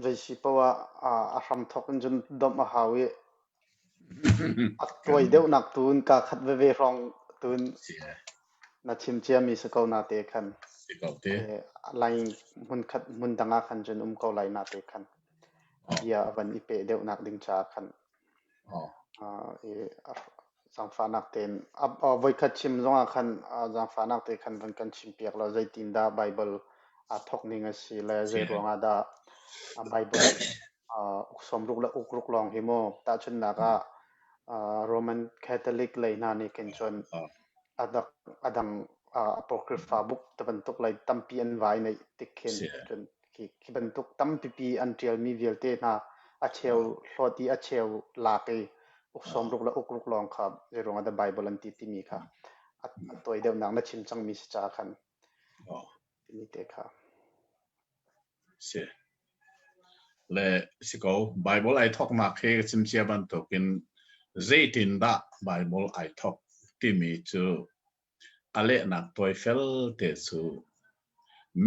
Zei si paoh ah a hramthawk in cun domh a hau i a Kan tuai deuhnak tu in kaa khat veve hrawng tu in si na chim ciami si ko na te khan. si ko te. Lai hmunkhat hmun dang ah khan cun um ko lai na te khan. Oh, Bia a van i peh deuhnak ding caah khan oh, zaangfahnak tein voikhat chim zongah khan zaangfahnak te khan van kan chimpiak law zeitindah Baibal aa thawk ning a si le si zei ruangah dah Baibal uk sawmruk le uk ruk lawng hi mu tahchunhnak ah Roman Catholic lei hna nih khin cun Oh, a dang Apocrypha book te bantuk lei tampi an vai neih tik khin si cun khi, khi bantuk tampipi an ṭialmi vialte hna a cheu oh, hlawt i a cheu lak i uk oh, sawmruk le uk ruk lawng kha zeiruang ah dah Bible an ti timi kha a, a tawi deuhnak na chim cangmi si caah khan oh, timi te kha. si le si ko Bible ai thoknak hi ka chim cia bantukin zeitindah Bible ai thok timi cu A lehnak tawifel te cu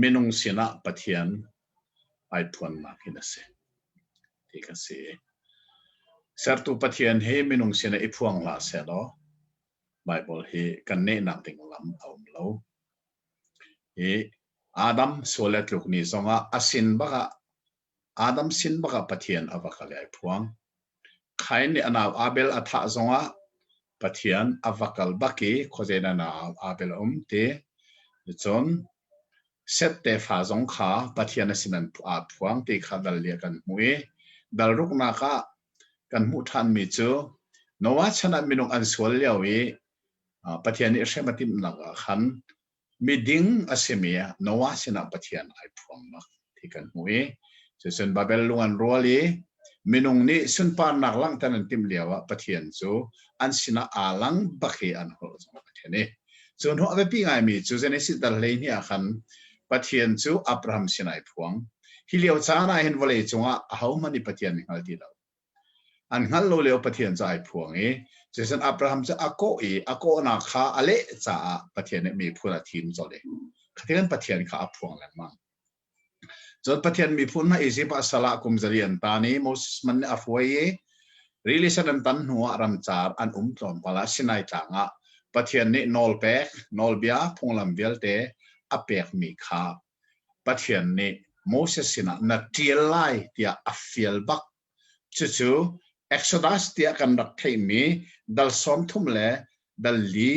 minung sinah Pathian ai phuannak in a si ti kha si. Sertu Pathian hi minung sinah i phuang hlah sehlaw Baibal hi kan nehnak ding lam a um lo. Hi Adam sual le tluk ni zongah a sin bakah Adam sin bakah Pathian a va kal i ai phuang. Khain nih a nau Abel a thah zongah Pathian a va kal bak i khuazei na nau Abel a um ti. Cun Seth tefa zong kha Pathian a sin an aa phuang ti kha dal li ah kan hmuh i dal ruknak ah kan hmuh ṭhanmi cu Noah chan ah minung an sual lio i Pathian nih hrem a timhnak ah khan Miding a simi Noah sinah Pathian ai phuang bak ti kan hmuh i cucun Babel lung an rual i minung nih sunparnak langhter an timh lio ah Pathian cu an sinah aa lang bak i an holh zong Pathian i cu hnu a biapi ngaimi cu Genesis dal 12 ah khan Pathian cu Abraham sin ai phuang. Hi lio caan ah hin vawlei cungah ahohmanh nih Pathian nih hngal ti lo. An hngalh lo lio Pathian cu ai phuang i cucun Abraham cu a kawh i a kawhnak kha a leh caah Pathian nih miphun a thim colh i khatin Pathian kha a phuang lengmang. Cun Pathian miphun hna Izipt ah sal ah kum zali an tan i Moses man nih a hruai i rili sen an tan hnuah ramcar an um tlawmpal ah Sinai tlang ah Pathian nih nawlpek, nawlbia, phunglam vialte a pekmi kha Pathian nih Moses sinah na ṭial lai tiah a fial bak. Cucu Exodus tiah kan rak theihmi dal 30 le dal li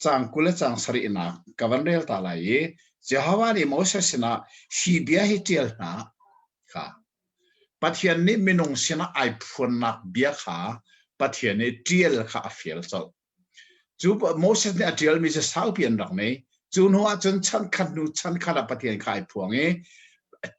caang 20 le caang sarihnak ka van rel ta lai i Jehovah nih Moses sinah hi bia hi ṭial hna kha Pathian nih minung sinah ai phuannak bia kha Pathian nih ṭial kha a fial colh. Cu Moses nih a ṭialmi cu saupi an rak nei. Cu hnu ah cun chan khat hnu chan khat ah Pathian kha ai phuang i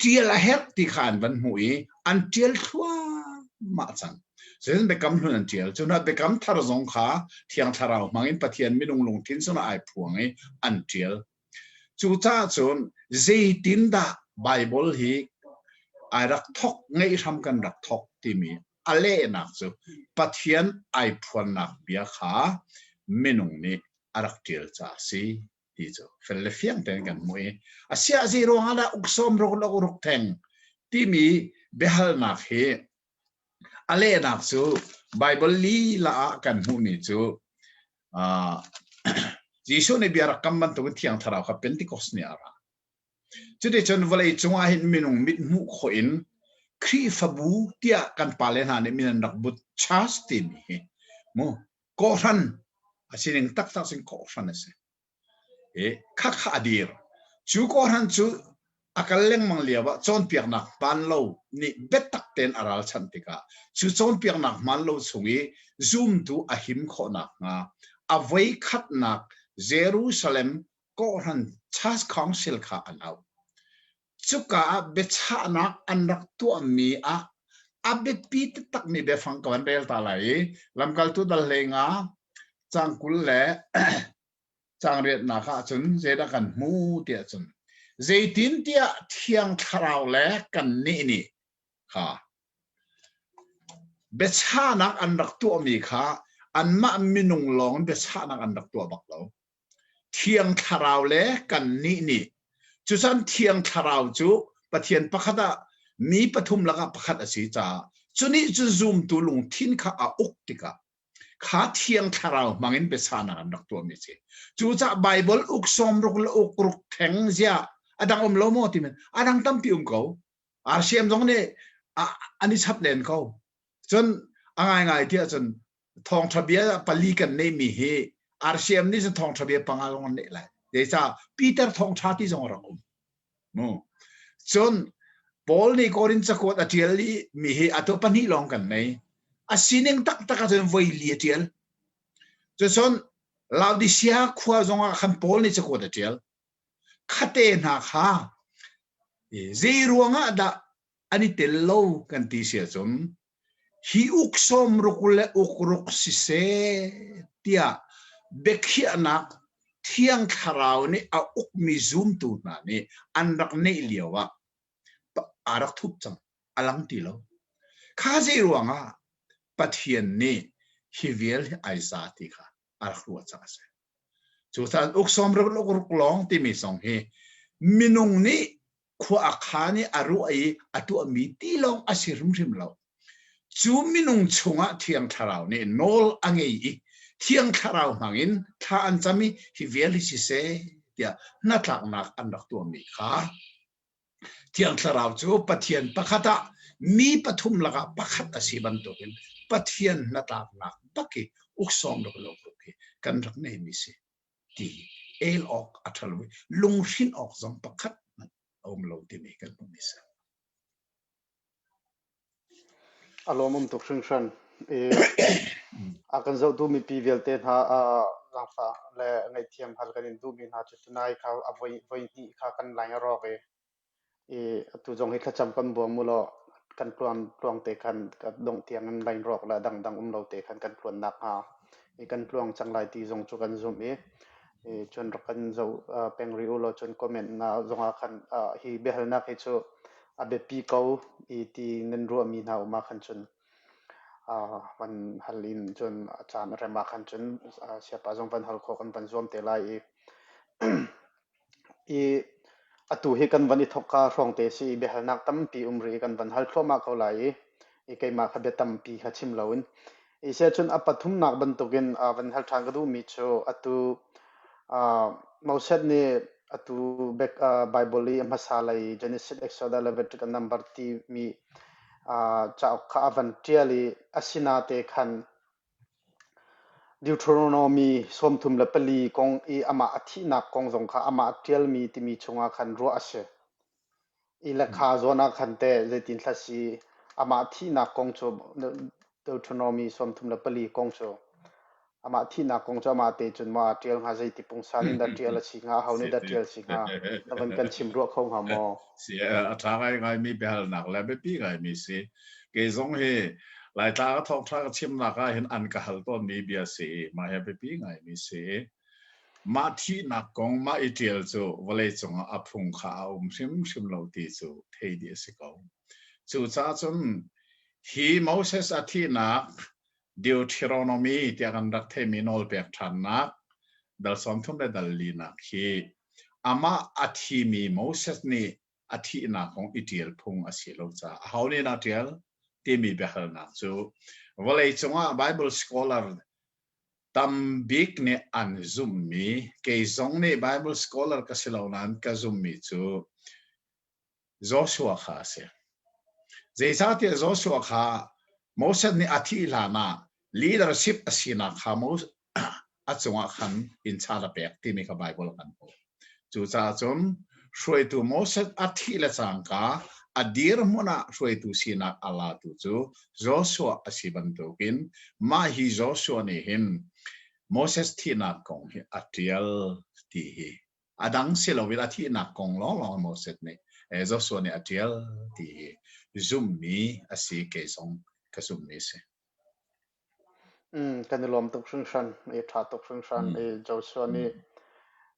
ṭial a herh ti kha an van hmuh i an ṭial thluahmah cang. Cun biakam hlun an ṭial. Cu hnu ah biakam thar zong kha Thiang Thlarau hmang in Pathian minung lungthin cungah ai phuang i an ṭial. Cucaah cun zeitindah Baibal hi ai rak thok, ngeih hram kan rak thok timi a lehnak cu Pathian ai phuannak bia kha minung nih a rak ṭial caah a si ti cu fel le fiang tein kan hmuh i a siah zei ruangah dah uk sawm ruk le uruk theng timi biahalnak hi a lehnak cu Baibal lila ah kan hmuhmi cu uh, Jesuh nih bia rak kam bantukin Thiang Thlarau kha Pentecost ni ah a ra. Cuticun vawlei cungah hin minung mit hmuh khawh in Khrihfabu tiah kan pale hna nih min an rak but church timi hi mu kawhhran a sining taktak sin kawhhran a si. I khakha a dir. Cu kawhhran cu a kal lengmang lio ah cawnpiaknak hmaan lo nih biatak tein a ralchanh tikah cu cawnpiaknak hmaan lo chung i zumtu a him khawh nakhnga a voi khatnak Jerusalem kawhhran Church Council kha an auh. Cuka ah biachahnak an rak tuahmi ah a biapi taktakmi biafang ka van rel ta lai i lamkaltu dal hlei nga caang 20 le caang riatnak ah cun zeidah kan hmu tiah cun zeitintiah Thiang Thlarau le kannih nih kha biachahnak an rak tuahmi kha anmah minung lawng in biachahnak an rak tuah bak lo. Thiang Thlarau le kannih nih cucan Thiang Thlarau cu Pathian pakhat ah. Mi pathum lakah pakhat a si caah cunih cu zumtu lungthin kha a uk tikah kha thiang thlarau hmangin biachahnak an rak tuahmi a si. Cucaah Baibal uk sawmruk le uk ruk theng ziah a dang um lo maw timi a dang tampi um ko. RCM zong nih an i chap len ko. Cun a ngaingai tiah cun thawngṭha bia pali kan neihmi hi RCM nih cun thawngṭha bia panga lawng an neih lai. Zeicah Peter thawngṭha ti zong a rak um. Mu. Cun Paul nih Korin cakuat a ṭial i mi hi atu pahnih lawng kan nei. A sining taktak ahcun voi li a ṭial. Cucun Laodicea khua zongah khan Paul nih cakuat a ṭial. Khate hna kha zei ruangah dah an i tel lo kan ti si ahcun hi uk sawmruk le uk ruk siseh tiah biakhiahnak Thiang Thlarau nih a ukmi zumtu hna nih an rak neih lio ah aa rak thup cang, a lang ti lo. Kha zei ruangah Pathian nih hi vial hi ai za ti kha a rak ruah cang a si. Cucaah uk sawmruk le uk ruk lawng timi zong hi minung nih khua a khan i a ruah i a tuahmi ti lawng a si hrimhrim lo. Cu minung chungah Thiang Thlarau nih nawl a ngei i Thiang Thlarau hmangin thla an cam i hi vial hi siseh tiah hnatlaknak an rak tuahmi kha Thiang Thlarau cu Pathian pakhat ah mi pathum lakah pakhat a si bantukin Pathian hnatlaknak bak i uksawm rak lo hi kan rak neimi si. ti el awk a ṭha lo i lunghrinh awk zong pakhat hmanh a um lo timi kan hmuhmi si. A lawmawm tuk hringhran. I a kan zohtu mipi vialte hna zaangfah le ngaihthiam hal kan in duhmi hna cu tunai kha a voi voi hnih kha kan line a rawk i I atu zong hi thlacam kan buang mu law kan tluan tluang te khan ka dongh tiang in line rawk le dangdang um lo te khan kan tluan nakhnga i kan tluang cang lai ti zong cu kan zumh i i cun rak kan zoh peng rih u law cun comment na zongah khan hi biahalnak hi cu a biapi ko i ti nan ruahmi hna um ah khan cun van hal in cun a caan a rem ah khan cun siapa zong van hal khawh kan van zuam te lai i I atu hi kan van i thawkka hrawng te si i biahalnak tampi um rih i kan van hal thluahmah ko lai i keimah kha bia tampi kha chim loin. I siahcun a pathumnak bantukin van hal ṭhan ka duhmi cu atu Moses nih atu Bible i a hmasa lei Genesis, Exodus, Leviticus, Number timi cauk kha a van ṭial i asinate khan Deuteronomy 34 kong i amah a thihnak kong zong kha amah a ṭialmi timi chungah khan ruah a si. I le kha zawn ah khan teh zeitin thla si amah thihnak kong cu Deuteronomy 34 kong cu amah thihnak kong cu amah te cun maw aa ṭial hnga zeiti pungsan in dah ṭial a si hnga aho nih dah ṭial si hnga na van kan chim ruah kho hnga maw? Si a ṭha ngaingaimi biahalnak le biapi ngaimi si. Kei zong hi Laitlang a thawngṭha ka chimnak ah hin an ka hal tawnmi bia si i mah hi a biapi ngaimi si. Mah thihnak kong mah i ṭial cu vawleicung ah a phung kha a um hrimhrim lo ti cu thei dih a si ko. Cucaah cun hi Moses a thihnak Deuteronomy tiah kan rak theihmi nawlpek ṭhannak dal 30 le dal linak hi amah a thimi Moses nih a thihnak kong i ṭial phung a si lo caah aho nih dah ṭial timi biahalnak cu vawleicung ah Bible scholar tambik nih an zumhmi kei zong nih Bible scholar ka si lo nain ka zumhmi cu Joshua kha a si. Zeicahtiah Joshua kha Moses nih a thih hlan ah leadership a sinak kha a cungah khan innchal a pek timi kha Bible kan hmuh. Cucaah cun hruaitu Moses a thih le cangka a dirhmun ah hruaitu sinak a latu cu Joshua a si bantukin mah hi Joshua nih hin Moses thihnak kong hi a ṭial ti hi a dang si loin a thihnak kong lawnglawng Moses nih Joshua nih a ṭial ti hi zummi a si kei zong ka zummi a si. Kan i lawm tuk hringhran, i ṭha tuk hringhran i Joshua nih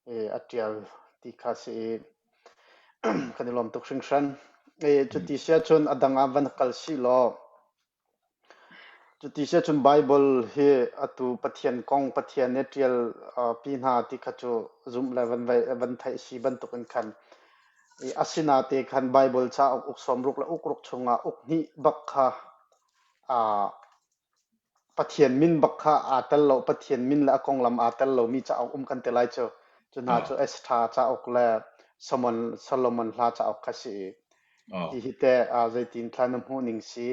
i a ṭial ti kha si i kan i lawm tuk hringhran. I cuti si ahcun a dang ah van kal sih law cuti si ahcun Baibal hi atu Pathian kong Pathian nih ṭial pi hna ti kha cu zumh le van, van theih si bantukin khan. I asinate khan Bible cauk uk sawmruk le uk ruk chungah uk hnih bak kha aa Pathian min bak kha aa tel lo, Pathian min le a konglam aa tel lomi cauk um kan ti lai cu. Cu hna cu Esther cauk le Solomon, Solomon hla cauk kha si i hihi teh zeitin thla na hmuh ning si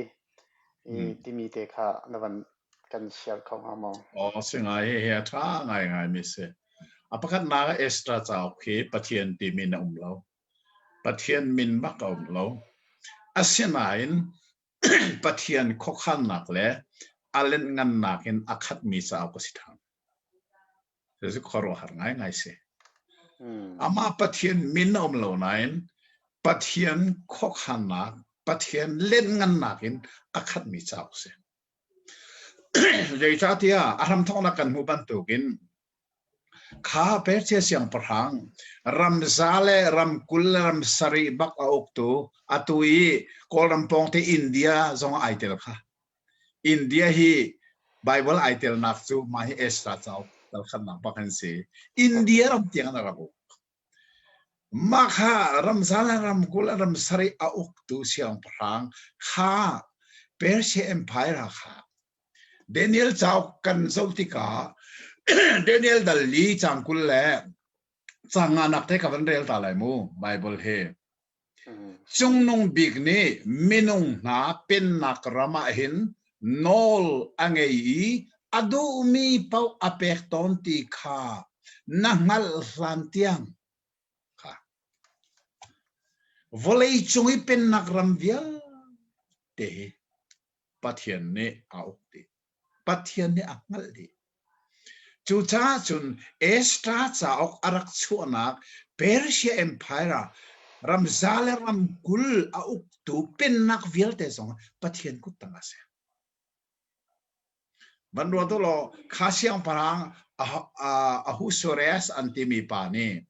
i timi te kha na van kan share kho hnga maw? Aw si ngai hi a ṭha ngai ngai mi si. A pakhatnak ah Esther cauk hi Pathian timi na um lo. Pathian min bak a um lo. Asinain Pathian khuakhannak le a lenhngannak in a khatmi cauk a si ṭhan. Cucu khuaruahhar ngaingai si. Amah Pathian min a um lo nain Pathian khuakhannak, Pathian lenhngannak in a khatmi cauk a si. Zeicahtiah a hramthawknak kan hmuh bantukin Kha Persia siangpahrang ramza le ram 20 le ram sarih bak a uktu atu i Kawlram pawngte India zong ai tel kha. India hi Bible ai telnak cu mah hi Ezra cauk talkhatnak bak an si. India ram tiang an rak uk. Mah kha ramza le ram 20 le ram sarih a uktu siangpahrang kha Persia Empire kha Daniel cauk kan zoh tikah Daniel dal li caang 20 le caang nganak te ka van rel ta lai mu Bible hi. Cungnung bik nih minung hna pennak ram ah hin nawl a ngei i a duhmi paoh a pek tawn ti kha na hngalh hlan tiang kha vawlei cung i pennak ram vialte hi Pathian nih a uk dih. Pathian nih a hngalh dih. Cucaah cun Esther cauk a rak chuahnak Persia Empire ah ramza le ramkul a uktu pennak vialte zong Pathian kut tang a si. Van ruat u law kha siangpahrang Ahasuerus an timi pa nih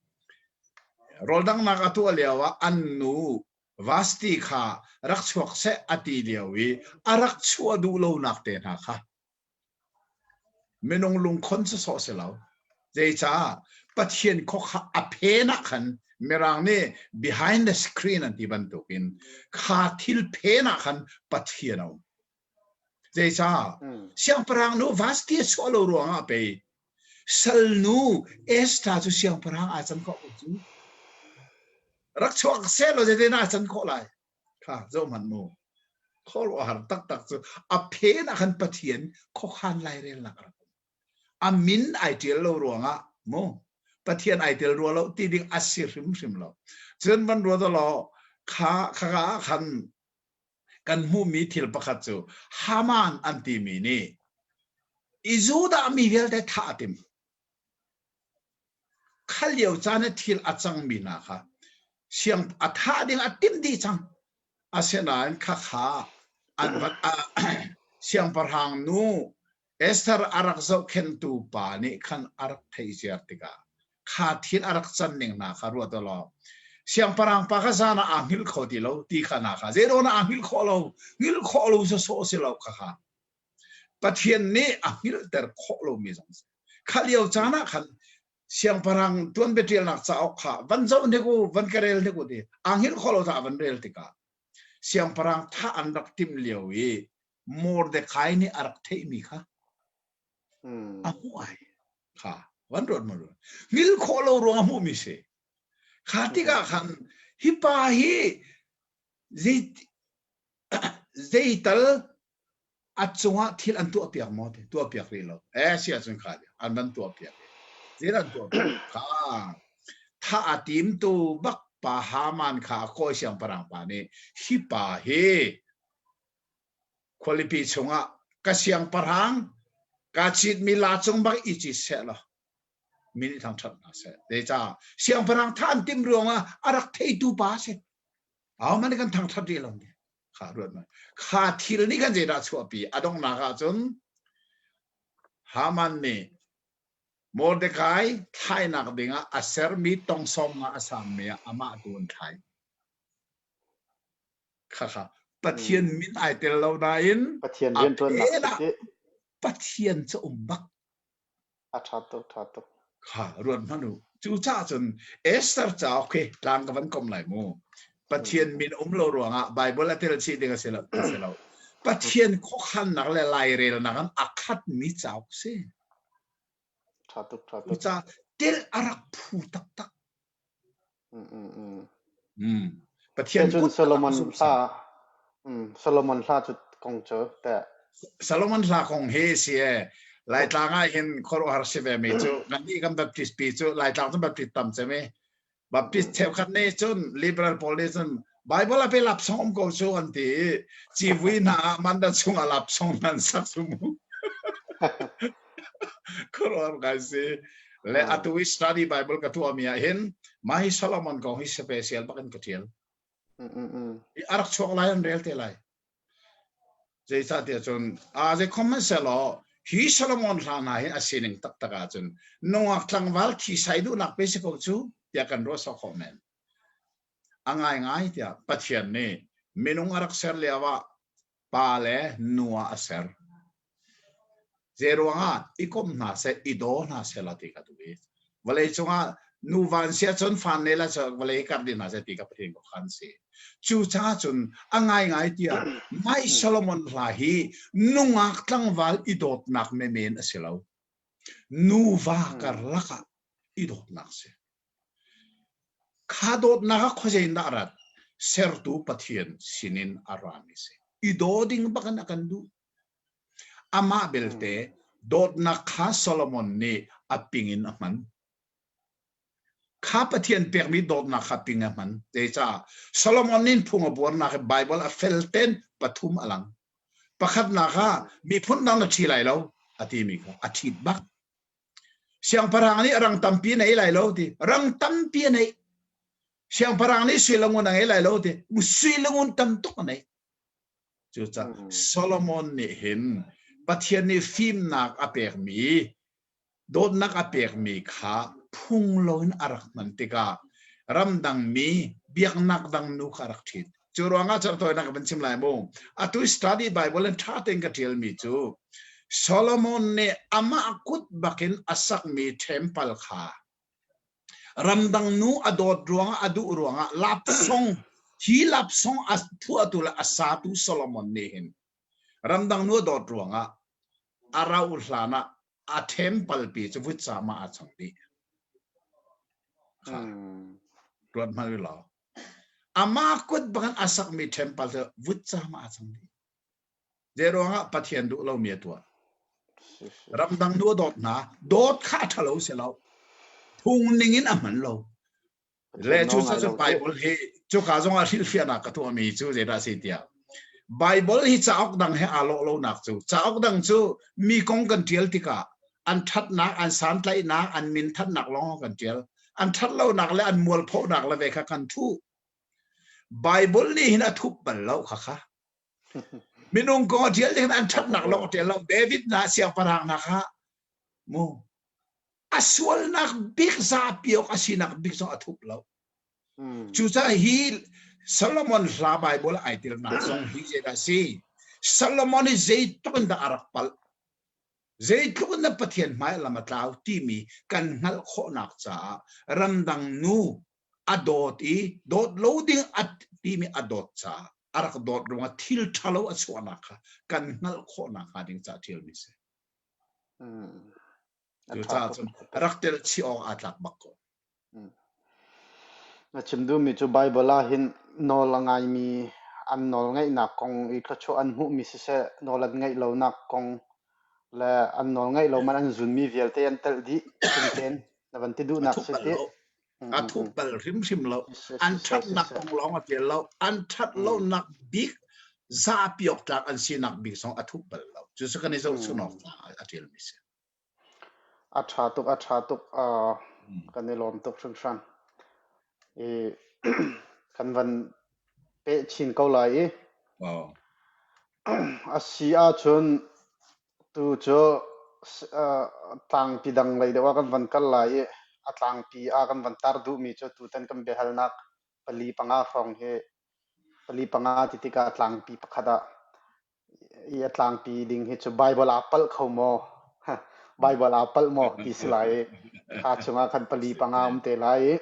rawldanghnak a tuah lio ah an nu Vasti kha rak chuak seh a ti lio i a rak chuah duh lonak te hna kha minung lungkhon sawsawh si lo. Zeicah Pathian khua kha a phen ah khan Mirang nih behind the screen an ti bantukin kha thil phen ah khan Pathian a um. Zeicah siangpahrang nu Vasti a chuah lo ruangah pei salnu Esther cu siangpahrang aa can khawh ko cu. Rak chuak seh law zeitin aa can khawh lai? Kha zoh hmanh mu. Khuaruahhar taktak cu a phen ah khan Pathian khuakhan lairelnak a rak um. A min ai ṭial lo ruangah mu Pathian ai tel rua lo ti ding a si hrimhrim lo. Cun van ruat law kha khaka ah khan kan hmuhmi thil pakhat cu Haman an timi nih i Judah mi vialte thah a tim. Kha lio caan i thil a cangmi hna kha siang a thah ding a timh dih cang. Asinain khakha an vat siangpahrang nu Esther a rak zohkhenhtu pa nih khan a rak theih ziar tikah kha thil a rak can ning hna kha ruat law siangpahrang pa kha zan ah aa hngilh kho ti lo ti kha hna kha zeidawn ah aa hngilh khawh lo hngilh khawh lo sawsawh si lo kha kha Pathian nih a hngilhter khawh lomi zong si kha lio caan ah khan siangpahrang tuanbia ṭialnak cauk kha van zoh hnik u van ka rel hnik u ti aa hngilh khawh lo caah van rel tikah siangpahrang thah an rak timh lio i Mordecai nih a rak theihmi kha a hmuh ai kha van ruat ma ruat hngilh khawh lo ruang a hmuhmi si kha tikah khan hi pa hi zei zeital a cungah thil an tuah piak maw ti tuah piak rih lo eh si ahcun kha an van tuah piak zei an tuah piak kha tha a tim tu bak pa Haman kha a kawi siangpahrang pa nih hi pa hi khualipi chungah ka siangpahrang ka citmi la cung bak i cit seh law mi nih thangṭhat hna seh zeicah siangpahrang tha an tim ruangah a rak theitu pa a si Ahohmanh nih kan thangṭhat rih lo kha ruat hmanh. Kha thil nih khan zeidah a chuahpi? A donghnak ah cun Haman nih Mordecai thlainak dingah a sermi tongsawm nga a sangmi ah amah tu an thlai. Khakha Pathian min ai tel lo nain Pathian rianṭuannak si Pathian cu um bak. A ṭha tuk, ṭha tuk. Kha ruat hmanh u. Cucaah cun Esther cauk hi tlang ka van kom lai mu. Pathian min um lo ruangah Bible a tel chih ding a si lo. A si lo. Pathian khuakhannak le lairelnak in a khatmi cauk si. Tha tuk, tha tuk. Cucaah tel a rak phu taktak. Pathian Cun Solomon hla Solomon hla cu kong cu teh. Solomon hla kong hi si e Laitlang ah hin khuaruahhar si ve mi cu kannih kan Baptist pi cu Laitlang cu Baptist tam cem i Baptist cheukhat nih cun liberal pawl nih cun Bible a pe lapsong um ko cu an ti i civui hna ah manda chungah lapsong nan sak cu mu. Khuaruahhar ngai si. Le atu i study Bible ka tuahmi ah hin mah hi Solomon kong hi special bak in ka ṭial. A rak chuak lai an rel te lai. Zeicahtiah cun a zei khom hmanhsehlaw hi Solomon hla hna hi a sining taktak ahcun nungak tlangval thisai duhnak pe si ko cu tiah kan ruah sawk khawh men. A ngaingai tiah Pathian nih minung a rak ser lio ah pa le nu ah a ser. Zeiruangah i kom hna seh, i daw hna seh la ti ka duh i vawlei cungah nuva an si ahcun fa nei la vawlei kar dih hna seh ti ka Pathian ko khan si. Cucaah cun a ngaingai tiah Mai Solomon hla hi nungak tlangval i dawtnak menmen a si lo. Nuva karlak ah i dawtnak si. Kha dawtnak ah khuazei in dah a rat? Sertu Pathian sinin a rami si. I daw ding bak in a kan duh. Amah belte dawtnak kha Solomon nih a ping in a hman. Kha Pathian pekmi dawtnak kha ping a hman. Zeicah? Solomon nih phung a buarnak hi Baibal a fel ten pathum a lang. Pakhatnak ah miphun dang na ṭhi lai lo a timi kha a ṭhit bak. Siangpahrang nih rang tampi a nei lai lo ti. Rang tampi a neih. Siangpahrang nih sui le ngun a ngei lai lo ti. Sui le ngun tam tuk a neih. Cucaah Solomon nih hin Pathian nih fimnak a pekmi, dawtnak a pekmi kha phung loin a rak hman tikah ramdang mi biaknak dang nu kha a rak ṭhit. Cu ruangah cerhtawinak ka van chim lai mu. Atu study Bible in ṭha tein ka ṭialmi cu Solomon nih amah kut bakin a sakmi temple kha ramdang nu a dawt ruangah a duh ruangah lapsong hi lapsong a phuahtu le a satu Solomon nih hin ramdang nu a dawt ruangah a rauh hlan ah a temple pi cu vutcam ah aa cang dih. Kha ruat hmanh law Amah kut bangin a sakmi ṭhempal cu vutcam ah aa cang dih. Zei ruangah Pathian duh lomi a tuah. Ramdang nu a dawt hna, dawt kha a ṭhalo si lo. Phung ning in a hman lo. Le Pathian cu nawl ngai cu lo teh. Bible hi cuka zong ah hrilhfiahnak ka tuahmi cu zeidah a si tiah Bible hi cauk dang he aa lawh lonak cu cauk dang cu mi kong kan ṭial tikah an ṭhatnak, an santlaihnak, an min thatnak lawng kan ṭial. An ṭhatlonak le an mualphonak le ve kha kan thuh. Bible nih hin a thup bal lo kha kha. Minung kong a ṭial ding an ṭhatnak lawng a ṭial lo. David na siangpahrang hna kha mu a sualnak bik zapi awk a sinak bik zong a thup lo. Cucaah hi Solomon hla Bible ai telnak zong hi zeidah a si? Solomon hi zeitluk in dah a rak palh? Zeitluk in dah Pathian hmai lam a tlau timi kan hngalh khawhnak caah ramdang nu a dawt i dawt lo ding a timi a dawt caah a rak dawt ruangah thil ṭhalo a chuahnak kha kan hngalh khawhnak hnga ding caah ṭialmi si. A ṭha Cucaah tuk. cun rak tel chih awk aa tlak bak ko. Na chim duhmi cu Baibal ah hin nawl a ngaimi an nawl ngaihnak kong i thluachuah an hmuhmi siseh, nawl an ngaih lonak kong le an nawl ngaih lo man an zunmi vialte an telh dih tling tein na van ti A duhnak thup si bal ti. lo. A thup bal hrimhrim lo. Siseh, An siseh, ṭhatnak siseh. kong lawng a ṭial lo. An ṭhat lonak bik zapi awk tlak an sinak bik zong a thup bal lo. Cucu kan i zohchun awk tlak a ṭialmi si. A ṭha tuk, a ṭha tuk. Kan i lawm tuk hringhran. I kan van peh chin ko lai i Oh. a si ahcun tu cu tlangpi dang lei deuh ah kan van kal lai i a tlangpi ah kan van tar duhmi cu tutan kan biahalnak pali panga hrawng hi pali panga ti tikah tlangpi pakhat ah I a tlangpi ding hi cu Baibal aa palh kho maw? Bible aa palh maw ti si lai i kha chungah khan pali panga um te lai i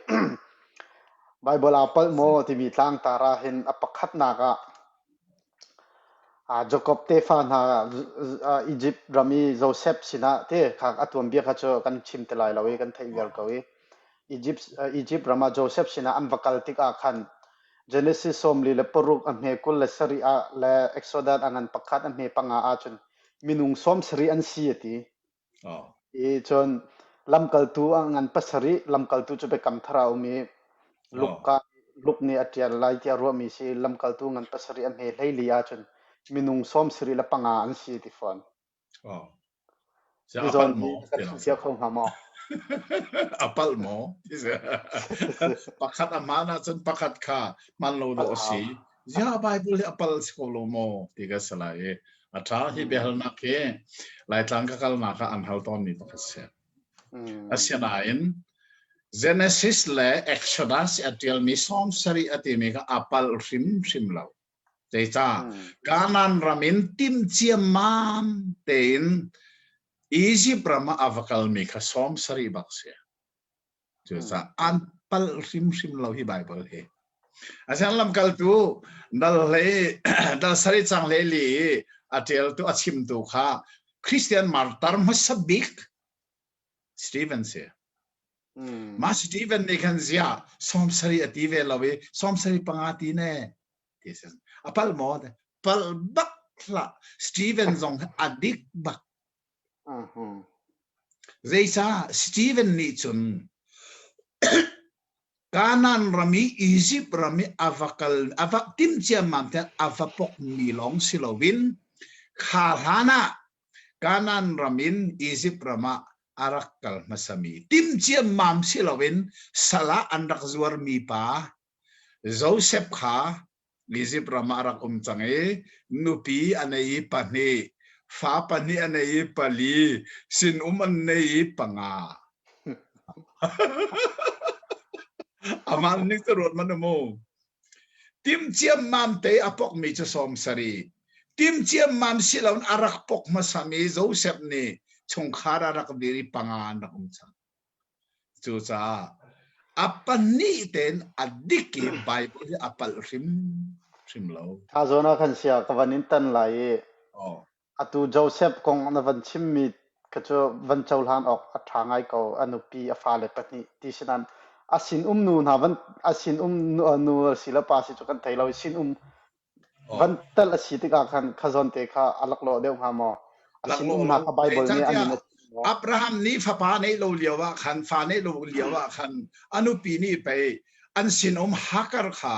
Bible aa palh maw timi tlangtar ah hin a pakhatnak ah Jakob tefa hna Izipt ram i Josef sinah te kha a tuanbia kha cu kan chim te lai lo i kan theih viar ko i Izipt ram ah Josef sinah an va kal tikah khan Genesis 46 a hme 27 ah le Exodus a ngan pakhat a hme panga ahcun minung 70 an si a ti. Oh. I cun lamkaltu a ngan pasarih lamkaltu cu biakam thar a um i Oh. Luka Luke nih a ṭial lai tiah ruahmi si lamkaltu ngan pasarih a hme hleili ahcun minung 75 an si ti fawn. Oh. Siah Hi a zawn palh hi maw? na kan Ti lang hrilhfiah kho hnga maw? A palh maw? Ti si. Pakhat a hmaan ahcun pakhat kha hman lo Palh dawh a hau. si. Ziah Bible hi a palh si ko lo maw? Ti ka si lai i a ṭha hi biahalnak hi Laitlang ka kalnak ah an hal tawnmi pakhat si. Asinain Genesis le Exodus a ṭialmi 70 a timi kha a palh hrimhrim lo. Zeicah Kanaan ram in timh ciammam tein Izipt ram ah a va kalmi kha 70 bak si. Cucaah an palh hrimhrim lo hi Baibal hi. Asian lamkaltu dal hlei dal sarih cang hlei li i a ṭialtu a chimtu kha Christian martar hmasa bik Stephen si. Mah Stephen nih khan ziah 70 a ti ve lo i 75 ti ne ti si. A palh maw? Palh bak hlah. Stephen zong a dik bak. Zeicah Stephen nih cun Kanaan ram i Izipt ram i a va kal a va tim ciammam tiang a va pokmi lawng si loin kha hlan ah Kanaan ram in Izipt ram ah a rak kal hmasami tim ciammam si loin sal ah an rak zuarmi pa Josef kha Izipt ram ah a rak um cang i nupi a nei i pahnih, fa pahnih a nei i pali, sinum an nei i panga. Amah nih cu ruat man mu. Tim ciammam te a pokmi cu 70. Tim ciammam si loin a rak pok hmasami Josef nih chungkhar a rak dir i panga an rak um cang. Cucaah a pahnih tein a dik i Bible hi a palh hrimhrim lo. Kha zawn ah khan sia ka van in tan lai i Oh. atu Joseph kong na van chimmi kha cu van cohlan awk a ṭha ngai ko. A nupi, a fale pahnih ti si nain a sinum nu hna van a sinum nu, nu a si le pa si cu kan thei lo i sinum Van telh a si tikah khan kha zawnte kha a laklawh deuh hnga maw? A Laklawh sinumnak lo. kha Baibal nih a Zeicahtiah min a chim maw? Abraham nih fapa neih lo lio ah khan fa neih lo lio ah khan a nupi nih pei an sinum Hagar kha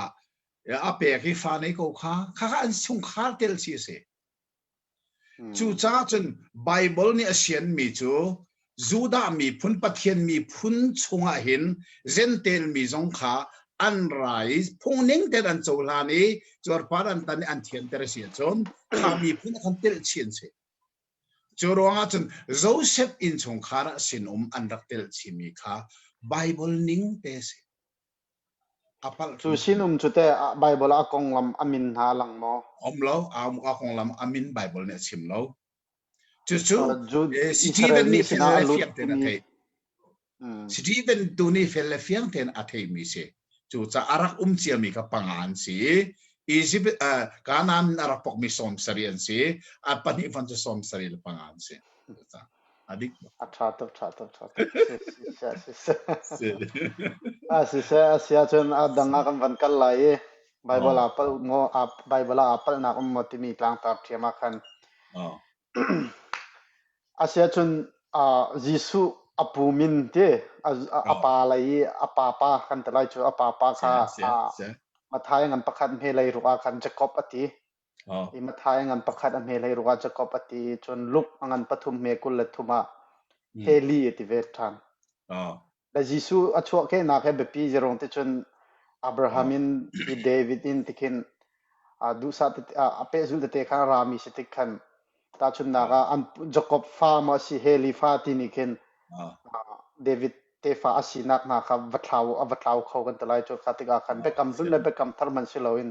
a pek i fa nei ko kha kha kha an chungkhar tel si a si. Cucaah cun Baibal nih a sianmi cu Judah miphun Pathian miphun chungah hin Jentail mi zong kha an ra i phungning tein an cohlan i cuarpar an tan i an thianter a si ahcun kha miphun ah khan telh chih an si. Cu ruangah cun Joseph innchungkhar ah sinum an rak telh chihmi kha Baibal ning te a si. A palh Cu hrimhrim. sinum cu teh Baibal ah a konglam a min hna a lang maw? Um lo, a konglam a min Baibal nih a chim lo. Cucu Jude Stephen Israel mi nih fel sinah a le lut fiang tein a timi theih. Stephen tu nih fel le fiang tein a theihmi si. Cucaah a rak um ciami kha panga an si i Egypt, uh, Canaan a rak pokmi 70 an si. A pahnih fon cu 75 an si. Cucaah a dik bak. A ṭha tuk, ṭha tuk, ṭha tuk. Si, si, si, si, si. Si. Ah, siseh, a si ahcun a dang ah kan van kal lai i Baibal Oh, aa palh maw, aa, Baibal ah aa palhnak um maw timi tlangtar ṭhiam ah khan oh, A si ahcun ah Jesuh a pu min ti a, a oh. pa lei i a pa pa kan ti lai cu a pa pa Si, kha si, ah si. Matthai ngan pakhat hme lei ruk ah khan Jacob a ti. Oh. I Matthai ngan pakhat a hme lei ruk ah Jacob a ti i cun Luke a ngan pathum hme 23 ah Heli a ti ve ṭhan. Oh. Le Jesuh a chuahkehnak he biapi zerong ti cun Abraham in hi David in tikhin duhsah a pehzulh tete khan a rami si tik khan tahchunhnak ah an Jacob fa maw a si Heli fa ti nih khin David tefa a sinak hna kha va thlau a va tlau kho kan ti lai cu kha tikah khan biakam hlun le biakam thar hmanh si loin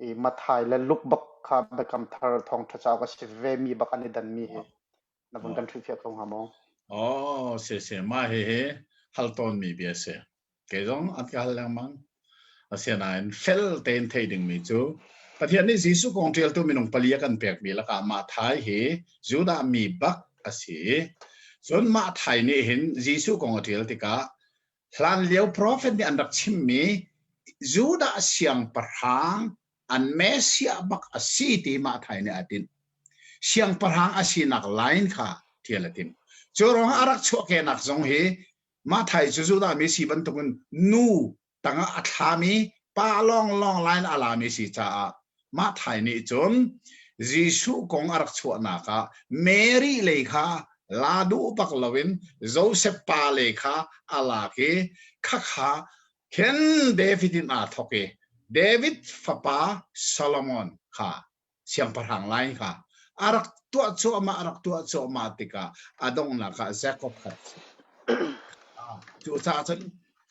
i Matthai le Luke bak kha biakam thar thawngṭha cauk a si ve mi bak an i danmi hi. Na van kan hrilhfiah ko hnga maw? Oh, si si, mah hihi hal tawnmi bia si. Kei zong an ka hal lengmang. Asinain fel tein thei dingmi cu Pathian nih Jesuh kong ṭialtu minung pali a kan pekmi lakah Matthai hi Judah mi bak a si. Cun Matthai nih hin Jesuh kong a ṭial tikah hlanlio profet nih an rak chimmi Judah siangpahrang an Messiah bak a si ti Matthai nih a tinh. Siangpahrang a sinak line kha ṭial a timh. Cu ruangah a rak chuahkehnak zong hi Matthai cu Judah mi si bantukin nu tangah a thlami pa lawnglawng line a lami si caah Matthai nih cun Jesuh kong a rak chuahnak ah Mary lei kha la duh bak loin Joseph pa lei kha a lak i khakha khin David in aa thawk i David fapa Solomon kha siangpahrang line kha a rak tuah cuahmah a rak tuah cuahmah tikah a donghnak ah Jacob kha cucaah cun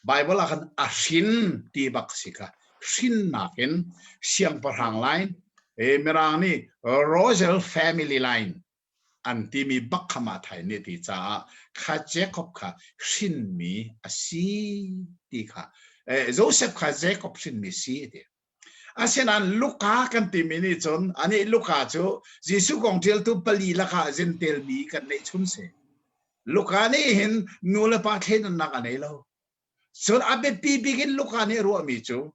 Bible ah khan a hrin ti bak si kha hrinnak in siangpahrang line e mirang nih royal family line an timi bak kha mah thai nih ti caah kha Jacob kha hrinmi a si ti kha Joseph kha Jacob hrinmi si ti Asinain Luka kan timi nih cun anih Luka cu Jesuh kong ṭialtu pali lakah Jentail mi kan neihchun si. Luka nih hin nu le pa thleidannak a nei lo. Cun a biapi bik in Luka nih ruahmi cu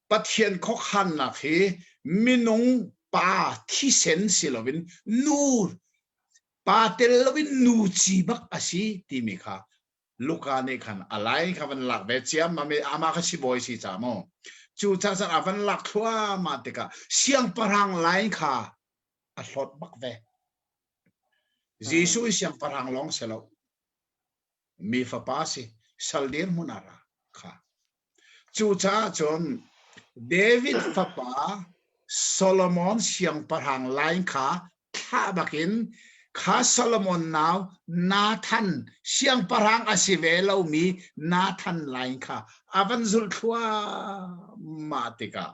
Pathian khuakhannak hi minung pa thisen si loin nu pa tel loin nu ci bak a si timi kha Luka nih khan a lai kha van lak ve ciammam i amah kha sibawi si ca mu. Cu ca cun a van lak thluahmah tikah siangpahrang lai kha a hlawt bak ve. Jesuh i siangpahrang lawng si lo. Mi fapa si, sal dirhmun ah ra kha. Cucaah cun David fapa Solomon siangpahrang line kha thlah bakin kha Solomon nau Nathan siangpahrang a si ve lomi Nathan line kha a van zulh thluahmah tikah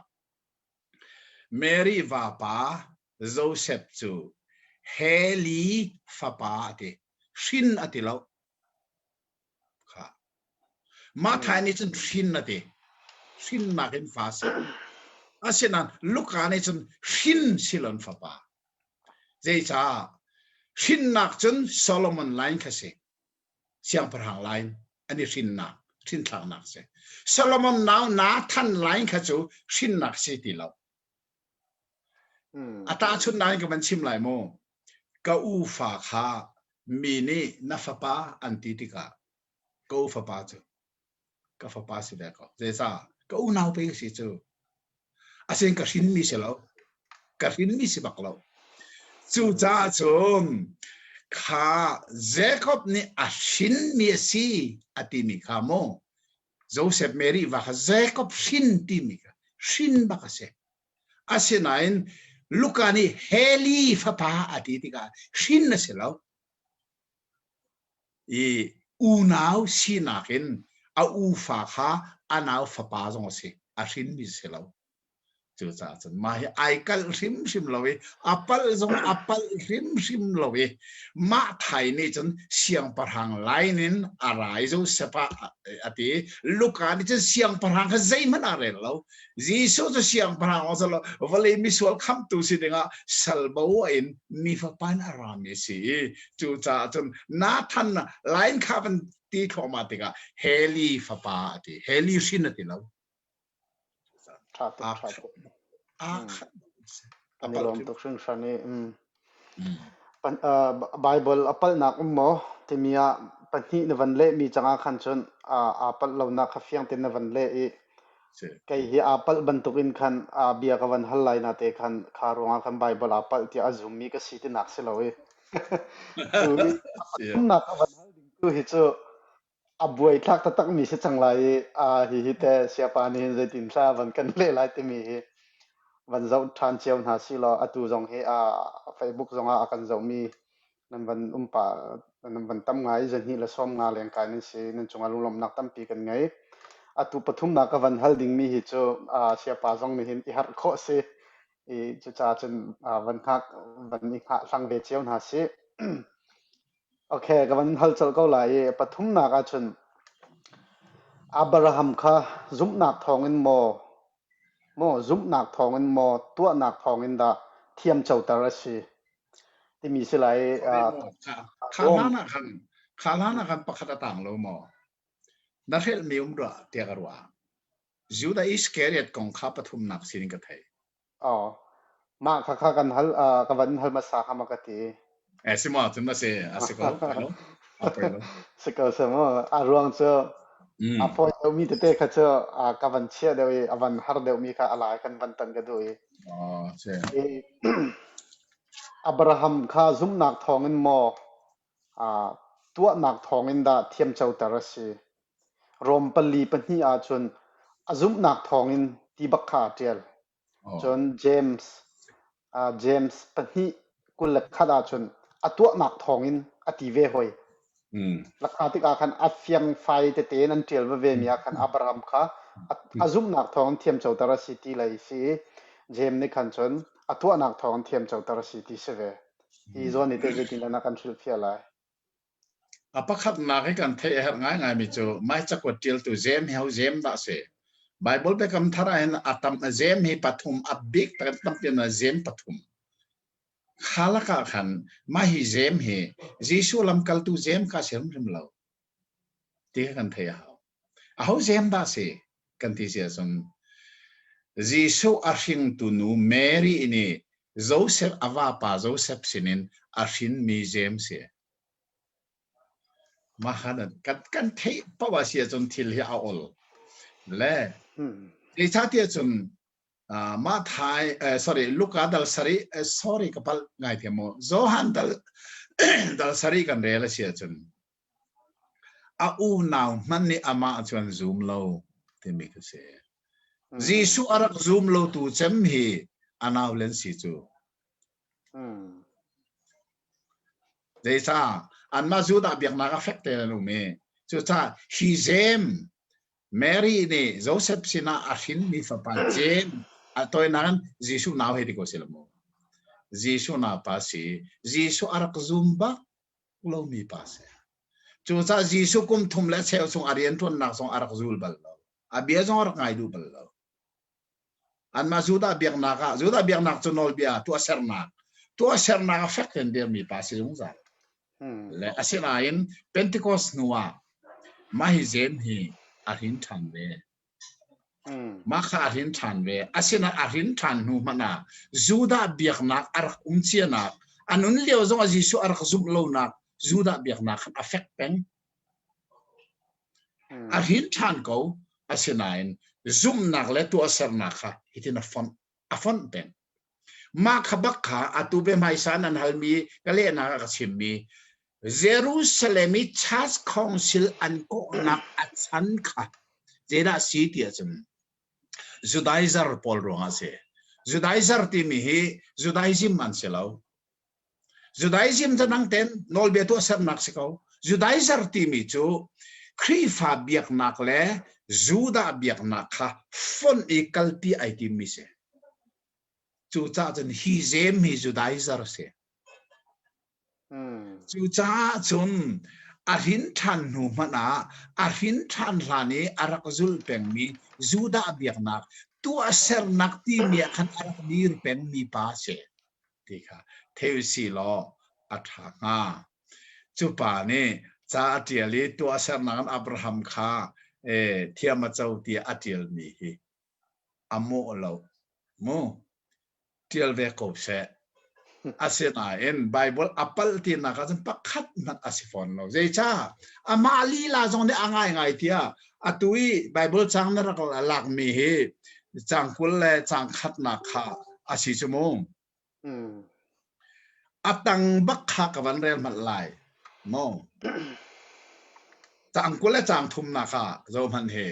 Mary vapa Joseph cu Heli fapa a ti. Hrin a ti lo. Kha. Matthai nih cun hrin a ti. Hrinnak in fa si. Asinain Luka nih cun hrin silon fapa. Zeicah? Hrinnak cun Solomon line kha si. Siangpahrang line an i hrinnak, hrinthlaknak si. Solomon nau Nathan line kha cu hrinnak si ti lo. A tahchunh nain ka van chim lai mu. Ka u fa kha mi nih na fapa an ti tikah ka u fapa cu ka fapa si ve ko. Zeicah? Ka unau pe si cu. Asin ka hrinmi si lo. Ka hrinmi si bak lo. Cucaah cun kha Jacob nih a hrinmi a si a timi kha mu Joseph Mary va kha Jacob hrin timi kha hrin bak a si. Asinain Luka nih Heli fapa a ti tikah hrin a si lo. I unau sinak in a ufa kha a nau fapa zong a si. A hrinmi si lo. Cucaah cun mah hi ai kalh hrimhrim lo i a palh zong a palh hrimhrim lo i mah thai nih cun siangpahrang line in a ra i Joseph ah a ti. Luka nih cun siangpahrang kha zeihmanh a rel lo. Jesuh cu siangpahrang a si lo. Vawlei misual khamtu si dingah salbo in mi fapa in a rami a si i cucaah cun Nathan line kha van ti thluahmah tikah Heli fapa a ti. Heli hrin a ti lo. Ṭha tuk, ṭha tuk. Kan i lawm tuk hringhran i Bible a palhnak um maw timi ah pahnih na van lehmi cangah khan cun aa palh lonak kha fiang tein na van leh i kei hi aa palh bantukin khan bia ka van hal lai na te khan kha ruangah khan Bible aa palh tiah a zummi ka si tinak si lo i tu i a ka van hal ding tu hi cu A buaithlak taktakmi si cang lai i hihi teh siapa nih hin zeitin thla van kan leh lai timi hi van zoh ṭhan cio hna sih law atu zong hi Facebook zongah a kan zohmi nan van um pah nan van tam ngai 250 lengkai nan si nan cungah lunglawmhnak tampi kan ngei. Atu pathumnak ka van hal dingmi hi cu siapa zong nih hin i harh khawh si i cucaah cun van hngak van i hngah hlang ve cio hna sih. Okay, ka van hal colh ko lai i pathumnak ahcun Abraham kha zumhnak thawngin maw maw zumhnak thawngin maw tuahnak thawngin dah thiamcoter a si timi si lai i Sorry maw, kha kha Rom hlan ah khan kha hlan ah khan pakhat a tang lo maw? Na hrelhmi um rua tiah ka ruah. Judah Iskariot kong kha pathumnak sin ka thei. Oh, mah khakha kan hal ka van hal hmasa kha ma ka ti. Eh si maw cun na si a si ko poi lo a poi lo. Si ko se mu a ruang cu a fawi deuhmi tete kha cu ka van chiah deuh i a van har deuhmi kha a lai kan van tan ka duh i. Oh, si. Abraham kha zumhnak thawngin maw tuahnak thawngin dah thiamcoter a si. Rom 4:2 ahcun a zumhnak thawngin ti bak kha a ṭial. Cun James James 2:21 ahcun a tuahnak thawngin a ti ve hoi. Lakha tikah khan a fiangfai tete in an ṭial veve mi ah khan Abraham kha a zumhnak thawngin thiamcoter a si ti lei si i James nih khan cun a tuahnak thawngin thiamcoter a si ti si ve. Hi zawn i teh zeitindah na kan hrilhfiah lai? A pakhatnak i kan theih a herh ngaingaimi cu mai cakuat ṭialtu Jeim hi ho Jeim dah a si? Baibal Biakam Thar ah hin a tam Jeim hi pathum a bik tak in tampi in Jeim pathum. Kha lakah khan mah hi Jeim hi Jesuh lamkaltu Jeim kha a si hrimhrim lo ti kha kan theih a hau. Aho Jeim dah a si kan ti si ahcun Jesuh a hringtu nu Mary nih Josef a vapa Josef sinin a hrinmi Jeim si. Mah kan kan theih paoh a si ahcun thil hi a ol. Le zeicahtiah cun mah thai sorry Luka dal sarih sorry ka palh ngai thiam mu Johan dal dal sarih kan rel a si ahcun a unau hmanh nih amah cu an zum lo timi ka si. Jesuh a rak zum lo tu cem hi a nau len si cu. Zeicah anmah Judah biaknak a fek tein an um i cucaah hi Jeim Mary nih Joseph sinah a hrinmi fapa Jeim a tawinak in Jesuh nau hei ti ko si lo mu. Jesuh nau pa si. Jesuh a rak zum bak lomi pa si. Cucaah Jesuh kum thum le cheu chung a rianṭuannak zong a rak zul bal lo. A bia zong a rak ngai duh bal lo. Anmah Judah biaknak ah Judah biaknak cu nawlbia tuahsernak tuahsernak a fek tein dirmi pa si zungzal. Le asinain Pentecost hnu ah mah hi Jeim hi a hrin ṭhan ve. Mah kha a hrin ṭhan ve. Asinain a hrin ṭhan hnu hmanh ah Judah biaknak a rak um cianak a nun lio zong ah Jesuh a rak zumh lonak Judah biaknak khan a fek peng. A hrin ṭhan ko. Asinain zumhnak le tuahsernak kha hitin a fonh a fonh peng. Mah kha bak kha atu biahmaisa nan halmi ka lehnak ah ka chimmi Jerusalem i Church Council an kawhnak a chan kha zeidah si ti ahcun Judaizer pawl ruangah a si. Judaizer timi hi Judaism an si lo. Judaism cu dang ten nawlbia tuahsernak si ko. Judaizer timi cu Khrihfa biaknak le Judah biaknak kha fonh i kalpi ai timmi si. Cucaah cun hi zem hi Judaizer si. Cucaah cun a hrin ṭhan hnu hmanh ah a hrin ṭhan hlan i a rak zulh pengmi Judah biaknak tuahsernak timi ah khan a rak dir pengmi pa a si. ti kha thei usih law a ṭha hnga. Cu pa nih ca a ṭial i tuahsernak in Abraham kha thiam a co tiah a ṭialmi hi a mawh lo mu. Ṭial ve ko seh. Asinain Baibal a palh tinak ahcun pakhat hmanh a si fawn lo. Zeicah? Amah lila zong nih a ngaingai tiah atu i Baibal cang na rak lakmi hi cang 20 le cang khatnak kha a si cu mu. A tang bak kha ka van rel hmanh lai. Mu. Cang 20 le cang thumnak ah zohhmanh hi.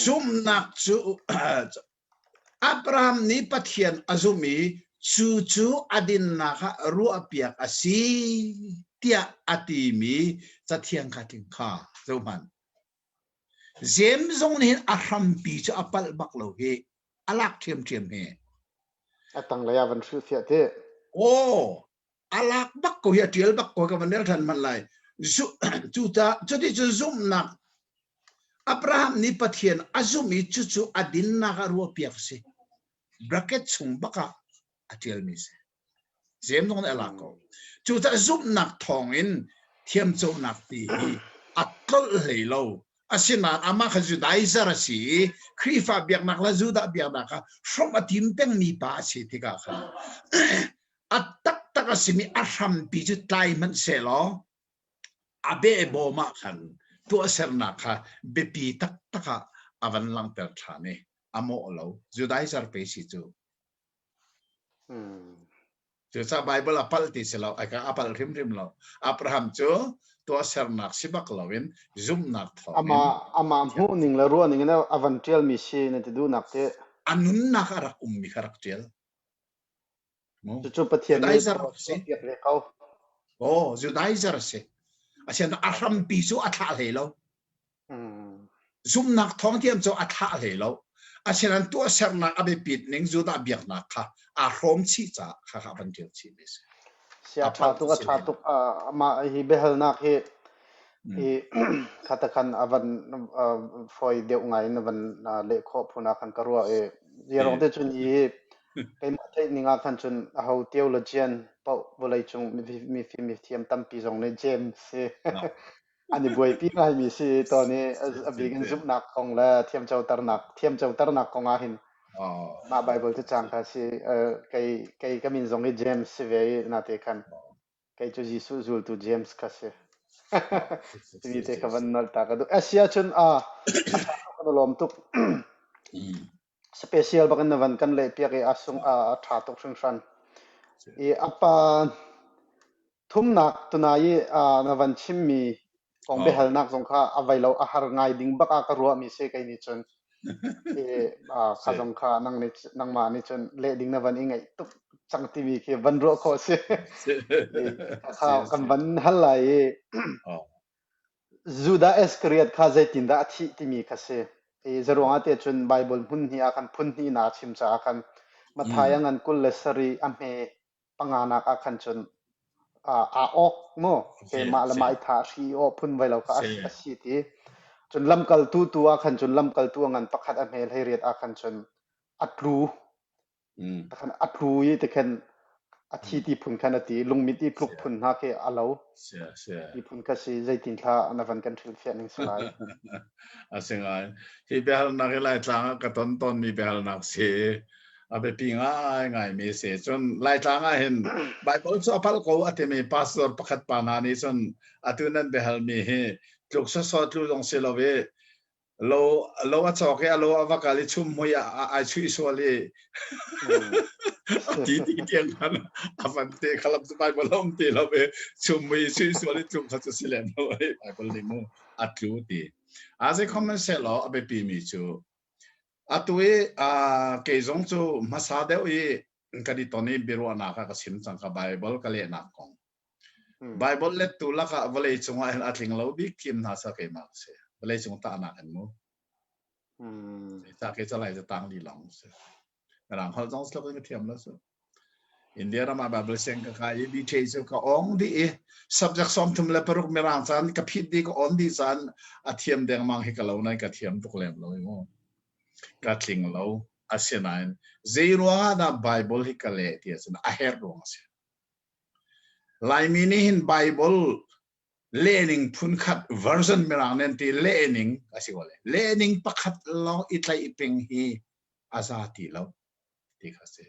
Zumhnak cu Abraham nih Pathian a zumh i cu cu a dinnak ah ruahpiak a si tiah a timi Cathiang kha tling kha zohhmanh. Jeim zong nih hin a hrampi cu a palh bak lo hi. A lak ṭhiamṭhiam hi. A tanglei ah van hrilhfiah te. Aw! A lak bak ko hi a tial bak ko ka van rel than hmanh lai. Cu ta cuti cu zumhnak Abraham nih Pathian a zumh i cucu a dinnak ah ruahpiak a si. Bracket chung bak ah a tialmi si. Zem zong nih a lak ko. Cucaah zumhnak thawngin thiamconak ti hi a tlolh hlei lo. Asinain amah kha Judaizer a si i Khrihfa biaknak le Judah biaknak kha hrawmh a tim pengmi pa a si tikah khan a taktak a simi a hrampi cu tlai hmanh sehlaw a behbawm ah khan tuahsernak kha biapi taktak ah a van langhter ṭhan i a mawh lo. Judaizer pe si cu. Cucaah Baibal a palh ti si lo, a palh hrimhrim lo. Abraham cu tuahsernak si bak loin zumhnak thawngin Amah amah hmuh ning le ruah ning in a van ṭialmi si na ti duhnak ti. A nunnak a rak ummi kha rak ṭial. Cucu Pathian nih tuahpiak ve ko. Oh, Judaizer a si. Asian a hrampi cu a thlah hlei lo. Zumhnak thawng thiam cu a thlah hlei lo. Asinain tuahsernak a biapit ning Judah biaknak kha aa hrawm chih caah kha kha van ṭial chih mi si. Sia ṭha tuk a ṭha tuk mah hi biahalnak hi hi kha khan a van fawi deuh ngai in a van leh khawh phun ah khan ka ruah i ziarong te cun hi keimah theih ning ah khan cun aho theologian paoh vawleicung mifim mithiam tampi zong nih James hi an i buaipi ngaimi si tawn i a bik in zumhnak kong le thiamcoternak thiamcoternak kong ah hin mah Bible cacang kha si kei kei ka min zong hi James si ve i nate khan kei cu Jesuh zultu James kha si timi te kha van nolh ta ka duh asia cun a a ṭha tuk kan lawm tuk special bak in na van kan leh piak i a sung a ṭha tuk hringhran i apa Thumnak tunai i na van chimmi kong biahalnak zong kha a vai lo a har ngai ding bak ah ka ruahmi si kei nih cun. I kha zong kha nang nih nangmah nih cun leh ding na van i ngaih tuk cang timi khi van ruah khawh si. I kha kan van hal lai i Judah Iskariot kha zeitindah a thih timi kha si. I zeruang ah tiah cun Baibal hmun hnih ah khan phun hnih in aa chim caah khan Matthai a ngan 27 a hme panganak ah khan cun aa awk mu keimah le mah i tha hri aw phun vai lo kha a si ti cun lamkaltu tu ah khan cun lamkaltu a ngan pakhat a hme hlei riat ah khan cun a tlu khan a tlu i ti khan a thi ti phun khan a ti lungmit i tluk phun hna khi a lo ti phun kha si zeitin thla na van kan hrilh fiah ning si lai a si ngai hi biahalnak hi laitlang ah ka ton ton mi biahalnak si a biapi ngaingaimi a si. Cun Laitlang ah hin Baibal cu a palh ko a timi pastor pakhat pa hna nih cun atu nan biahalmi hi tluk sawsawh tlu zong si lo i lo lo a cawk i a lo a va kal i chum mui ai chuih sual i a ti ti tiang khan a van te khalam cu Bible a um ti lo i chum mui chuih sual i tluk kha cu si lem lo i Bible nih mu a tlu ti. A zei khom man seh law a biapi mi cu Atu i kei zong cu hmasa deuh i kan i ton i biaruahnak ah ka chim cang ka Baibal ka lehnak kong. Baibal lettu lakah vawlei cungah hin a tling lo bik thim hna sa keimah ka si. Vawlei cung tahnak in mu. Zeicah ke calai cu tang li lawng si. Mirang holh zong slok in ka thiam lo su. India ram ah Bible siang ka kai i BTA cu ka ong dih i subject 36 mirang caan ka phit dih ka on dih caan a thiam dengmang hi ka lo nain ka thiam tuk lem lo i mu. Ka tling lo. Asinain zei ruangah dah Bible hi ka leh ti ahcun a herh ruang a si. Laimi nih hin Bible lehning phunkhat version mirang nih an ti lehning a si ko le lehning pakhat lawng i tlaih peng hi a za ti lo. ti kha si.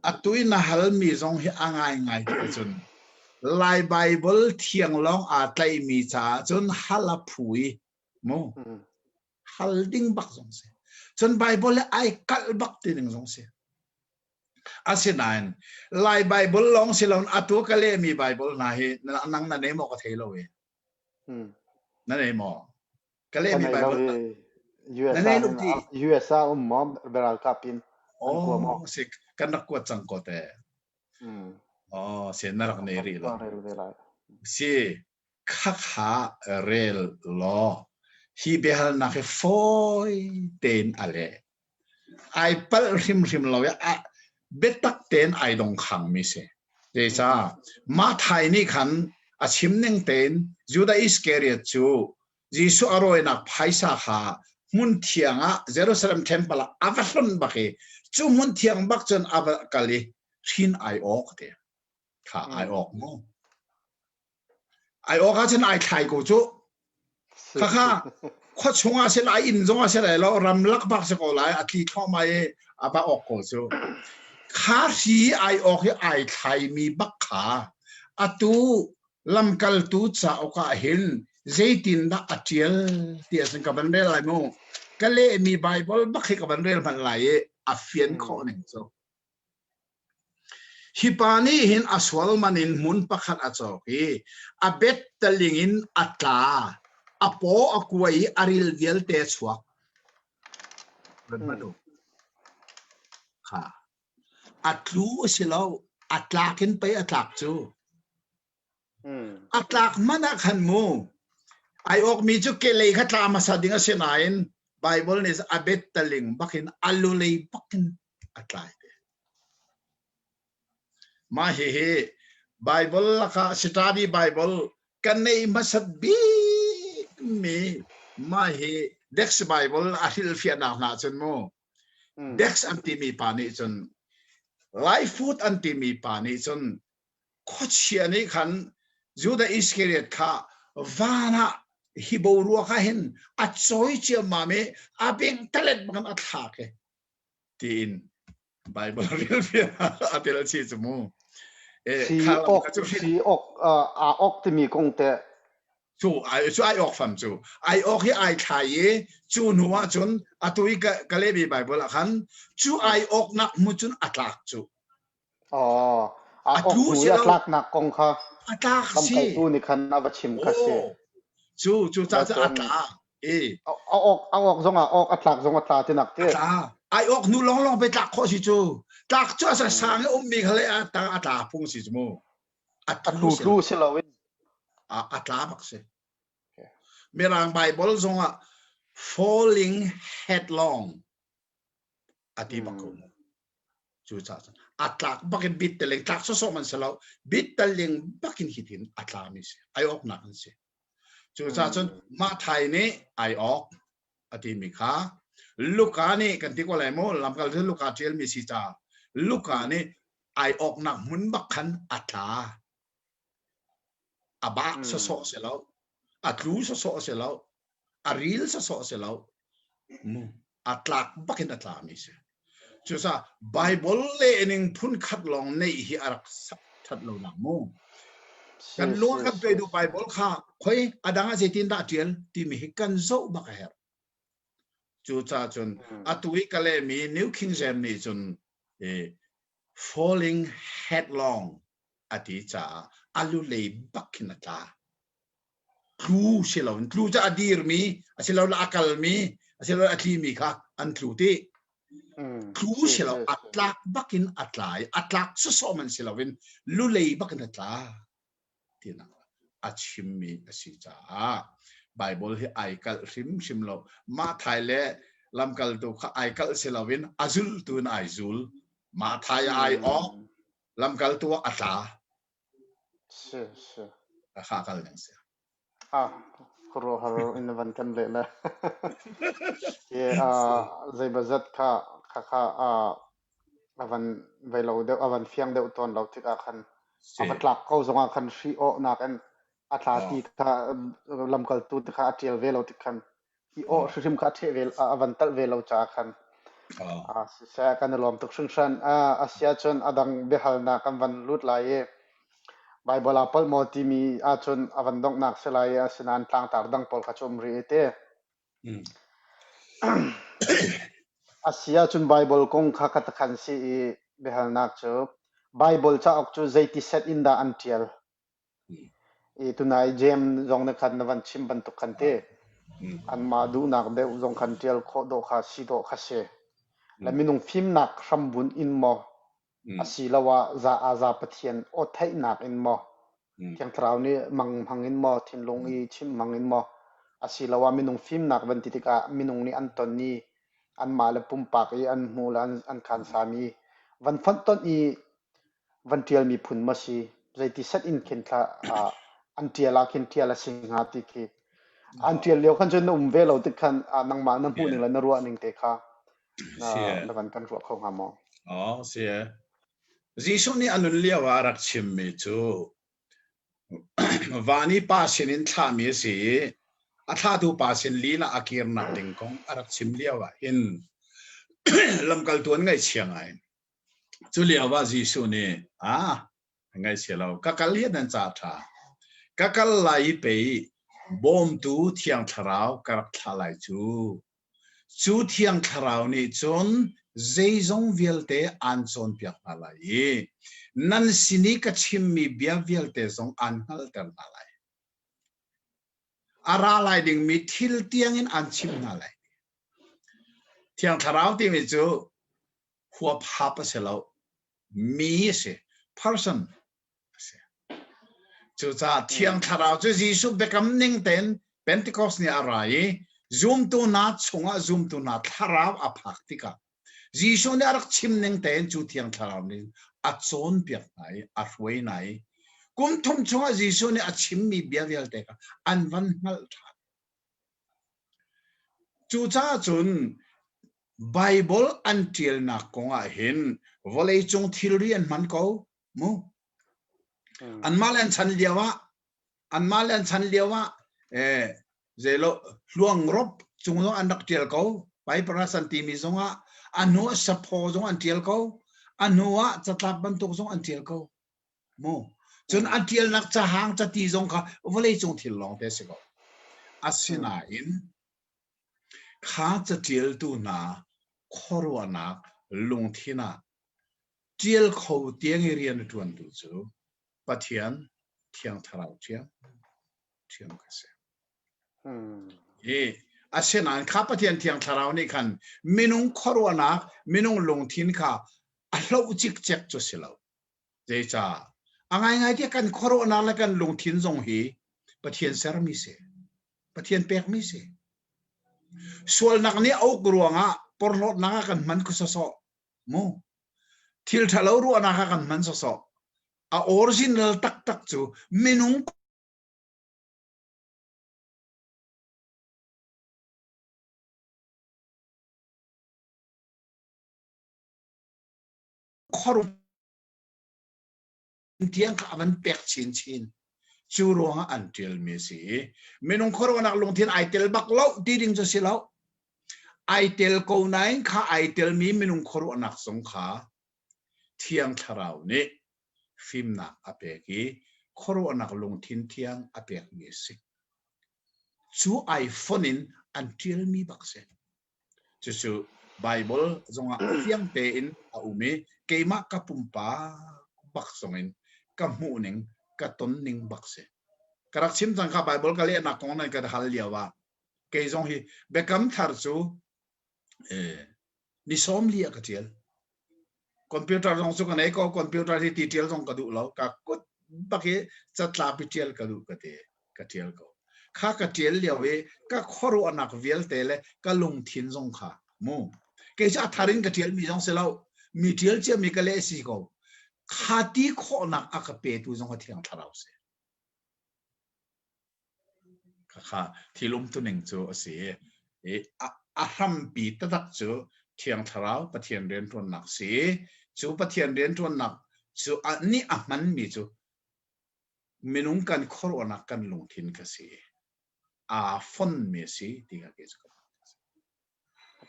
Atu i na halmi zong hi a ngaingai ti ahcun Lai Bible thiang lawng aa tlaihmi caah cun hal a phu i mu hal ding bak zong si. Cun Bible le ai kalh bak ti ding zong si. Asinain Lai Bible lawng si loin atu ka lehmi Bible hna hi nang na nei maw ka thei lo i. Na nei maw? Ka lehmi Bible na nei lo ti. US ah um maw ralkap in an kua maw? Oh, si kan rak kuat cang ko te. Oh, si na rak nei rih lo. Si khakha rel law hi biahalnak hi fawi tein a leh. Ai palh hrimhrim lo i biatak tein ai dongkhang mi si. Zeicah Matthai nih khan a chim ning tein Judah Iskariot cu Jesuh a rawinak phaisa kha hmun thiang ah Jerusalem temple ah a va hlonh bak i cu hmun thiang bak cun a va kal i hrin ai awk te kha ai awk mu Ai awk ahcun ai thlai ko cu. Khakha khua chungah si lai inn zongah si lai lo ramlak bak si ko lai a tli thluahmah i a va awk ko cu. Kha hri ai awk i ai thlaimi bak kha atu lamkaltu cauk ah hin zeitindah a ṭial ti ahcun ka van rel lai mu. Ka lehmi Baibal bak hi ka van rel hmanh lai i a fian khawh ning cu. Hi pa nih hin a sualman in hmun pakhat a cawk i a bettaling in a tla, a paw a kuai i a ril vialte a chuak. Kha. A tlu a si lo, a tlak in pei a tlak cu. A tlak hmanh ah khan mu ai awkmi cu kelei kha tla hmasa ding a si nain Bible nih a bettaling bakin a lulei bakin a tlai te. Mah hihi Bible lakah study Bible kan neih hmasat bikmi mah hi Dex Bible a hrilhfiahnak hna cun mu Dex an timi pa nih cun Lai food an timi pa nih cun khuachia nih khan Judah Iskariot kha van ah hi boruak ah hin a cawi ciammam i a bengtalet bangin a thlak i tiin Bible rel a tel chi cu mu. Si ok si ok a ok timi kong te cu ai cu ai ok fam cu ai ok hi ai thlai i cu hnu ah cun atu i ka lehmi Bible ah khan cu ai ok nak mu cun a tlak cu Aw, a A tlu hnu si i a lo. tlaknak kong kha A tlak si. lamkaltu nih khan a va chim kha si. Aw. Cu cu ca cu a Cun tla. E. a a awk a awk zongah awk a tlak zong a tla tinak A ti. tla. Ai awk hnu lawnglawng pe tlak khawh si cu. Tlak cu a sa Mm. sang i ummi kha le a tang a tla phung si cu mu. A A tlu tlu si tlu lo. si loin. A, a tla bak si. Mirang Bible zongah falling headlong a ti bak ko mu. Cucaah cun a tlak bakin bit teling tlak sawsawh man si lo bit teling bakin hitin a tlami si ai awknak an si. Cucaah cun Mathai nih ai awk a timi kha Luka nih kan ti ko lai mu lamkal cu Luka ṭialmi si ca Luka nih ai awknak hmun bak khan a tla a bak sawsawh si lo a tlu sawsawh si lo a ril sawsawh si lo mu a tlak bakin a tlami si cucaah Bible lehning phun khat lawng neih hi a rak that lo nak mu kan lung kan pe du Bible kha khoi adang ah zeitin dah tial timi hi kan zoh bak a herh cucaah cun atu i ka lehmi New King James nih cun falling headlong a ti caah a lulei bak khin a tla tlu si loin tlu cu a dirmi asilole a kalmi asilole a tlimi kha an tlu ti tlu si lo a tlak bakin a tla i a tlak sawsawh man si loin lulei bakin a tla tinak a chimmi a si caah Bible hi ai kalh hrimhrim lo Mathai le lamkaltu kha ai kalh si loin a zultu in ai zul Mathai ai awk lamkaltu ah a tla Si si. A kha kal ning si. Ah, khuaruahhar in na van kan leh le. Ye ah zeibazat kha kha kha ah a van vei lo deuh a van fiang deuh tawn lo tikah khan a va tlak ko zongah khan hri awhnak in a tla ti kha lamkaltu te kha a ṭial ve lo tik khan i awh hrimhrim kha a ṭheh ve a van talh ve lo caah khan siseh kan i lawm tuk hringhran. A si ahcun a dang biahalnak kan van lut lai i Baibal aa palh maw timi ahcun a van donghnak si lai i asinain tlangtar dang pawl kha cu um rih i ti. A si ahcun Baibal kong kha ka takhan si i biahalnak cu Baibal cauk cu zeiti set in dah an ṭial? I tunai Jeim zong nih khan na van chim bantuk khan ti. Anmah duhnak deuh zong khan ṭial khawh dawh kha si dawh kha si. Le minung fimnak hrambunh in maw asiloah za aza Pathian aw theihnak in maw Thiang Thlarau nih mang hmang in maw thinlung i chimh hmang in maw asiloah minung fimnak van ti tikah minung nih an ton i anmah le pumpak i an hmuh le an, an khansami van fonhtonh i. van ṭialmi phun maw si zeiti set in khin thla an ṭial ah khin ṭial a si hnga ti khi an ṭial lio khan cun na um ve lo tik khan nangmah na hmuh ning le na ruah ning te kha na na van kan ruah kho hnga maw? Oh, si. Jesuh nih a nun lio ah a rak chimmi cu van i pa sinin thlahmi a si i a thlahtu pa sin lila a kirnak ding kong a rak chim lio ah hin lamkaltu an ngaihchia ngai. Cu lio ah Jesuh nih, "Ah, ngaihchia lo, ka kal hi nan ca ṭha. Ka kal lai i pei bawmtu Thiang Thlarau ka rak thlah lai cu. Cu Thiang Thlarau nih cun zeizong vialte aan cawnpiak hna lai i nan sin i ka chimmi bia vialte zong aan hngalhter hna lai. A ra lai dingmi thil tiangin aan chimh hna lai. Thiang Thlarau timi cu huaphap a si lo, mi a si, person a si. Cucaah Thiang Thlarau cu Jesuh biakam ning tein Pentecost ni a ra i zumtu hna chungah zumtu hna thlarau a phak tikah Jesuh nih a rak chim ning tein cu Thiang Thlarau nih a cawnpiak hna i a hruai hna i kum thum chungah Jesuh nih a chimmi bia vialte kha an van hngalh ṭhan. Cucaah cun Baibal an ṭialnak kong ah hin vawleicung thilri an hman ko mu. Anmah le an chan lio ah anmah le an chan lio ah eh zeilo hluangrop cung zong an rak ṭial ko. Papyrus an timi zong ah a hnu ah saphaw zong an ṭial ko. A hnu ah catlap bantuk zong an ṭial ko. Mu. Cun a ṭialnak cahang cati zong kha vawleicung thil lawng te si ko. Asinain kha caṭialtu hna khuaruahnak lungthin ah ṭial kho tiang i rian a ṭuantu cu Pathian Thiang Thlarau ṭhiam ṭhiam kha si. I asinain kha Pathian Thiang Thlarau nih khan minung khuaruahnak, minung lungthin kha a hloh cikcek cu si lo. Zeicah? A ngaingai tiah kan khuaruahnak le kan lungthin zong hi Pathian sermi si. Pathian pekmi si. Sualnak nih a uk ruangah porhlawtnak ah kan hman khu sawsawh. Mu. Thil ṭhalo ruahnak ah kan hman sawsawh. A original taktak cu minung khuaruah tiang kha a van pek chinchin. Cu ruangah an ṭialmi a si i minung khuaruahnak lungthin ai tel bak lo ti ding cu si lo. Ai tel ko nain kha ai telmi minung khuaruahnak zong kha Thiang Thlarau nih fimnak a pek i khuaruahnak lungthin thiang a pekmi a si. Cu ai fonh in an ṭialmi bak si. Cucu Baibal zongah fiang tein a um i keimah ka pumpak bak zongin ka hmuhning, ka tonning bak si. Ka rak chim cang kha Baibal ka lehnak kong nan ka hal lio ah kei zong hi Biakam Thar cu eh, ni 40 ah ka ṭial. Computer zong cu ka nei ko, computer hi ti ṭial zong ka duh lo. Ka kut bak i catlap i ṭial ka duh ka ti, ka ṭial ko. Kha ka ṭial lio i ka khuaruahnak vialte le ka lungthin zong kha mu. Kei cu a thar in ka ṭialmi zong si lo, mi ṭial ciami ka leh si ko. Kha ti khawhnak a ka petu zong a Thiang Thlarau si. Khakha thil umtuning cu a si i a hrampi taktak cu Thiang Thlarau Pathian rianṭuannak si. Cu Pathian rianṭuannak cu nih a hmanmi cu minung kan khuaruahnak kan lungthin kha si. Aa fonmi a si ti kha kei cu ka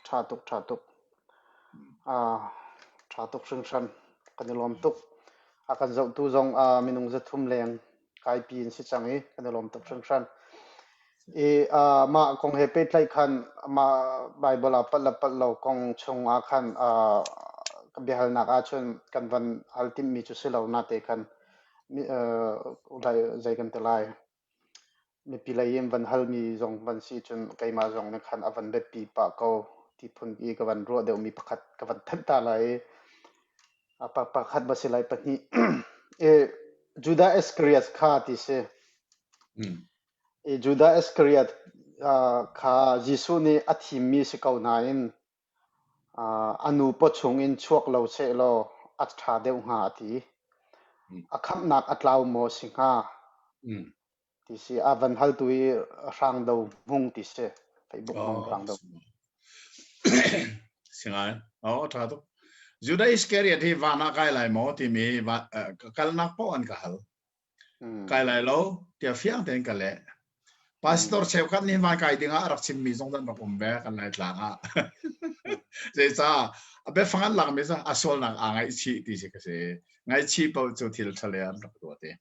Ṭha tuk, ṭha tuk. Ṭha tuk hringhran. Kan i lawm tuk. A kan zohtu zong minung 300 leng kaipi in si cang i kan i lawm tuk hringhran. I mah kong he pehtlaih khan mah Baibal ah palh le palh lo kong chung ah khan ka biahalnak ahcun kan van hal timhmi cu si lo nate khan zei kan ti lai. Mipi lei in van halmi zong van si cun keimah zong nih khan a van biapi pah ko ti phun i ka van ruah deuhmi pakhat ka van thanh ta lai i a pakhat va si lai pahnih. I Judah Iscariot kha ti si. I Judah Iscariot kha Jesuh nih a thimmi si ko nain a nu pawchung in chuak lo sehlaw a ṭha deuh hnga a ti. A khamhnak a tlau maw si hnga? Ti si. A van haltu i Hrangdo Hmung ti si. Facebook hmung Hrangdo. Si ngai. Oh, tha tuk. Judah Iscariot hi van ah kai lai maw timi kalnak paoh an ka hal. Kai lai lo tiah fiang tein ka leh. Pastor cheukhat nih van kai ding ah a rak chimmi zong an rak um ve kan lai tlang ah. Zeicah a biafang an lakmi cu a sualnak aa ngaihchih ti si ka si. Ngaihchih paoh cu thil ṭhale an rak ruat i.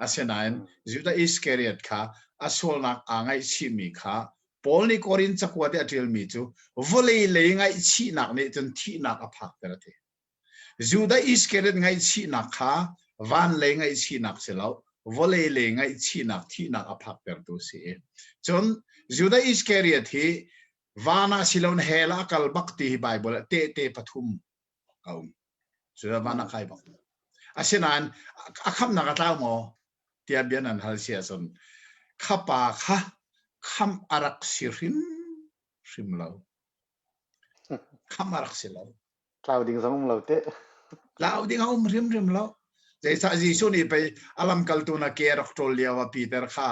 Asinain Judah Iskariot kha a sualnak aa ngaihchihmi kha Paul nih Korin cakuat i a ṭialmi cu vawlei lei ngaihchihnak nih cun thihnak a phakter a ti. Judah Iskariot ngaihchihnak kha van lei ngaihchihnak si lo, vawlei lei ngaihchihnak thihnak a phaktertu a si. Cun Judah Iskariot hi van ah si loin hell ah a kal bak ti hi Baibal ah tehte pathum a um. Cucu van ah kai bak. Asinain a khamhnak a tlau maw tiah bia nan hal si ahcun kha pa kha khamh a rak si hrim hrim lo. Khamh a rak si lo. Tlau ding zong um lo te. Tlau ding a um hrimhrim lo. Zeicah Jesuh nih pei a lamkaltu na ke rak ṭawl lio ah Peter kha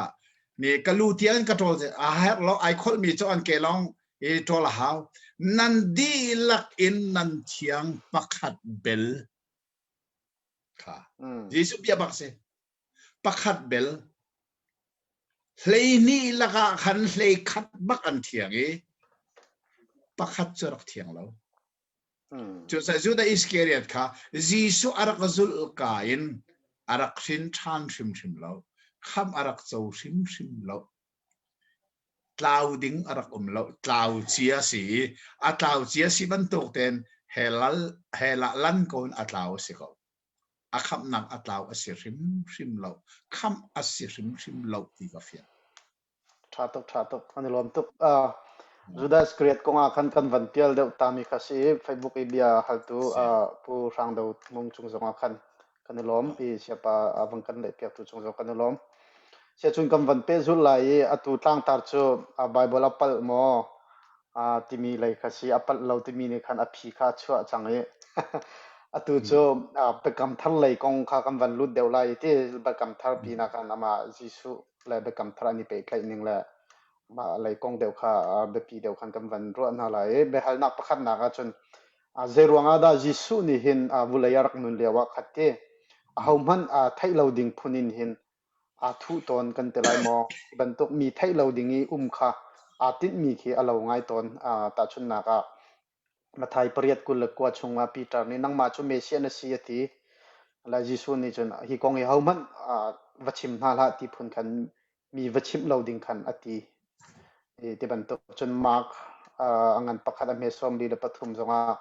ni ka lu tiang ka ṭawl a herh lo ai kholhmi cu an ke lawng i ṭawl a hau. Nan dihlak in nan thiang pakhat bel kha. Jesuh bia bak si. Pakhat bel 12 lakah khan 11 bak an thiang i pakhat cu rak thiang lo. Cucaah Judah Iskariot kha Jesuh a rak zulh ka in a rak hrin ṭhan hrimhrim lo. Khamh a rak co hrimhrim lo. Tlau ding a rak um lo. Tlau cia si i a tlau cia si bantuk tein hell ah lan ko in a tlau a si ko. A khamhnak a tlau a si hrimhrim lo. Khamh a si hrimhrim lo ti ka fiang. Ṭha tuk, ṭha tuk. An i lawm tuk. Uh, Judah Iscariot kong ah khan kan van pial deuh tami kha si i Facebook i bia haltu uh, Pu Hrang Do Mung cung zong ah khan kan i lawm i siapa a van kan leh piaktu cung zong kan i lawm. Siacun kan van pehzulh lai i atu tlangtar cu uh, Bible a palh maw uh, timi lei kha si a palh lo timi nih khan a phi kha a chuah cang i atu cu uh, Biakam Thar lei kong kha kan van lut deuh lai i ti Biakam Thar pinah khan amah Jesuh le Biakam Thar an i pehtlaih ning le mah lei kong deuh kha biapi deuh khan kan van ruah hna lai i biahalnak pakhatnak ahcun zei ruangah dah Jesuh nih hin vulei a rak nun lio ah khat ti ahohmanh theih lo ding phun in hin aa thuh tawn kan ti lai maw? Hi bantuk mi theih lo ding i um kha aa tinhmi khi a lo ngai tawn. Tahchunhnak ah Matthai pariat 29 chungah Peter nih nangmah cu Messiah na si a ti. Le Jesuh nih cun hi kong hi hohmanh va chim hna hlah ti phun khan mi va chimh lo ding khan a ti. Ti bantuk cun Mark a ngan pakhat a hme 43 zongah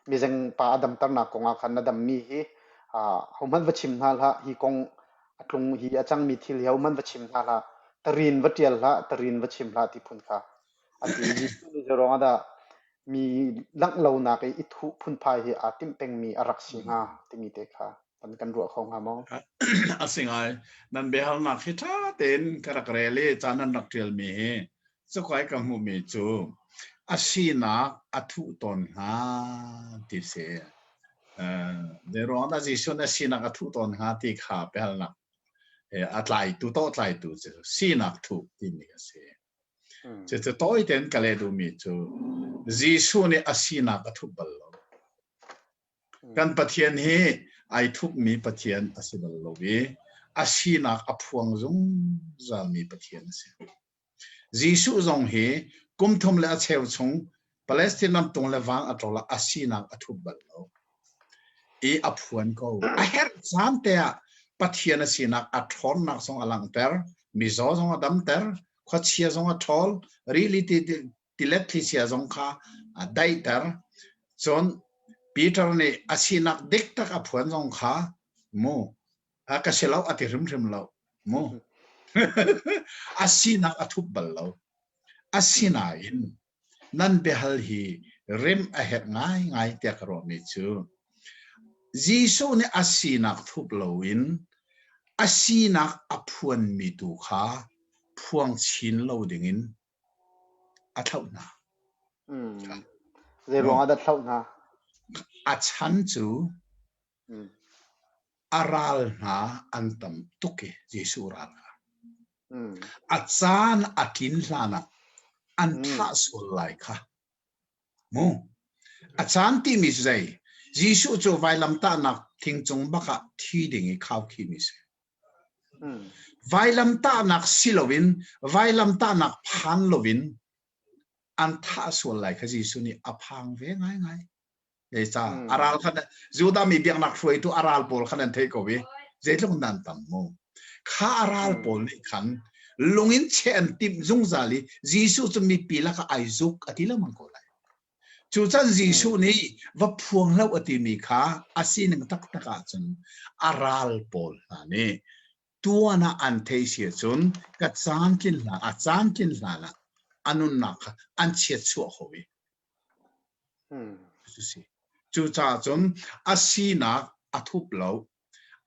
mizeng pa a damternak kong ah khan na dammi hi hohmanh va chim hna hlah hi kong a tlung hi a cangmi thil hi hohmanh va chim hna hlah tarin va ṭial hlah tarin va chim hlah ti phun kha a ti. Jesuh nih zei ruangah dah mi langh lonak i i thuh phunphai hi aa timh pengmi a rak si hnga timi te kha kan kan ruah kho hnga maw? A si ngai. Nan biahalnak hi ṭha tein ka rak rel i ca nan rak ṭialmi hi cukai ka hmuhmi cu a sinak a thuh tawn hnga ti si. Zei ruang dah Jesuh nih a sinak a thuh tawn hnga ti kha biahalnak a tlaitu tawh tlaitu cu sinak thuh timi a si. Cucu tawi tein ka leh duhmi cu Jesuh nih a sinak a thup bal lo. Kan Pathian hi ai thupmi Pathian a si bal lo i a sinak a phuang zungzalmi Pathian a si. Jesuh zong hi kum thum le a cheu chung Palestine ram tung le vang a ṭol ah a sinak a thup bal lo. I a phuan ko. A herh caan te ah Pathian a sinak a ṭhawnnak zong a langhter, mizaw zong a damter, khuachia zong a ṭhawl, rili tilet thlichia zong kha a daihter. Cun Peter nih a sinak dik tak a phuan zong kha mu a ka si lo a ti hrimhrim lo mu a sinak a thup bal lo. Asinain nan biahal hi rem a herh ngaingai tiah ka ruahmi cu Jesuh nih a sinak thup loin a sinak a phuanmi tu kha phuang chin lo dingin a thlauh hna. Mm. Zei ruangah dah thlauh hna? A chan cu Mm. A ral hna an tam tuk i Jesuh ral kha. A caan a tlin hlan ah an thah sual lai kha. Mu. A caan timi cu zei? Jesuh cu vailamtahnak thing cung bak ah thi ding i khaukhihmi si. Vailamtahnak si loin vailamtahnak phan loin an thah sual lai kha Jesuh nih a phang ve ngaingai. Zeicah a ral kha Judah mi biaknak hruaitu a ral pawl khan an theih ko i zeitluk nan tam mu. Kha a ral pawl nih khan lung in cheh an timh zungzal i Jesuh cu mipi lakah ai zuk a ti lengmang ko lai. Cu can Jesuh nih va phuang hlah a timi kha a sining taktak ahcun a ral pawl hna nih tuan ah an theih si ahcun ka caan tlin hlan a caan tlin hlan ah a nunnak kha an chiat chuah kho i Si. Cucaah cun a sinak a thup lo.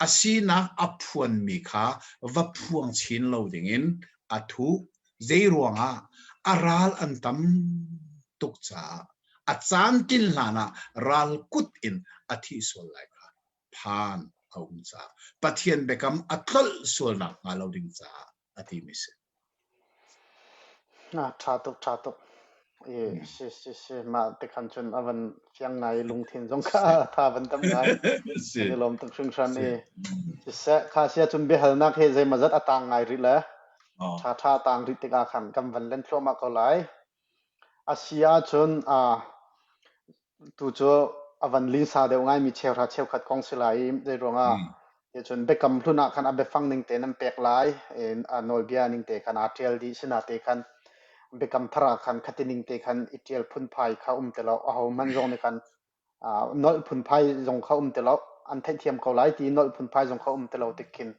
A sinak a phuanmi kha va phuang chin lo dingin a thuh. Zeiruangah a ral an tam tuk caah a caan tlin hlanah ral kut in a thih sual lai kha phan a um caah Pathian biakam a tlolh sualnak hnga lo ding caah a timi si. Na ṭha tuk ṭha tuk. I si si si mah te khan cun a van fiang ngai i lungthin zong kha tha van tam ngai. Si. Kan i lawm tuk hringhran i siseh kha sia cun biahalnak hi zeimawzat a tang ngai rih le Oh. ṭha ṭha a tang rih tikah khan kan van len thluahmah ko lai. A si ahcun ah Tu cu a van linsa deuh ngaimi cheuhra cheukhat kong si lai i zeiruangah ticun biakam hlun ah khan a biafang ning tein an pek lai i a nawlbia ning te khan aa ṭial dih sinate khan biakam thar ah khan khati ning te khan i ṭial phunphai kha um ti lo ahohmanh zong nih khan nolh phunphai zong kha um ti lo an theihthiam ko lai ti nolh phunphai zong kha um ti lo tik khin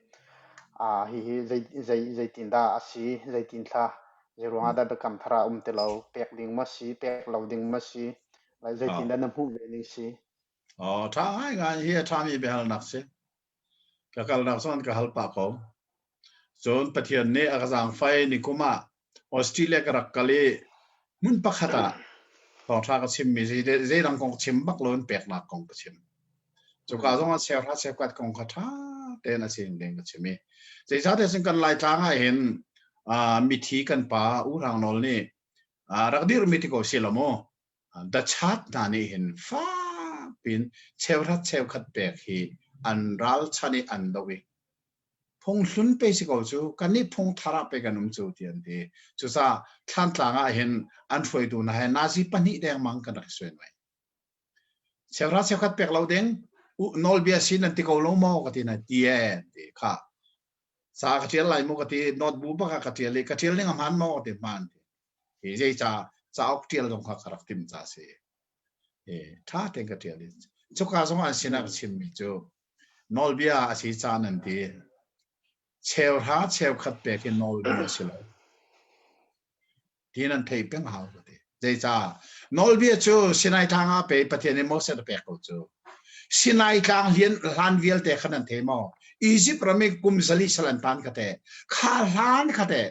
hihi zei zei zeitin dah a si zeitin thla Zeiruangah dah biakam thar ah um ti lo? Pek ding maw si, pek lo ding maw si? Like zeitindah na hmuh ve ning si? Oh, ṭha ngaingai hi a ṭhami biahalnak si. Ka kalnak zong ka hal pah ko. Cun Pathian nih a ka zaangfai ni kum ah Australia ka rak kal i hmun pakhat ah thawngṭha ka chimmi zeidang kong chim bak loin peknak kong ka chim. Cuka zong ah cheuhra cheukhat kong kha ṭha tein a sin ding ka chim i zeicahtiah cun kan Laitlang ah hin mithi kan pa U Hrang Nawl nih rak dirhmi ti ko si lo mu dachat hna nih hin fak piin cheuhrat cheukhat pek hi an ralchan i an doh i phunghlun pe si ko cu kannih phung thar ah pe kan um cu ti an ti. Cucaah Thlantlang ah hin an hruaitu hna he nazi pahnih dengmang kan rak i suai mai. Cheuhra cheukhat pek lo ding nawlbia si nan ti ko lo maw ka ti na ti e ti kha ca ka ṭial lai mu ka ti notebook bak ah ka ṭial i ka ṭial ning a hmaan maw ka ti hmaan ti hi zei ca cauk ṭial zong kha ka rak tim ca si e ṭha tein ka ṭial i cuka zong an sinah ka chimmi cu nawlbia a si ca nan ti cheuhra cheukhat pek hi nawlbia a si lo ti nan theih peng hau ka ti. Zeicah? Nawlbia cu Sinai tlang ah pe Pathian nih Moses a pek ko cu. Sinai tlang hlian hlan vialte kha nan thei maw? Egypt ram i kum zali sal an tan kha te. Kha hlan kha te.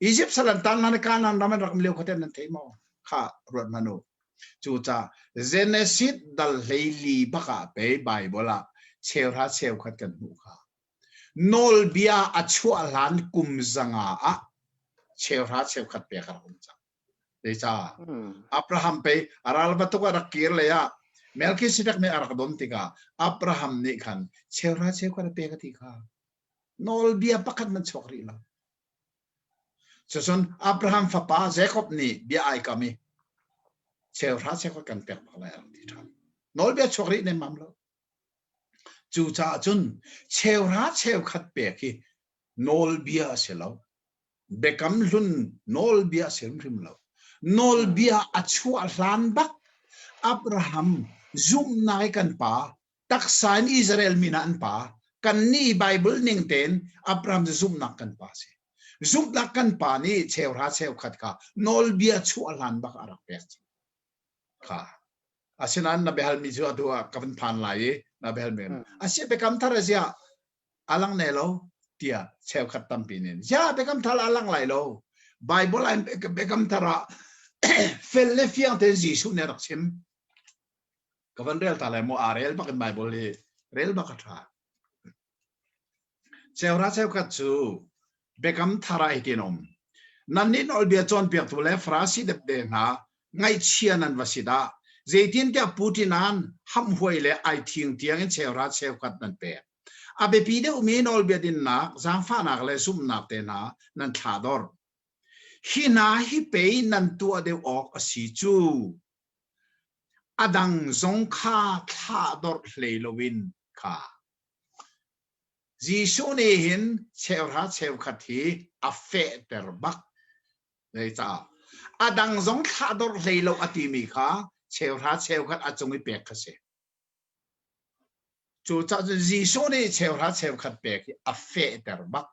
Egypt sal an tan hlan Canaan ram an rak um lio kha te nan thei maw? Kha ruat hmanh u. Cucaah Genesis dal hleili bak ah pe Bible ah cheuhra cheukhat kan hmuh kha. Nawlbia a chuah hlan kum zanga ah cheuhra cheukhat pek a rak um cang. Zeicah? Abraham pei a ral bantuk a rak kir lei ah Melchizedek nih a rak don tikah Abraham nih khan cheuhra cheukhat a pek a ti kha. Nawlbia pakhat man chuak rih lo. Cucun Abraham fapa Jacob nih bia ai kam i cheuhra cheukhat kan pek bak lai a rak ti ṭhan. Nawlbia chuak rih nemmam lo. Cucaah cun cheuhra cheukhat pek hi nawlbia a si lo. Biakam hlun nawlbia a si hrimhrim lo. Nawlbia a chuah hlan bak Abraham zumhnak i kan pa, taksa in Israel mi hna an pa, kannih Bible ning tein Abraham cu zumhnak kan pa a si. Zumhnak kan pa nih cheuhra cheukhat kha nawlbia chuah hlan bak a rak pek cang. Kha. Asinain na biahalmi cu atu ah ka van phan lai i na biahalmi asi biakam thar a ziah a lang ne lo tiah cheukhat tampi nih ziah biakam thar a lang lai lo Bible ah biakam thar ah fel le fiang tein Jesuh nih a rak chim ka van rel ta lai mu aa rel bak in Bible hi rel bak a tha. Cheuhra cheukhat cu Biakam Thar ah hitin a um. Nannih nawlbia cawnpiaktu le Farasi depde hna, ngaihchia nan va si dah! Zeitintiah Putin-an hamhhuai le aithing tiangin cheuhra cheukhat nan pek. A biapi deuhmi nawlbia dinnak, zaangfahnak le zumhnak te hna nan thlahdorh. Hi hna hi pei nan tuah deuh awk a si cu. A dang zong kha thlahdorh hlei loin kha. Jesuh nih hin cheuhra cheukhat hi a fehter bak. Zeicah? A dang zong thlahdorh hlei lo a timi kha cheuhra cheukhat a cung i pek kha si. Cucaah cun Jesuh nih cheuhra cheukhat pek hi a fehter bak.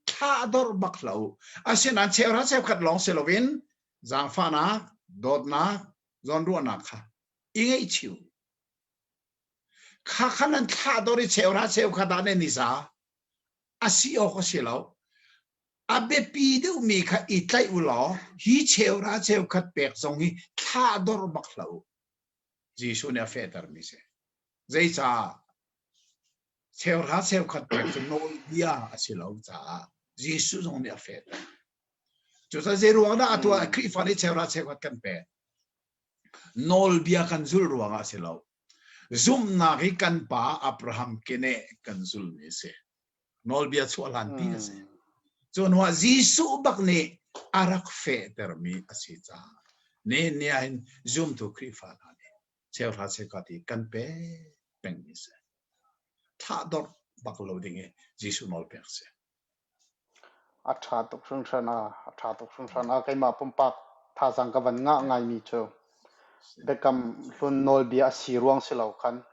Thlahdorh bak lo. Asinain cheuhra cheukhat lawng si loin zaangfahnak, dawtnak, zawnruahnak kha i ngaihchiu. Kha kha nan thlahdorh i cheuhra cheukhat ah nan i za. A si awk a si lo. A biapi deuhmi kha i tlaih u law hi cheuhra cheukhat pek zong hi thlahdorh bak hlah u. Jesuh nih a fehtermi si. Zeicah? Cheuhra cheukhat pek cu nawlbia a si lo caah Jesuh zong nih a fehter. Cucaah zei ruang dah atu ah Khrihfa nih cheuhra cheukhat kan pek? Nawlbia kan zulh ruangah a si lo. Zumhnak hi kan pa Abraham keneh kan zulmi a si. Nawlbia chuah hlanpi a si. Cu hnuah Jesuh bak nih a rak fehtermi a si caah nihin ni ah hin zumtu Khrihfa hna nih cheuhra cheukhat hi kan pek pengmi a si. Thlahdorh bak lo ding i Jesuh nawl pek a si. A ṭha tuk hringhran a, a ṭha tuk hringhran a. Keimah pumpak thazaang ka van ngah ngaimi cu Biakam Hlun nawlbia a si ruang si lo khan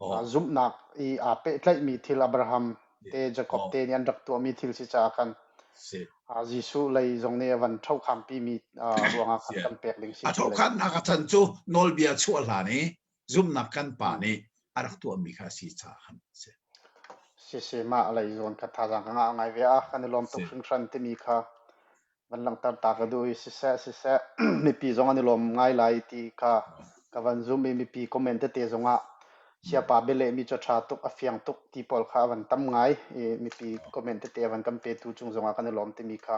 zumhnak i aa pehtlaihmi thil Abraham te Jakob te nih an rak tuahmi thil si caah khan Jesuh lei zong nih a van ṭhohkhampimi ruangah khan kan pek ding si A ṭhohkhannak a chan cu nawlbia chuah hlan i zumhnak kan pa nih a rak tuahmi kha a si caah khan a si. Si si mah lei zawn kha thazaang ka ngah ngai ve a kan i lawm tuk hringhran timi kha van langhter ta ka duh i siseh siseh mipi zong an i lawm ngai lai ti kha ka van zum i mipi comment tete zongah siapa bialehmi cu ṭha tuk a fiang tuk ti pawl kha a van tam ngai i mipi comment tete a van kan petu cung zongah kan i lawm timi kha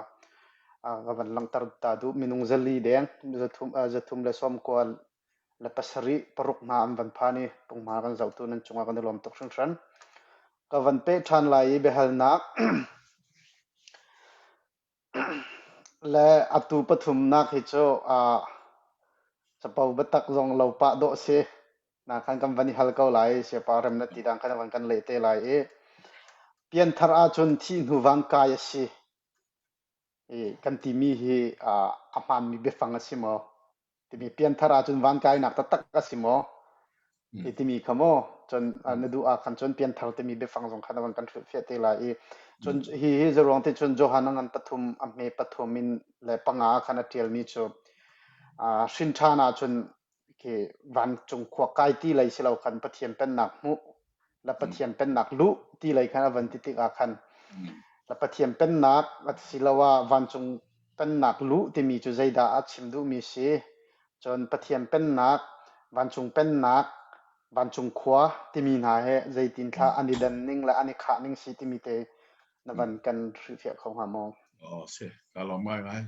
ka van langhter ta duh minung zali deng zathum le sawmkua le pasarih paruk hna an van phan i punghma kan zohtu nan cungah kan i lawm tuk hringhran. Ka van peh ṭhan lai i biahalnak le atu pathumnak hi cu uh, capo biatak zong lo pah dawh si. Na khan kan van i hal ko lai siapa rem na ti dang khan van kan leh te lai i pianthar ahcun thih hnu van kai a si i kan timi hi uh, a hmaanmi biafang a si maw? Timi pianthar ahcun van kainak taktak a si maw? Hi timi kha maw? Cun na duh ah khan cun pianthar timi biafang zong kha na van kan hrilhfiah te lai i cun hi hi zaruang te cun Johan a ngan pathum a hme pathum in le panga khan a ṭialmi cu hrin ṭhan ahcun khi vancung khua kai ti lei si lo khan Pathian pennak hmuh le Pathian pennak luh ti lei khan a van ti tikah khan le Pathian pennak asiloah vancung pennak luh timi cu zeidah a chim duhmi si? Cun Pathian pennak, vancung pennak, vancung khua timi hna he zeitin thla an i dan ning le an i khah ning si timi te na van kan hrilhfiah kho hnga maw? Oh, si, ka lawm ngai ngai.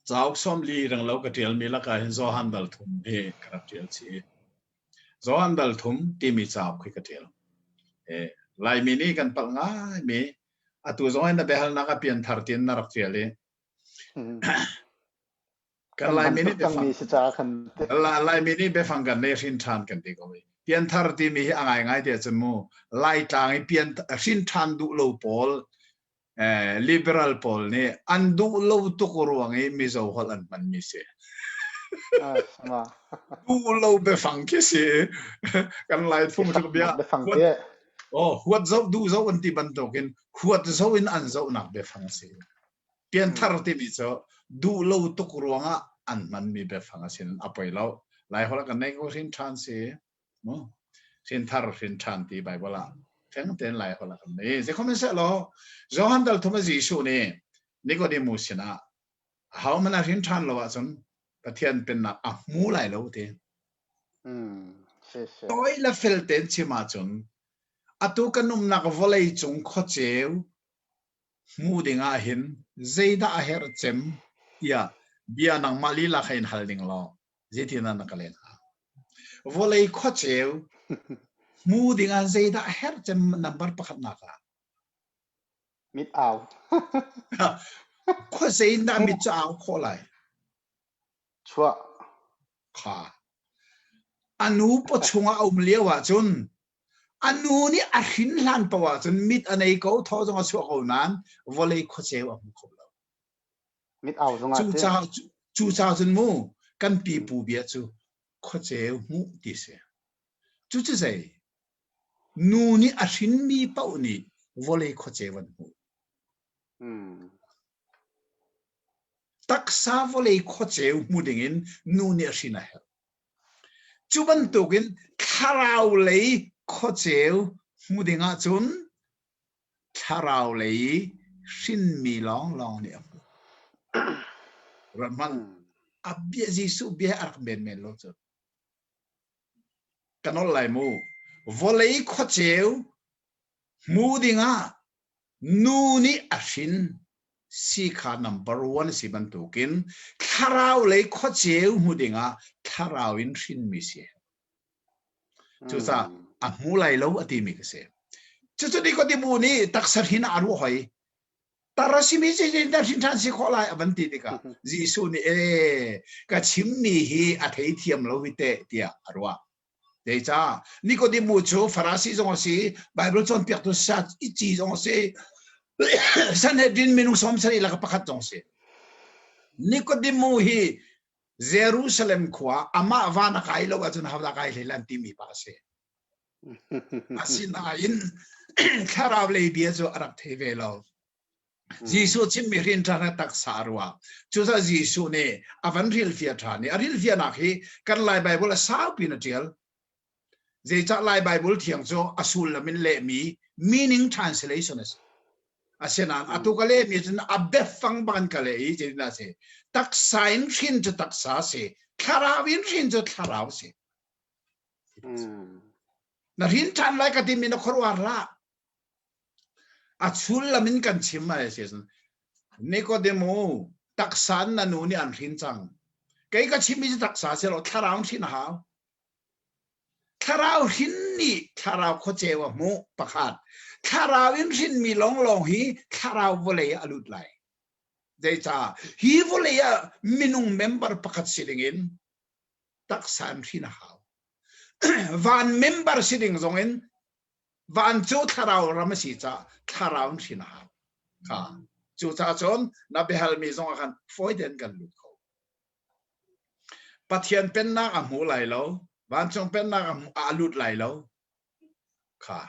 Cauk sawmli renglo ka ṭialmi lakah hin Johan dal thum hi ka rak ṭial chih. Johan dal thum timi cauk hi ka ṭial. Laimi nih kan palh ngaimi atu zong in na biahalnak a pianthar tiin na rak ṭial i kan Laimi nih biafang Laimi nih biafang kan nei hrin ṭhan kan ti ko i pianthar timi hi a ngaingai ti ahcun mu Laitlang i pian hrin ṭhan duh lo pawl eh, liberal pawl nih an duh lo tuk ruang i Mizo holh an hmanmi si. Duh lo biafang khi si. Kan Lai phung cu bia. Biafang te. Oh, huat zoh duh zoh an ti bantukin huat zoh in an zohnak biafang si. Pianthar hmm. timi cu duh lo tuk ruangah an hmanmi biafang a sin a poi lo. Lai holh kan nei ko hrin ṭhan si. Mu hrinthar hrin ṭhan ti Bible ah fiang tein Lai holh ah kan nei. Zeikhom in seh law Johan dal thum a Jesuh nih Nicodemus sinah ahohmanh a hrin ṭhan lo ahcun Pathian pennak a hmu lai lo ti. Mm, si, si. Tawi le fel tein chim ahcun. Atu kan umnak vawlei cung khuaceu hmu ding ah hin zeidah a herh cem tiah bia nangmah lila kha in hal ding law zeitin na ka len hnga? Vawlei khuaceu hmu ding ah zeidah a herh cem number pakhatnak ah? Mit au. Khuazei in dah mit cu au khawh lai? Chuah. Kha. A nu pawchung ah a um lio ahcun a nu nih a hrin hlan paoh ahcun mit a nei ko, thaw zong a chuah ko nain vawlei khuaceu a hmu kho lo. Mit au zong ah Cucaah cucaah cun mu kan pipu bia cu khuaceu hmuh ti si. Cucu zei? Nu nih a hrinmi paoh nih vawlei khuaceu an hmuh. Hmm. Taksa vawlei khuaceu hmu dingin nu nih a hrin a herh. Cu bantukin thlarau lei khuaceu hmu ding ahcun thlarau lei hrinmi lawnglawng nih a hmuh. Rat hmanh a bia Jesuh bia a rak menmen lo cu. Ka nolh lai mu. Vawlei khuaceu hmu dingah nu nih a hrin si kha number one si bantukin thlarau lei khuaceu hmu dingah thlarau in hrinmi si. Cucaah a hmu lai lo a timi ka si. Cucu Nikodemu nih taksa hrin ah a ruah hoi. Tar a simi zeitindah hrin ṭhan si khawh lai a van ti tikah Jesuh nih ee ka chimmi hi a theithiam lo hi teh tiah a ruah. Zeicah Nikodemu cu Farasi zong a si, Bible cawnpiaktu ci zong a si, Sanhedrin minung 70 lak pakhat zong a si. Nikodemu hi Jerusalem khua amah van a kai lo ahcun hodah kai hlei lan timi pa a si. Asinain thlarau lei bia cu a rak thei ve lo. Jesuh chimmi hrin ṭhan a taksa a ruah. Cucaah Jesuh nih a van hrilhfiah ṭhan i a hrilhfiahnak hi kan Lai Baibal a saupi in a ṭial. Zeicah Lai Baibal thiang cu a sullam in lehmi meaning translation a si. Asinain atu ka lehmi cun a biafang bang ka leh i zeitindah a si? Taksa in hrin cu taksa a si, thlarau in hrin cu thlarau a si. Na hrin ṭhan lai ka timi na khuaruah hlah. A sullam in kan chim ai si Nikodemu taksa in na nu nih an hrin cang. Kei ka chimmi cu taksa si lo thlarau in hrin a hau. Thlarau hrin nih thlarau khuaceu a hmuh pakhat. Thlarau in hrinmi lawnglawng hi thlarau vawlei ah a lut lai. Zeicah hi vawlei ah minung member pakhat si dingin taksa in hrin a hau. Van member si ding zongin van cu thlarau ram a si caah thlarau in hrin a hau. Kha cucaah cun na biahalmi zong ah khan fawi tein kan lut kho. Pathian pennak a hmu lai lo, vancung pennak a lut lai lo. Kha.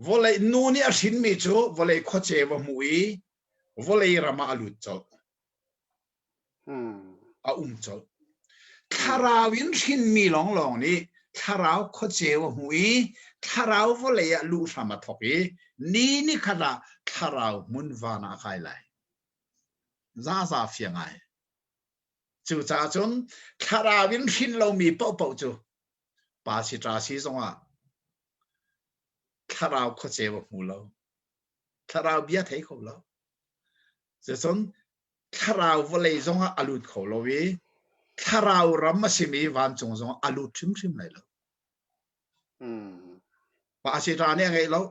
Vawlei nu nih a hrinmi cu vawlei khuaceu a hmu i vawlei ram ah a lut colh. Hmm. A um colh. Thlarau in hrinmi lawnglawng nih thlarau khuaceu a hmu i thlarau vawlei ah luh hram a thawk i ni ni khat ah thlarau hmun van ah a kai lai. Zaza fiang ai. Cucaah cun thlarau in hrin lomi paohpaoh cu pa si ṭa si zongah thlarau khuaceu a hmu lo. Thlarau bia thei kho lo. Cucun thlarau vawlei zongah a lut kho lo i thlarau ram a simi vancung zongah a lut hrimhrim lai lo. Hmm. Pa si ṭa nih a ngeih lo.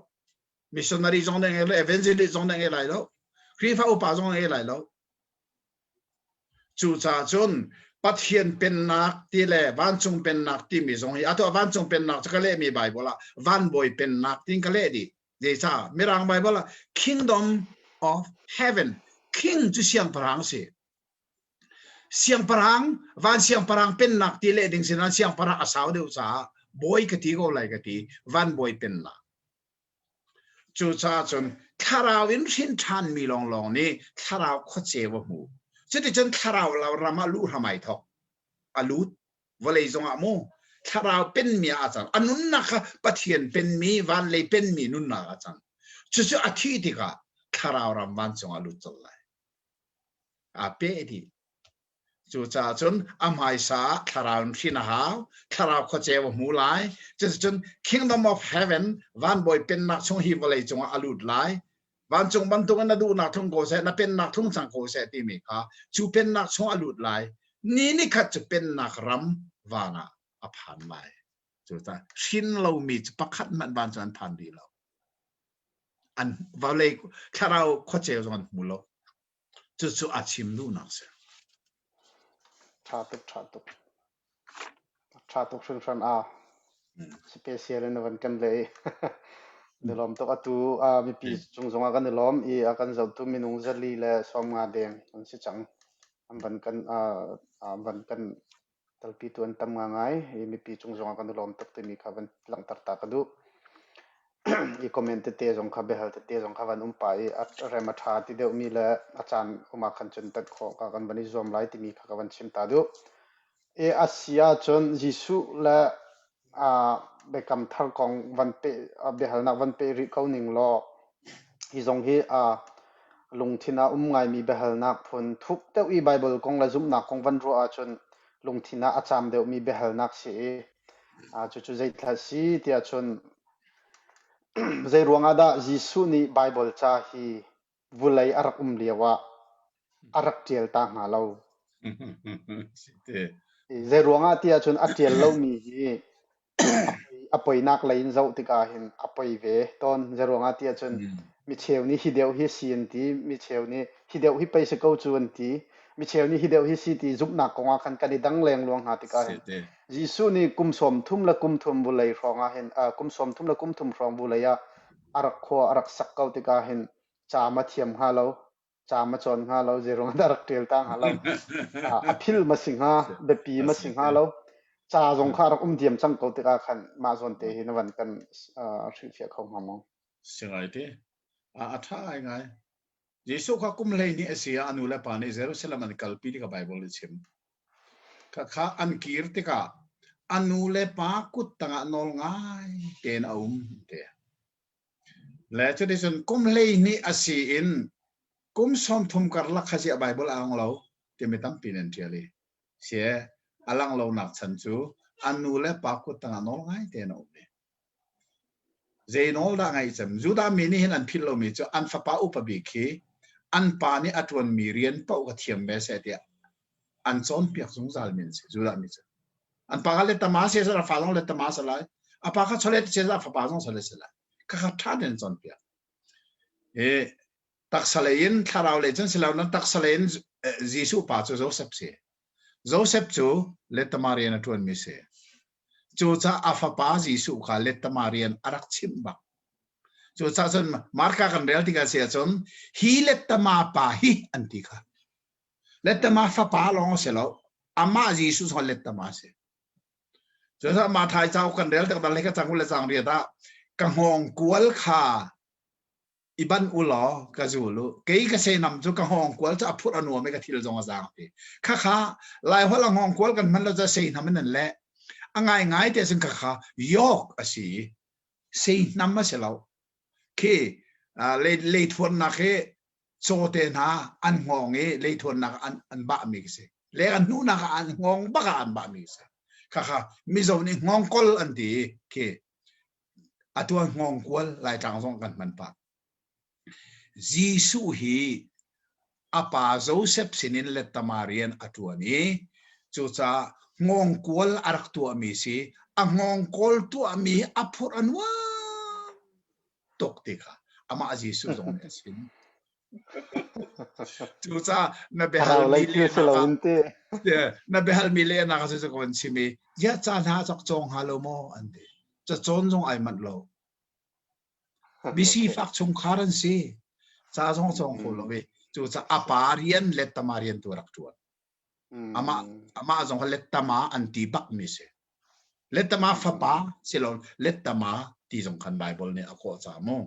Missionary zong nih a ngei lo. Evangelist zong nih a ngei lai lo. Khrihfa upa zong a ngei lai lo. Cucaah cun Pathian pennak ti le vancung pennak timi zong hi atu vancung pennak cu ka lehmi Bible ah vanbawi pennak tiin ka leh dih. Zeicah? Mirang Bible ah Kingdom of Heaven. King cu siangpahrang si. Siangpahrang, van siangpahrang pennak ti leh ding sin siangpahrang a sau deuh caah bawi ka ti ko lai ka ti vanbawi pennak. Cucaah cun thlarau in hrin ṭhanmi lawnglawng nih thlarau khuaceu a hmu. Cuticun thlarau lo ram ah luh hram ai thawk. A lut. Vawlei zongah mu thlarau penmi ah a cang. A nunnak kha Pathian penmi, van lei penmi nunnak ah a cang. Cucu a thih tikah thlarau ram vancung ah a lut colh lai. Aa peh dih. Cucaah cun a hmaisa ah thlarau in hrin a hau, thlarau khuaceu a hmu lai. Cuticun Kingdom of Heaven vanbawi pennak chung hi vawlei cungah a lut lai. Vancung bantukin na duhnak thlung ko seh, na pennak thlung cang ko seh timi kha cu pennak chung a lut lai. Ni nikhat cu pennak ram van ah a phan lai. Cucaah hrin lomi cu pakhat hmanh vancung an phan rih lo. An vawlei thlarau khuaceu zong an hmu lo. Cucu a chim duhnak si. Ṭha tuk, ṭha tuk. Ṭha tuk hringhran a. Special in van kan lei. Ni lawm tuk atu a mipi cung zongah kan i lawm i a kan zohtu minung zali le 50 deng an si cang. An van kan uh, van kan Talpitu an tam ngangai i mipi cung zongah kan i lawm tuk timi kha van langhter ta ka duh. I comment tete zong kha biahal tete zong kha van um pah i a rem a ṭha ti deuhmi le a caan um ah khan cun tat khawh ka kan van i zuam lai timi kha ka van chim ta duh. I a si ahcun Jesuh le uh, biakam thar kong van peh biahalnak van peh rih ko ning law hi zong hi uh, lungthin ah um ngaimi biahalnak phun thuk deuh i Bible kong le zumhnak kong van ruah ahcun lungthin ah a caam deuhmi biahalnak si i uh, cucu zeithla si tiah cun zei ruangah dah Jesuh nih Bible ca hi vulei a rak um lio ah a rak ṭial ta hnga lo. Zei ruangah ti ahcun a ṭial lomi hi a poinak lei in zoh tikah hin a poi ve tawn. Zei ruangah ti ahcun micheu nih hi deuh hi si an ti, micheu nih hi deuh hi pei si ko cu an ti, micheu nih hi deuh hi si ti zumhnak kong ah khan kan i dang lengluang hna tikah hin Jesuh nih kum 30 le kum thum vulei hrawng ah hin kum 30 le kum thum hrawng vulei ah a rak khua a rak sak ko tikah hin ca ma thiam hnga lo ca ma cawn hnga lo zei ruangah dah rak ṭial ta hnga lo a phil ma si hnga biapi ma si hnga lo ca zong kha rak um diam cang ko tikah khan mah zawn te hi na van kan hrilhfiah kho hnga maw Si ngai te a ṭha ngai ngai Jesuh kha kum 12 a si ah a nu le pa nih Jerusalem an kalpi tikah Bible nih chim. Khakha an kir tikah a nu le pa kut tangah nawl ngai tein a um te. Le cuticun kum 12 a si in kum 30 karlak kha ziah Bible a ang lo timi tampi nan ṭial i sie a lang lonak chan cu a nu le pa kut tangah nawl ngai tein a um i Zei nawl dah ngaih cem? Judah mi nih hin an philh lomi cu an fapa upa bik hi an pa nih a ṭuanmi rian paoh ka thiam ve seh tiah an cawnpiak zungzal mi an si Judah mi cu. An pa kha lettama si a fa zong lettama a si lai. A pa kha chawlet si a fapa zong chawlet si lai. Khakha ṭha tein an cawnpiak. I taksa lei in thlarau lei cun si lo nan taksa lei in Jesuh pa cu Joseph si. Joseph cu lettama rian a ṭuanmi si. Cucaah a fapa Jesuh kha lettama rian a rak chimh bak. Cucaah cun Marka kan rel tikah si ahcun hi lettama pa hi an ti kha. Lettama fapa lawng a si lo. Amah Jesuh zong lettama a si. Cucaah Mathai cauk kan rel tik dal hi ka cang le cang riat ah ka hngawng kual kha i ban u law ka zul u kei ka senam cu ka hngawngkual cu a phurh a nuam i ka thil zong a zaang ti khakha laiholh a hngawngkual kan hman lo cu seihnam in an leh a ngai ngai te cun khakha yok a si seihnam a si lo khi leithuannak hi cawte hna an hngawng i leithuannak an an bah mi si le an hnuhnak ah an hngawng bak ah an bah mi si khakha mizo nih hngawngkol an ti khi Atu ah hngawngkual Laitlang zong kan hman pah. Jesuh hi a pa Joseph sinin lettama rian a ṭuan i cucaah hngawngkual a rak tuahmi si. A hngawngkawl tuahmi hi a phurh a nuam tuk ti kha amah Jesuh zong nih a chim. Cucaah na biahalmi lehnak ah na biahalmi lehnak ah cu ka van chim i ziah ca hna cak cawng hnga lo maw an ti. Cacawn zong ai manh lo. Misifak chungkhar an si. Ca zong cawng kho lo i cucaah a pa rian le tama rian tu rak ṭuan. Amah amah zong kha lettama an ti bak mi si. Lettama fapa si lo lettama ti zong khan Bible nih a kawh ca mu.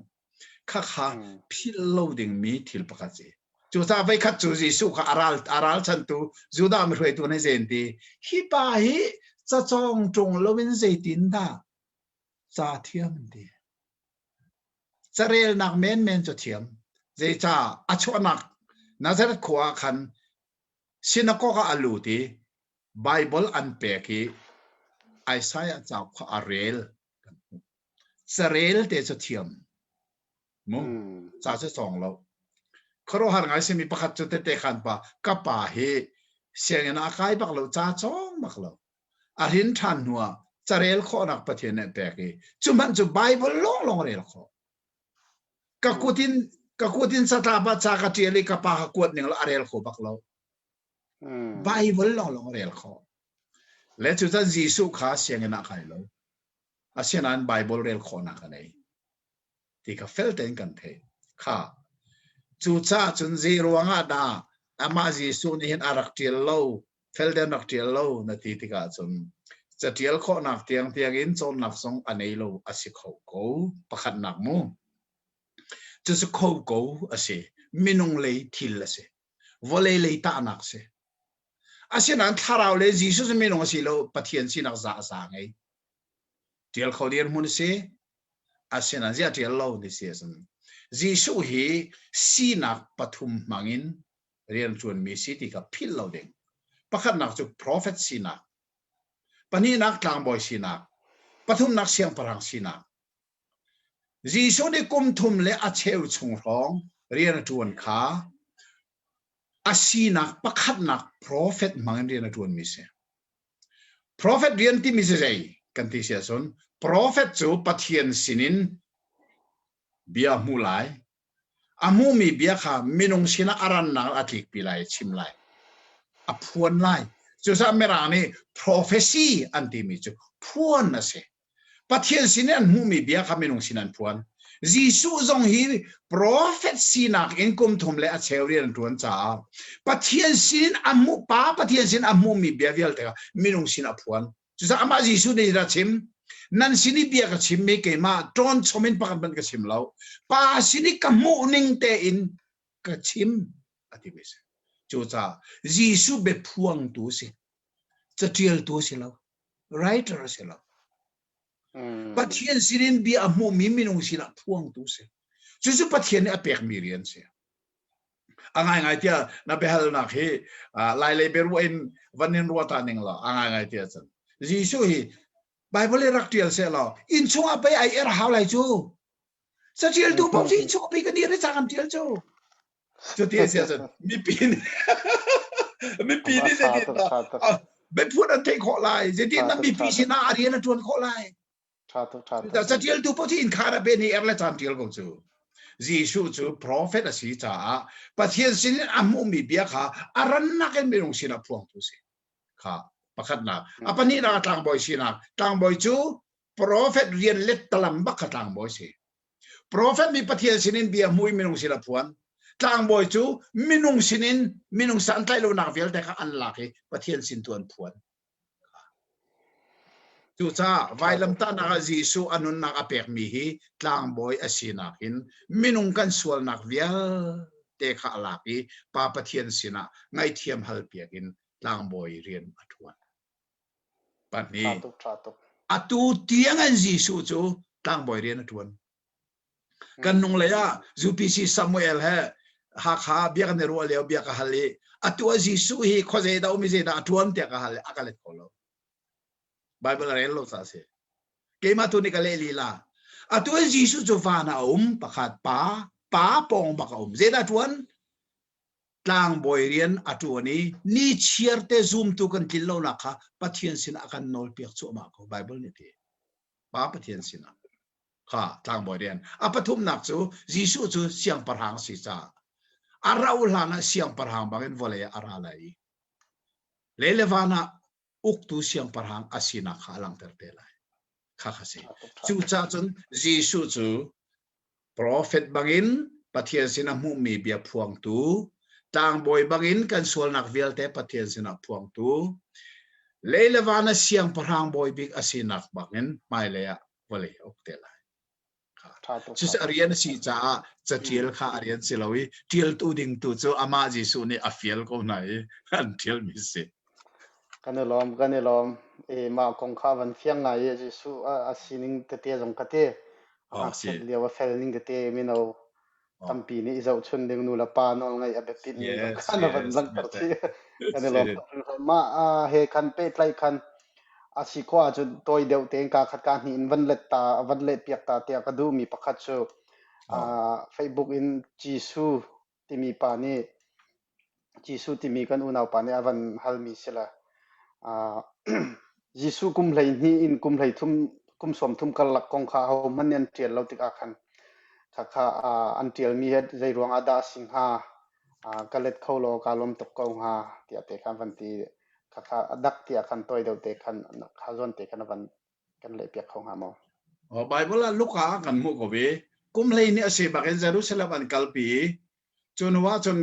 Khakha philh lo dingmi thil pakhat si. Cucaah voikhat cu Jesuh kha a ral a ralchantu Judah mi hruaitu nih zei an ti? Hi pa hi cacawng ṭung loin zeitin dah ca thiam an ti. Carelnak menmen cu thiam. Zeicah a chuahnak Nazareth khua ah khan. Sinakok ah a lut i Baibal an pek i Isaiah cauk kha a rel. Carel te cu thiam. Mu ca cu cawng lo. Khuaruahhar ngai simi pakhat cu tete khan pa ka pa hi sianginn ah a kai bak lo, ca cawng bak lo. A hrin ṭhan hnu ah carel khawhnak Pathian nih a pek i cu hmanh cu Baibal lawnglawng rel khawh. Ka kut in ka kut in catlap ah ca ka ṭial i ka pa ka kuat ning lo a rel kho bak lo. Baibal lawnglawng a rel khawh. Le cu cun Jesuh kha sianginn ah kai lo. Asinain Baibal rel khawhnak a nei. Ti kha fel tein kan theih. Kha. Cucaah cun zei ruangah dah amah Jesuh nih hin a rak ṭial lo, fel tein rak ṭial lo na ti tikah cun caṭial khawhnak tiangtiang in cawnnak zong a nei lo a si kho ko. Pakhatnak mu. Cucu kho ko a si. Minung lei thil a si. Vawlei lei tahnak si. Asinain thlarau le Jesuh cu minung a si lo, Pathian sinak za a za ngei. Ṭial kho dirhmun a si. Asinain ziah ṭial lo ti si ahcun Jesuh hi sinak pathum hmangin rian ṭuanmi si ti kha philh lo ding. Pakhatnak cu profet sinak, pahnihnak tlangbawi sinak, pathumnak siangpahrang sinak. Jesuh nih kum thum le a cheu chung hrawng rian a ṭuan kha a sinak pakhatnak profet hmangin rian a ṭuanmi si. Profet rian timi si zei kan ti si ahcun profet cu Pathian sinin bia hmu lai, a hmuhmi bia kha minung sinah a rannak a tlikpi lai, a chim lai, a phuan lai. Cucaah Mirang nih prophecy an timi cu phuan a si. Pathian sin in an hmuhmi bia kha minung sin an phuan. Jesuh zong hi prophet sinak in kum thum le a cheu rian an ṭuan caah Pathian sin a hmuh pa Pathian sin a hmuhmi bia vialte kha minung sin a phuan. Cucaah amah Jesuh nih a chim nan sin i bia ka chimmi keimah ṭawn chom in pakhat hmanh ka chim lo. Pa sin i ka hmuh ning tein ka chim a timi si. Cucaah Jesuh biaphuangtu a si. Caṭialtu a si lo. Writer a si lo. Pathian sinin bia a hmuhmi minung sinah phuangtu si. Cucu Pathian nih a pekmi rian si. A ngaingai tiah na biahalnak hi Lailei biaruah in van in ruah ta ning law a ngaingai tiah cun Jesuh hi Bible i rak ṭial seh law inn chungah pei ai er hau lai cu. Caṭialtu paoh cu inn chungah pei kan ir i ca kan ṭial cu. Cuti a si ahcun mipi nih mipi nih zeitin biaphut an theih khawh lai zeitin mipi sinah a rian a ṭuan khawh lai. Caṭialtu paoh cu innkhar ah ben i er le caan ṭial ko cu. Jesuh cu profet a si caah Pathian sinin a hmuhmi bia kha a rannak in minung sinah phuangtu si. Kha pakhatnak. A pahnihnak ah tlangbawi sinak. Tlangbawi cu profet rian lettalam bak kha tlangbawi si. Profet nih Pathian sinin bia hmu i minung sin a phuan. Tlangbawi cu minung sinin minung santlaih lonak vialte kha an lak i Pathian sin tu an phuan. Cucaah vailamtahnak ah Jesuh a nunnak a pekmi hi tlangbawi a sinak in minung kan sualnak vialte kha a lak i Pa Pathian sinah ngaihthiam halpiak in tlangbawi rian a ṭuan. Pahnih. Atu tiang in Jesuh cu tlangbawi rian a ṭuan. Kan nung lei ah UPC Samuel he Hakha bia kan i ruah lio bia ka hal i atu ah Jesuh hi khuazei dah um i zeidah a ṭuan tiah ka hal i a ka let kho lo. Bible a rel lo ca a si. Keimah tu nih ka leh lila. Atu in Jesuh cu van ah a um pakhat pa pa pawng bak a um. Zeidah a ṭuan? Tlangbawi rian a ṭuan i ni chiar te zumtu kan tlin lonak kha Pathian sinah a kan nawlpiak cuahmah ko Bible nih ti. Pa Pathian sinah. Kha tlangbawi rian. A pathumnak cu Jesuh cu siangpahrang si caah a rauh hlan ah siangpahrang bangin vawlei ah a ra lai i lei le van ah uktu siangpahrang a sinak kha a langhter te lai. Kha kha si. Cucaah cun Jesuh cu profet bangin Pathian sin a hmuhmi bia phuangtu, tlangbawi bangin kan sualnak vialte Pathian sinah phuangtu, lei le van ah siangpahrang bawi bik a sinak bangin hmailei ah vawlei a uk te lai. Cucu a rian a si caah caṭial kha a rian si lo i ṭialtu ding tu cu amah Jesuh nih a fial ko hna i an ṭialmi si. Kan i lawm, kan i lawm. E, mah kong kha van fiang ngai i Jesuh a sining tete zong ka ti. A ngakchiat lio a fel ning tete mino. Tampi nih i zohchun ding nu le pa nawlngaih a biapit ning zong Yes, kha na van yes. langhter chih. Kan i lawm Si. tuk hringhran. Mah ah, he khan pehtlaih khan a si khawh ahcun tawi deuh tein kaa khat kaa hnih in van let ta van leh piak ta tiah ka duhmi pakhat cu Oh. ah, Facebook in Jesuh timi pa nih Jesuh timi kan unaupa nih a van halmi si le ah, Jesuh kum 12 in kum 13 kum 30 karlak kong kha ahohmanh nih an ṭial lo tikah khan khakha ah, an ṭialmi hi zei ruangah dah a si hnga ah, ka let kho law kaa lawm tuk ko hnga tiah te khan van ti khakha a dak tiah khan tawi deuh te khan kha zawn te khan a van kan leh piak kho hnga maw? Oh, Bible ah Luka ah kan hmuh ko i kum 12 a si bak in Jerusalem an kalpi i cu hnu ah cun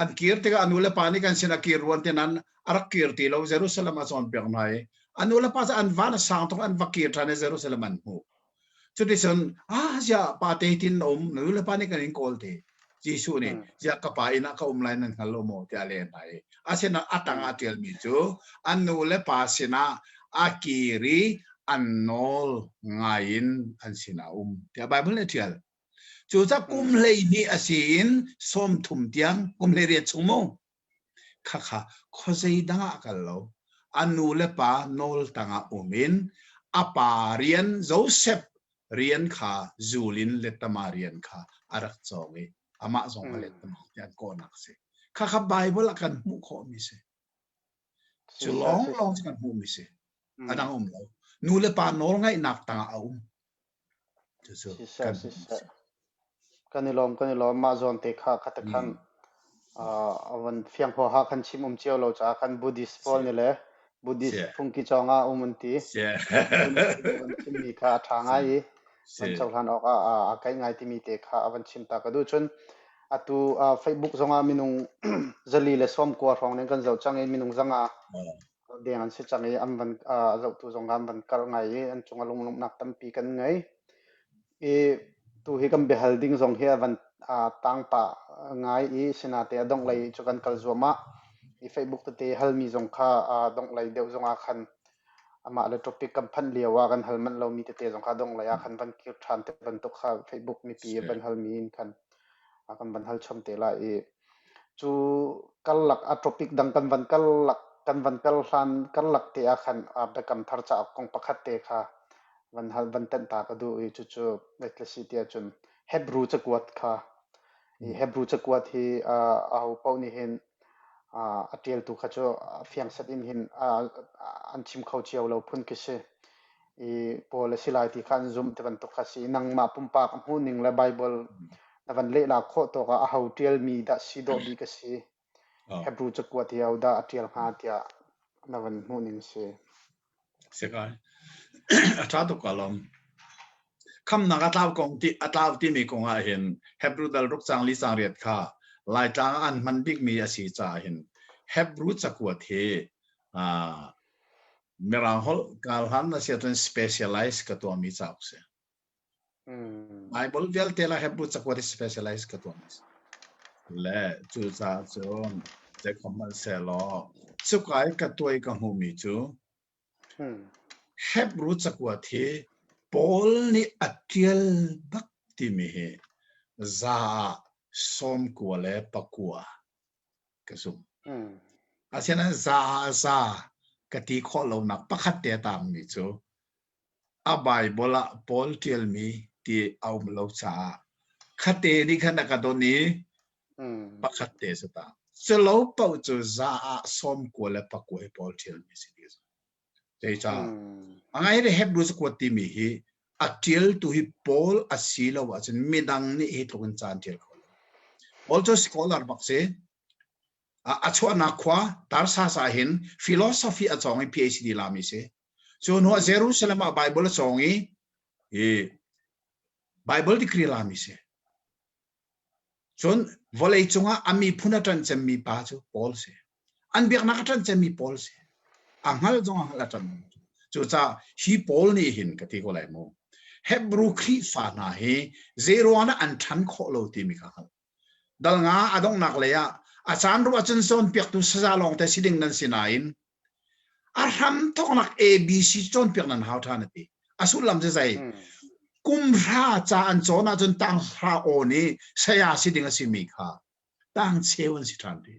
an kir tikah a nu le pa nih kan sin a kir ruan ti nan a rak kir ti lo Jerusalem a cawnpiak hna i a nu le pa cu an van a sang tuk an va kir ṭhan i Jerusalem an hmuh. Cuticun ah ziah pa te tin na um na nu le pa nih kan in kawl te Jesuh nih Mm. ziah ka pa inn ah ka um lai nan hngal lo maw tiah a leh hna i asinain a tang Mm. ah ṭialmi cu an nu le pa sinah a kir i an nawl ngai in an sinah a um tiah Baibal nih a ṭial. Cucaah kum Mm. 12 a si in 30 tiang kum 18 chung mu khakha khuazei dang ah kal lo a nu le pa nawl tangah um in a pa rian Joseph rian kha zul in lettama rian kha a rak cawng i amah zong a Mm. lettama ti an kawhnak a si. Khakha Bible ah kan hmuh khawhmi si. Cu Siseh, lawng siseh. lawng cu kan hmuhmi si. A Mm. dang um lo. Nu le pa nawl ngaihnak tangah a um. Cucu Siseh, kan hmuhmi siseh. si. Kan i lawm, kan i lawm. Mah zawn te kha kha te khan Mm. uh, a van fiang huaha khan chim um cio lo caah khan Buddhist Si. pawl nih le Buddhist Si. phungki cawng ah um an ti. Si. Phun van chimmi kha a ṭha Si. ngai i Si. van cohlan awk ah a a kaih ngai timi te kha a van chim ta ka duh. Cun atu uh, Facebook zongah minung 190 hrawng nih kan zoh cang i minung zanga Oh. deng an si cang i an van uh, zohtu zong an van karh ngai i an cungah lunglawmhnak tampi kan ngei. I tu hi kan biahal ding zong hi a van uh, tang pah ngai i sinate a dongh lei cu kan kal zuahmah. I Facebook tete halmi zong kha uh, dongh lei deuh zongah khan amah le topic kan phanh lio ah kan hal manh lomi tete zong kha dongh lei ah khan van kir ṭhan te bantuk kha Facebook mipi Si. van halmi in khan a kan van hal chom te lai i Cu karlak a topic dang kan van karlak kan van kal hlan karlak te ah khan Biakam Thar cauk kong pakhat te kha van hal van tenh ta ka duh i cucu zeitlasi ti ahcun Hebrew cakuat kha i Hebrew cakuat hi aho paoh nih hin a ṭialtu kha cu fiang set in hin an chim kho cio lo phun khi si. I Paul a si lai ti kha an zumh ti bantuk kha si. Nangmah pumpak hmuhning le Bible na van lehla khawh tawk ah aho ṭialmi dah si dawh bik a si? Oh. Hebrew cakuat hi aho dah a ṭial hnga tiah na van hmuhning si. Si kai. A ṭha tuk ka lawm. Khamnak a tlau kong ti a tlau timi kong ah hin Hebrew dal ruk cang li cang riat kha Laitlang ah an hman bikmi a si caah hin Hebrew cakuat hi uh, Mirang holh kal hlan na si ahcun specialize ka tuahmi cauk si. Mm. Bible vialte la Hebrew cakuat hi specialize ka tuahmi si. Le cucaah cun zeikhom hmanhsehlaw cuka i ka tuai ka hmuhmi cu Hmm. Hebrew cakuat hi Paul nih a ṭial bak timi hi za ah 99 ka zumh. Hmm. Asinain za ah za ka ti khawh lonak pakhat te a tangmi cu a Baibal ah Paul ṭialmi ti a um lo caah khate nih khan a ka don i Hmm. pakhat te cu ta. Culo paoh cu za ah 99 hi Paul ṭialmi si ti Zeicah? Hmm. A ngai le Hebrew cakuat timi hi a ṭialtu hi Paul a si lo ahcun midang nih hi tluk in ca an ṭial kho lo. Paul cu scholar bak si. A chuahnak khua Tarsas ah hin philosophy a cawng i PhD lami si. Cu hnu ah Jerusalem ah Bible a cawng i i Bible degree lami si. Cun vawlei cungah a miphun a ṭanh cemmi pa cu Paul si. An biaknak a ṭanh cemmi Paul si. A hngal zong a hngal a ṭanh. Cucaah hi Paul nih hin ka ti ko lai mu. Hebrew Khrihfa hna hi zeiruang dah an ṭhan khawh lo timi kha hngal. Dal nga a donghnak lei ah a caan ruah cun cawnpiaktu saza lawngte si ding nan si nain a hram thawknak ABC cawnpiak nan hau ṭhan a ti. A sullam cu zei? Mm. Kum hra ca an cawn ahcun tang hra aw nih saya si ding a simi kha tang cheu an si ṭhan ti.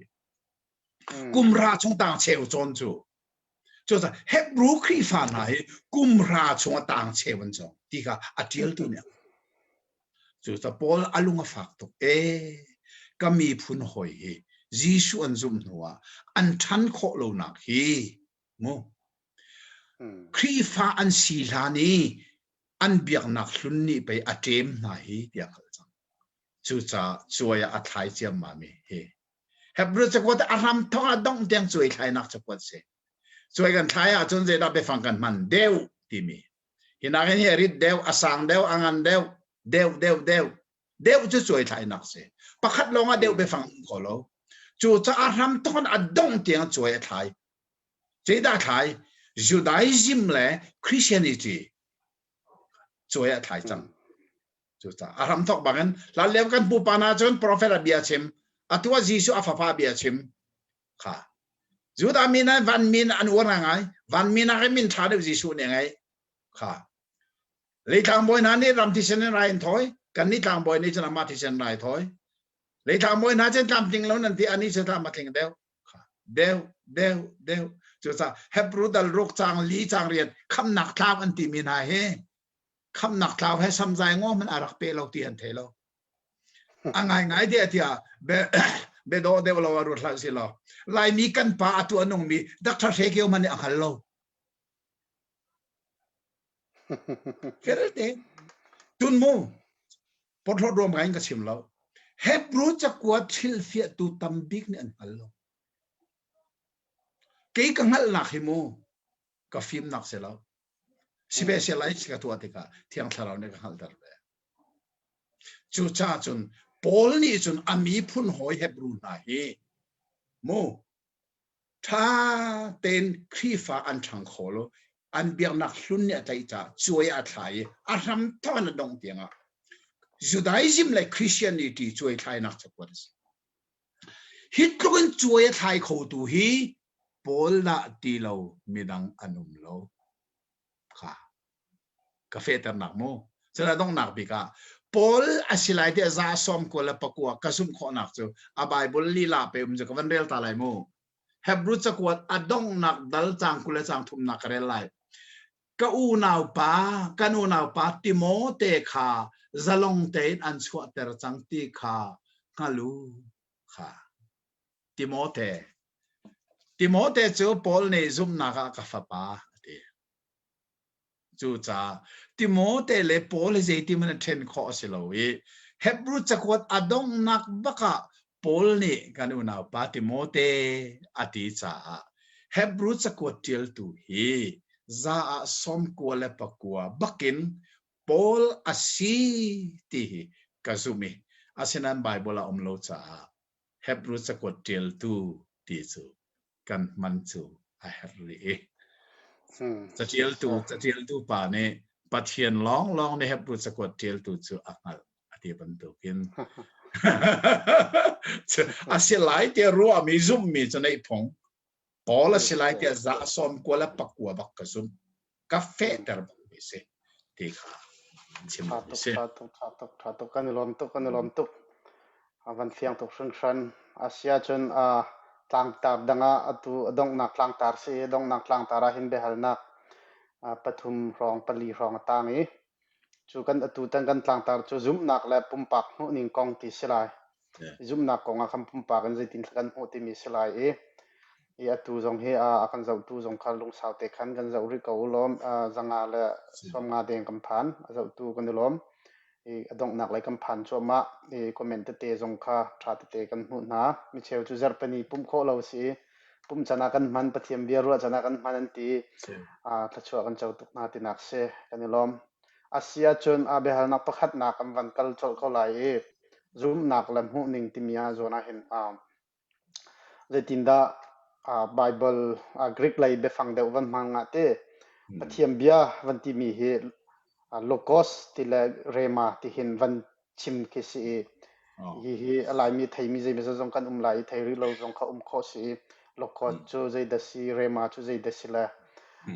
Kum hra chung tang cheu cawn cu. Cucaah Hebrew Khrihfa hna hi kum hra chung a tang cheu an cawng ti kha a ṭialtu nih Cucaah Paul a lung a fak tuk ee ka miphun hawi hi Jesuh an zumh hnu ah an ṭhan khawh lonak hi mu Khrihfa an si hlan i an biaknak hlun nih pei a ṭem hna hi tiah a hngalh cang. Cucaah cuai ah a thlai ciammam i hi Hebrew cakuat a hram thawk a dongh tiang cuai thlainak cakuat si. Cuai kan thlai ahcun zeidah biafang kan hman deuh timi. Hi nakin hi a rit deuh, a sang deuh, a ngan deuh, deuh, deuh, deuh. Deuh cu cuai thlainak si. Pakhat lawng ah deuh biafang um kho lo. Cu caah hram thawk in a dongh tiang cuai a thlai. Zeidah thlai? Judaism le Christianity cuai a thlai cang. Cucaah a hramthawk bangin hlanlio kan pupa hna cun profet a bia chim, atu ah Jesuh a fapa bia chim kha. Judah mi nan van min an uar ngai van min ah min ṭha deuh Jesuh nih a ngeih kha. Leitlang bawi hna nih ram thisen in rai an thawi, kan nih tlangbawi nih cun amah thisen rai thawi. Leitlang bawi hna cun tlamtling lo nan ti anih cu tlam a tling deuh. Kha. Deuh, deuh, deuh. Cucaah Hebrew dal ruk cang li cang riat khamnak tlau an timi hna hi khamnak tlau he samzai ngaw hmanh a rak pe lo ti an thei lo a ngai ngai de tiah be be dawh deuh lo a ruat hlah si lo laimi kan pa atu a nungmi Dr. Hre Kio man nih a hngal lo felte tun mu porhlawt ruam ngai in ka chim lo Hebrew cakuat thilfiahtu tambik nih an hngal lo kei ka hngalhnak hi mu ka fimnak si lo Specialize ka tuah tikah Thiang Thlarau nih ka hngalhter ve. Cucaah cun Paul nih cun a miphun hawi Hebrew hna hi mu ṭha tein Khrihfa an ṭhang kho lo an biaknak hlun nih a tlaih caah cuai a thlai i a hram thawk in a dongh tiangah Judaism le Christianity cuai thlainak cakuat a si. Hi tluk in cuai a thlai khotu hi Paul dah ti lo midang an um lo. Kha ka fehternak mu. Cun a donghnak bik ah Paul a si lai tiah za sawm kua le pakua ka zumh khawhnak cu a Bible lila pe um cu ka van rel ta lai mu. Hebrew cakuat a donghnak dal cang 20 le cang thumnak ka rel lai. Ka unaupa, kan unaupa Timote kha zalong tein an chuahter cang ti kha hngal u kha. Timote. Timote cu Paul nih zumhnak ah ka fapa a ti. Cucaah Timote le Paul hi zeitin a ṭhen khawh a si lo i Hebrew cakuat a donghnak bak ah Paul nih kan unaupa Timote a ti caah Hebrew cakuat ṭialtu hi za ah 99 bakin Paul a si ti hi ka zumh i asinain Baibal a um lo caah Hebrew cakuat ṭialtu ti cu kan hman cu a herh rih i caṭialtu caṭialtu pa nih Pathian lawnglawng nih Hebrew cakuat ṭialtu cu a hngalh a ti bantukin a si lai tiah ruahmi zumhmi cu neih phung Paul a si lai tiah za sawm kua le pakua bak ka zumh ka fehter bak mi si ti kha chim mi si tha tuk tha tuk tha tuk kan i lawm tuk kan i lawm tuk a van fiang tuk hringhran asia cun a tlangtar dangah atu a donghnak tlangtar si i donghnak tlangtar ah hin biahalnak pathum hrawng pali hrawng a tang i cu kan atu tan kan tlangtar cu zumhnak le pumpak hmuhning kong ti si lai Zumhnak kong ah khan pumpak in zeitin kan hmuh timi si lai i i atu zong hi a kan zohtu zong kha lungsau te khan kan zoh rih ko u lawm zanga le 50 deng kan phan a zohtu kan i lawm i a donghnak lei kan phan cuahmah i comment tete zong kha ṭha tete kan hmuh hna micheu cu zarhpini pumh khawh lo si i pumh can ah kan hman Pathian bia ruah can ah kan hman an ti thluachuah kan co tuk hna tinak si kan i lawm A si ahcun a biahalnak pakhatnak kan van kal colh ko lai i zumhnak le hmuhning timi ah zawn ahhin zeitindah Baibal Greek lei biafang deuh van hmang ah ti Pathian bia van timi hi logos ti le rhema ti hin van chim khi si i hihi a Laimi theimi zeimawzat zong kan um lai i thei rih lo zong kha um khawh si i logos cu zeidah si rhema cu zeidah si le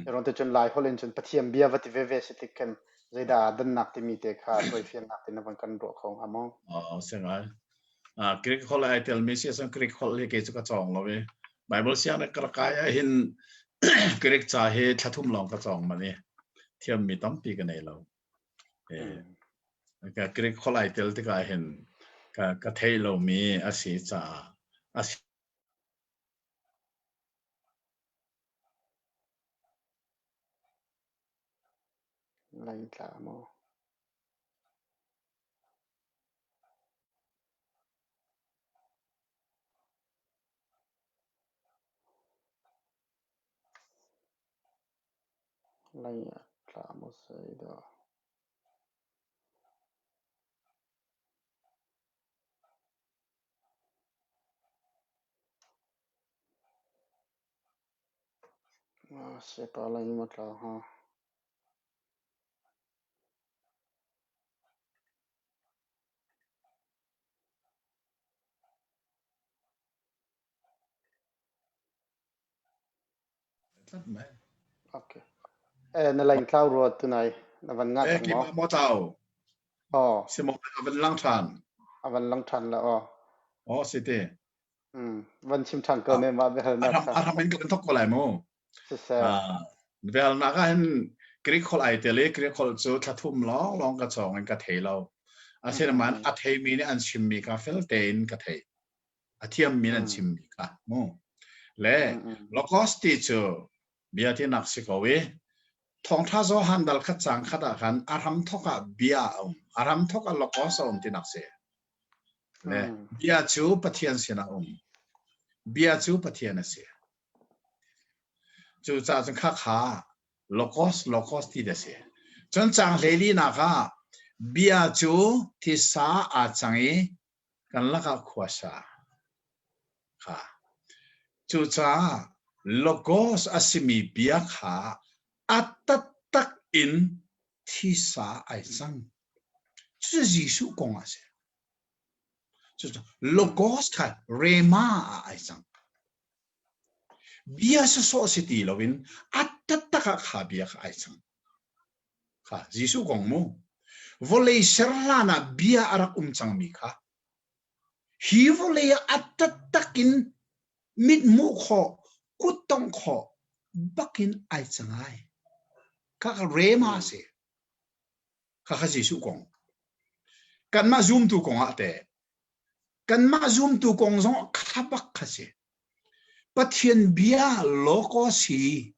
irawn te cun Lai holh in cun Pathian bia va ti veve si tik khin. Zeidah aa dannak timi te kha tawifiannak in na van kan ruah kho hnga maw? Oh, si ngai. Ah, Greek holh ai telmi si ahcun Greek holh hi kei cu ka cawng lo i Bible sianginn ka rak kai ahhin Greek ca hi thla thum lawng ka cawng manh i thiammi tampi ka nei lo. Eh, ka Greek holh ai tel tikah hin ka ka thei lomi a si caah a si Lain tla maw? Lain a tla maw zeidah? Sepa lain ma tla hnga? Okay. Eh, na lain tlau rua tunai. Na van ngah Eh, cang maw? keimah maw tlau? Oh, Si maw a van lang ṭhan. a van lang ṭhan la aw. Oh, si te. Mm. Van chim ṭhan ko ne mah biahalnak A kha. hram in ka van thok ko lai mu. Siseh. Ah, biahalnak ah hin Greek holh ai tel i Greek holh cu thla thum lawng lawng ka cawng in ka thei lo. Asinain a theimi nih an chimmi kha fel tein ka thei. A thiammi an chimmi kha mu. Le logos ti cu bia tinak si ko i thawngṭha Johan dal khat cang khat ah khan a hram thok ah bia a um. A hram thok ah logos a um tinak si. Le bia cu Pathian sinah um. Bia cu Pathian a si. Cucaah cun khakha logos logos ti a si. Cun caang hleilinak ah bia cu thisa aa cang i kan lakah khuasa kha. Cucaah logos a simi bia kha a taktak in thisa ai cang. Cucu Jesuh kong a si. Cucu logos kha rema ah ai cang. Bia sawsawh si ti loin a taktak ah kha bia kha ai cang. Kha Jesuh kong mu. Vawlei ser hlan ah bia a rak um cangmi kha hi vawlei ah a taktak in mit hmuh khawh, kut tongh khawh bakin ai cang ai. Kha kha rema a si. Kha kha Jesuh kong. Kanmah zumtu kong ah teh Kanmah zumtu kong zong kha bak kha si. Pathian bia logos hi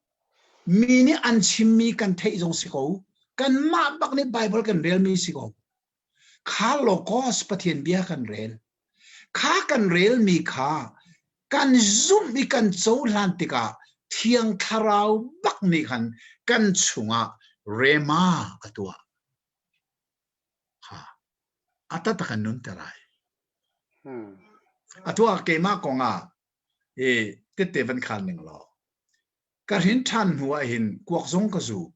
mi nih an chimmi kan theih zong si ko. Kanmah bak nih Bible kan relmi si ko. Kha logos Pathian bia kan rel. Kha kan relmi kha kan zumh i kan cohlan tikah Thiang Thlarau bak nih khan kan chungah rema a tuah. Ha. A taktak an nunter ai. Hmm. Atu ah keimah kong ah i tette van khan ning law ka hrin ṭhan hnu ah hin kuak zong ka zu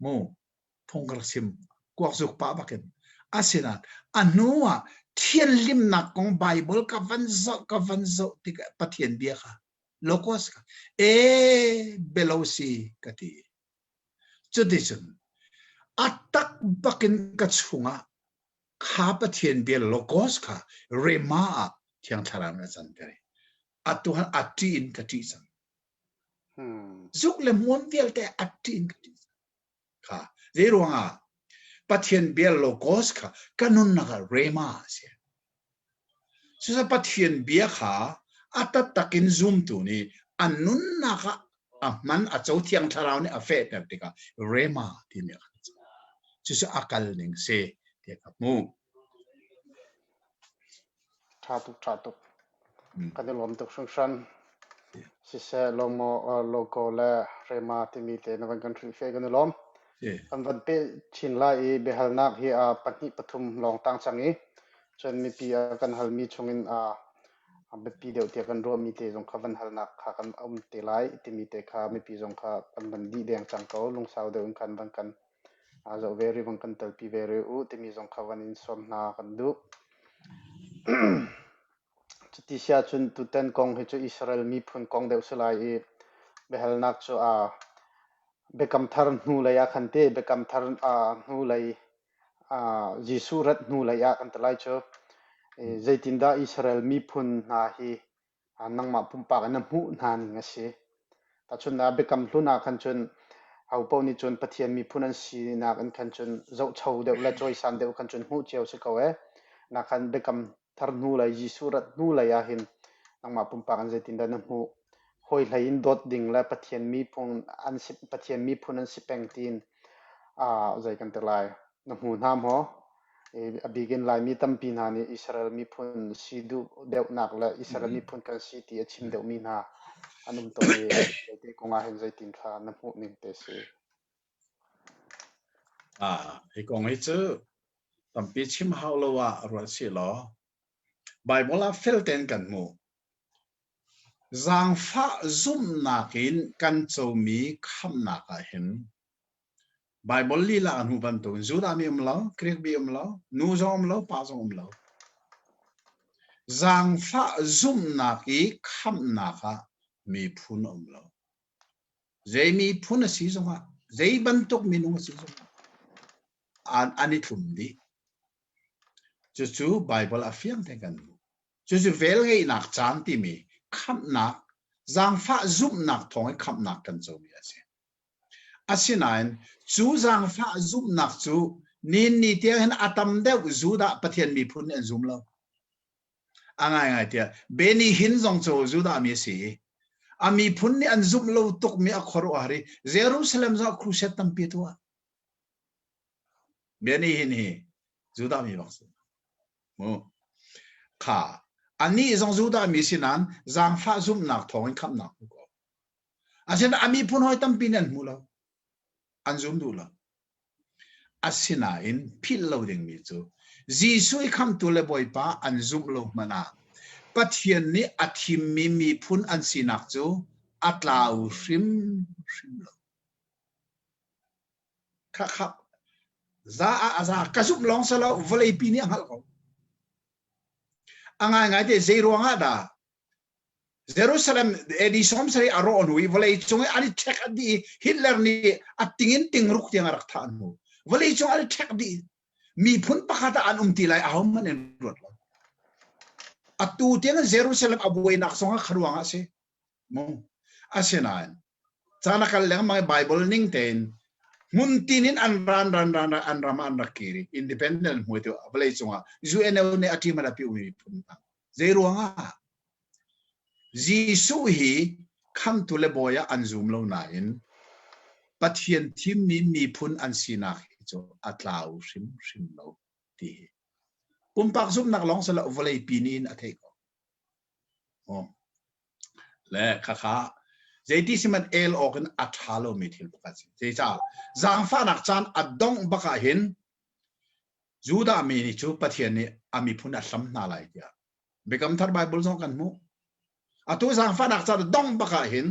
mu phung ka rak chim kuak zuk pah bakin asinain a hnu ah thianhlimnak kong Bible ka van zoh ka van zoh tikah Pathian bia kha logos kha e belo si ka ti Cuticun a tak bakin ka chungah kha Pathian bia logos kha rema ah Thiang Thlarau nih a canter i atu han a ṭih in ka ṭih cang. Hmm. Zuk le hmuam vialte a ṭih in ka ṭih cang. Kha zei ruangah Pathian bia logos kha ka nunnak ah rema a si. Cucaah Pathian bia kha a taktak in zumtu nih a nunnak ah a hman a co thiang thlarau nih a fehter tikah rema timi a kan cang. Cucu a kal ning si tiah ka hmuh. Ṭha tuk, ṭha tuk. Kan i lawm tuk hringhran. Siseh lomo logo le rema timi te na van kan hrilhfiah kan i lawm. Kan van peh chin lai i biahalnak hi a pahnih pathum lawng tang cang i cun mipi a kan halmi chungin a biapi deuh tiah kan ruahmi te zong kha van halnak kha kan um te lai timi te kha mipi zong kha kan van dih deng cang ko lungsau deuh in khan van kan zoh ve rih van kan telpi ve rih u timi zong kha van in sawm hna kan duh. Cuti si ahcun tutan kong hi cu Israel miphun kong deuh si lai i biahalnak cu a. Biakam Thar hnulei ah khan te Biakam Thar hnulei Jesuh rat hnulei ah kan ti lai cu. Zeitindah Israel miphun hna hi nangmah pumpak in na hmuh hna ning a si. Tahchunhnak Biakam Hlun ah khan cun ahopaoh nih cun Pathian miphun an sinak in khan cun zohcho deuh le cawisan deuh khan cun hmuh cio si ko ee. Nakhan Biakam Thar hnulei Jesuh rat hnulei ah hin nangmah pumpak in zeitindah na hmuh? Hawi hlei in dawt ding le Pathian miphun an si Pathian miphun an si peng tiin zei kan ti lai? Na hmu hna maw? A bik in Laimi tampi hna nih Israel miphun si duh deuhnak le Israel miphun kan si ti a chim deuhmi hna an um tawn i zeite kong ah hin zeitin thla na hmuh ning te si? Ah, hi kong hi cu tampi chim hau lo ah ruat si law Bible ah fel tein kan hmuh. Zaangfah zumhnak in kan comi khamhnak ah hin Bible lila kan hmuh bantukin Judah mi um lo, Greek mi um lo, nu zong um lo, pa zong um lo. Zaangfah zumhnak i khamhnak ah miphun um lo. Zei miphun a si zongah, zei bantuk minung a si zongah an, an i tlum dih. Cucu Bible a fiang te kan hmuh. Cucu velngeihnak caan timi khamhnak, zaangfah zumhnak thawng in khamhnak kan comi a si. Asinain cu zaangfah zumhnak cu nin ni tiang hin a tam deuh Judah Pathian miphun nih an zum lo. A ngaingai tiah Benny Hinn zong cu Judah mi a si i a miphun nih an zumh lo tukmi a khuaruahhar i Jerusalem zong crusade tampi a tuah. Benny Hinn hi Judah mi bak si. Mu. Kha anih zong Judah mi si nain zaangfah zumhnak thawng in khamhnak hmu ko. Asinain a miphun hawi tampi nih an hmu lo. An zum duh lo. Asinain philh lo dingmi cu Jesuh i khamtu le Bawipa an zumh lo hmanh ah Pathian nih a thimmi miphun an sinak cu a tlau hrimhrim lo. Khakha za ah a za ka zumh lawng si lo vawleipi nih a hngalh ko. A ngaingai te zei ruang ah dah Jerusalem AD 70 a rawh hnu i vawlei cung i an i ṭhek a dih i Hitler nih a ting in tingruk tiang a rak thah hnu vawlei cung an i ṭhek dih miphun pakhat ah an um ti lai ahohmanh in ruat lo atu tiang Jerusalem a buainak zong ah kha ruang ah si mu asinain caan a kal lengmang i Bible ning tein hmun tin in an ran ran ran an ram an rak kir i independent hmui tu vawlei cungah UNO nih a ṭim a pi umi miphun hna Zei ruangah? Jesuh hi khamtu le bawi ah an zum lo nain Pathian thimmi miphun an sinak hi cu a tlau hrimhrim lo ti hi. Pumpak zumhnak lawng si lo vawleipi nih in a theih ko. Oh. Le khakha zeiti sihmanh el awk in a ṭha lomi thil pakhat si. Zeicah? Zaangfahnak caan a dongh bak ah hin Judah mi nih cu Pathian nih a miphun a hlam hna lai tiah Biakam Thar Bible zong kan hmuh. Atu zaangfahnak ca dong bak ah hin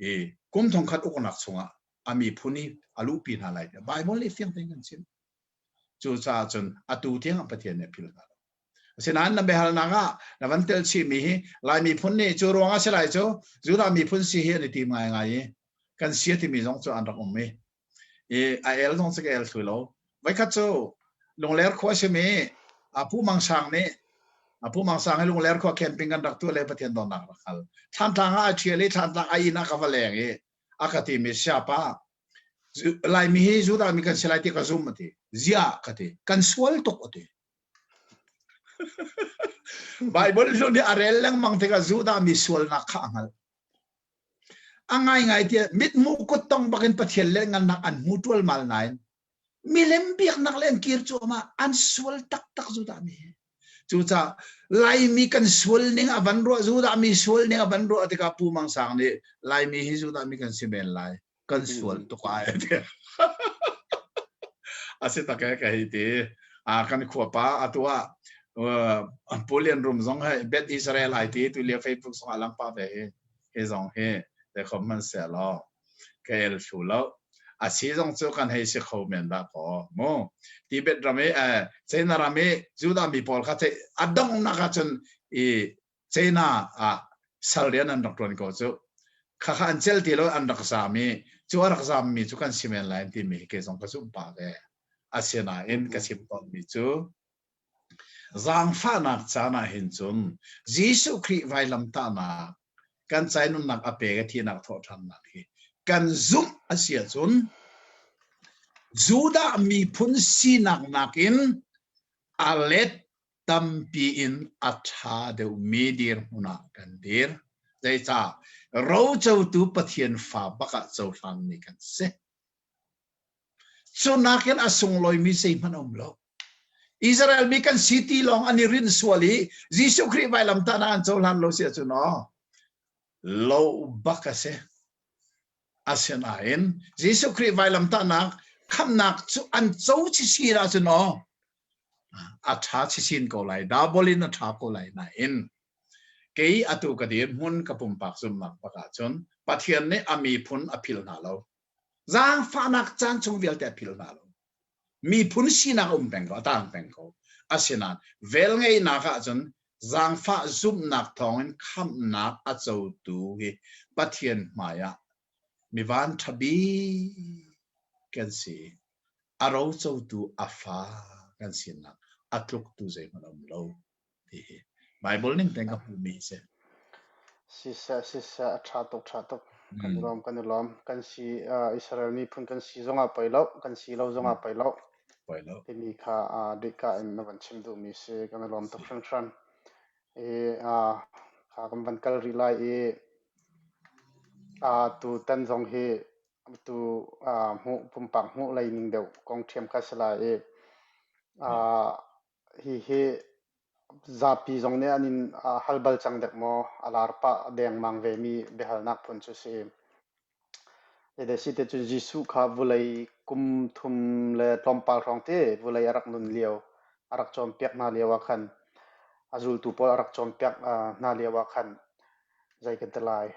i kum thongkhat uknak chungah a miphun hi a luhpi hna lai tiah Bible nih fiang tein kan chim. Cucaah cun atu tiang ah Pathian nih a philh hna lo. Asinain na biahalnak ah na van tel chihmi hi Lai miphun nih cu ruang ah si lai cu Judah miphun si hi an i tim ngaingai i kan sia timi zong cu an rak um i i a el zong cu ka el thlu lo. Voikhat cu Lungler khua simi a Pu Mang Sang nih a Pu Mang Sang hi Lungler khua camping kan rak tuah le Pathian dawtnak rak hal. Thlantlang ah a ṭhial i Thlantlang a inn ah ka va leng i a ka timi siapa Laimi hi Judah mi kan si lai ti ka zum a ti. Ziah ka ti. Kan sual tuk a ti. Bible hlun hi a rel lengmang tikah Judah mi sualnak kha a hngalh. A ngaingai tiah mithmuh kuttong bakin Pathian le ngannak an hmu ṭualmal nain milem biaknak le an kir cuahmah an sual taktak Judah mi hi. Cucaah Laimi kan sual ning a van ruah Judah mi sual ning a van ruah tikah Pu Mang Sang nih Laimi hi Judah mi kan si men lai kan sual tuk ai a si tak e ka hei ti a kan khuapa atu ah Pu Lian Rum zong he Bet Israel ai ti tu lio Facebook zong a lang pa ve hi hi zong hi te khom man se lo ka el thlu lo a si zong cu kan hei si kho men dah ko mu Tibet ram i China ram i Judah mi pawl kha a donghnak ah cun i China ah sal rian an rak tuan ko cu. Khakha an cel ti lo an rak zam i cu a rak zammi cu kan si men lai timi hi kei zong ka zumh pah ve. Asinain ka chim tawnmi cu zaangfahnak caan ah hin cun Jesuh Khrih vailamtahnak kan cai nunnak a pek i thihnak thawhṭhannak hi kan zumh a si ahcun Judah miphun sinak nakin a let tampi in a ṭha deuhmi dirhmun ah kan dir. Zeicah? Rocotu Pathian fa bak ah cohlanmi kan si. Cu nakin a sunglawimi zeihmanh a um lo. Israel mi kan si ti lawng an i rinh sual i Jesuh Khrih vailamtahnak an cohlan lo si ahcun aw lo bak a si. Asinain Jesuh Khrih vailamtahnak khamhnak cu an co chisin ahcun aw a ṭha chisin ko lai, double in a ṭha ko lai nain kei atu ka dirhmun ka pumpak zumhnak bak ahcun Pathian nih a miphun a philh hna lo. Zaangfahnak caan chung vialte a philh hna lo. Miphun sinak a um peng ko, a taang peng ko. Asinain velngeihnak ahcun zaangfah zumhnak thawngin khamhnak a cotu hi Pathian hmaiah mi vanṭha bik kan si. A rocotu a fa kan sinak a tluktu zeihmanh a um lo. ti hi Bible ning tein ka hmuhmi a si. Siseh, siseh, a ṭha tuk, ṭha tuk. Kan i lawm, kan i lawm. Kan si, uh, Israel miphun kan si zongah poi lo, kan si lo zongah poi lo. Poi lo. Timi kha uh, dika in na van chim duhmi si. Kan i lawm tuk hringhran. I, uh, kha kan van kal rih lai i, uh, tu tan zong hi tu uh, hmuh pumpak hmuh lei ning deuh kong ṭhiam kha si lai i, uh, Hihi zapi zong nih an in hal bal cang dek maw? A lar pah dengmang vemi biahalnak phun cu si. Zeidah te cun Jesuh kha vulei kum thum le tlawmpal hrawng te vulei a rak nun lio, a rak cawnpiak hna lio ah khan, a zultu pawl a rak cawnpiak hna lio ah khan, zei kan ti lai,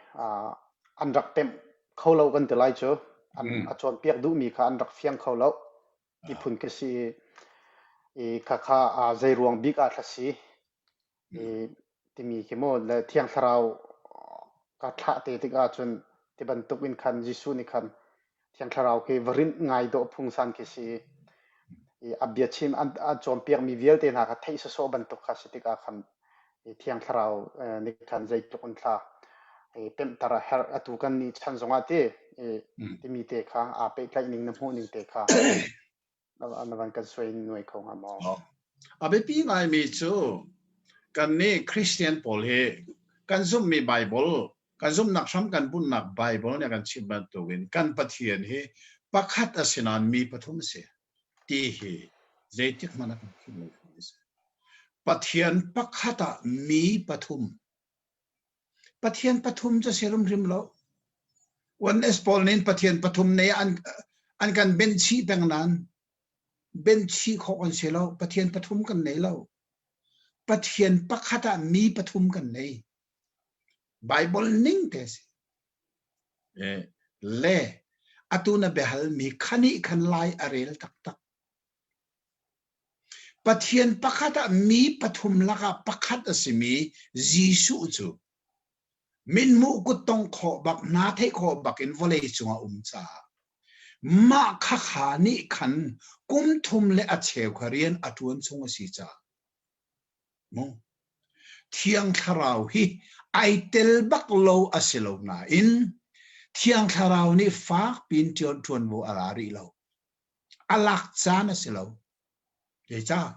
an rak pemh kho lo kan ti lai cu. An a cawnpiak duhmi kha an rak fiang kho lo. Ti phun ka si i khakha zei ruang bik ah thla si i timi khi maw le Thiang Thlarau ka thlah te tik ahcun ti bantuk in khan Jesuh nih khan Thiang Thlarau khi va rinh ngai dawh phungsan khi si i a biachim an a cawnpiakmi vialte hna kha theih sawsawh bantuk kha si tikah khan i Thiang Thlarau nih khan zeitluk in thla i pemhter a herh atu kan nih chan zongah ti i timi te kha aa pehtlaih ning na hmuh ning te kha na van kan suai nuai kho hnga maw? A biapi ngaimi cu kannih Christian pawl hi kan zumhmi Bible kan zumhnak hram kan bunhnak Bible nih a kan chimh bantukin kan Pathian hi pakhat a si nain mi pathum a si ti hi zeitik hmanh ah kan philh lo a si. Pathian pakhat ah mi pathum Pathian pathum cu si hrimhrim lo. Oneness pawl nih Pathian pathum nei an an kan benh chih peng nain benh chih khawh kan si lo. Pathian pathum kan nei lo. Pathian pakhat ah mi pathum kan nei. Bible ning te si. Eh, le atu na biahal mi khani khan lai a rel taktak. Pathian pakhat ah mi pathum lakah pakhat a simi Jesuh cu mithmuh kuttongh khawh bak hna theih khawh bak in vawlei cungah um caah mah khakha nih khan kum thum le a cheu kha rian a ṭuan chung a si caah mu Thiang Thlarau hi ai tel bak lo a si lo nain Thiang Thlarau nih fak piin ṭuanvo a la rih lo. A lak caan a si lo. Zeicah?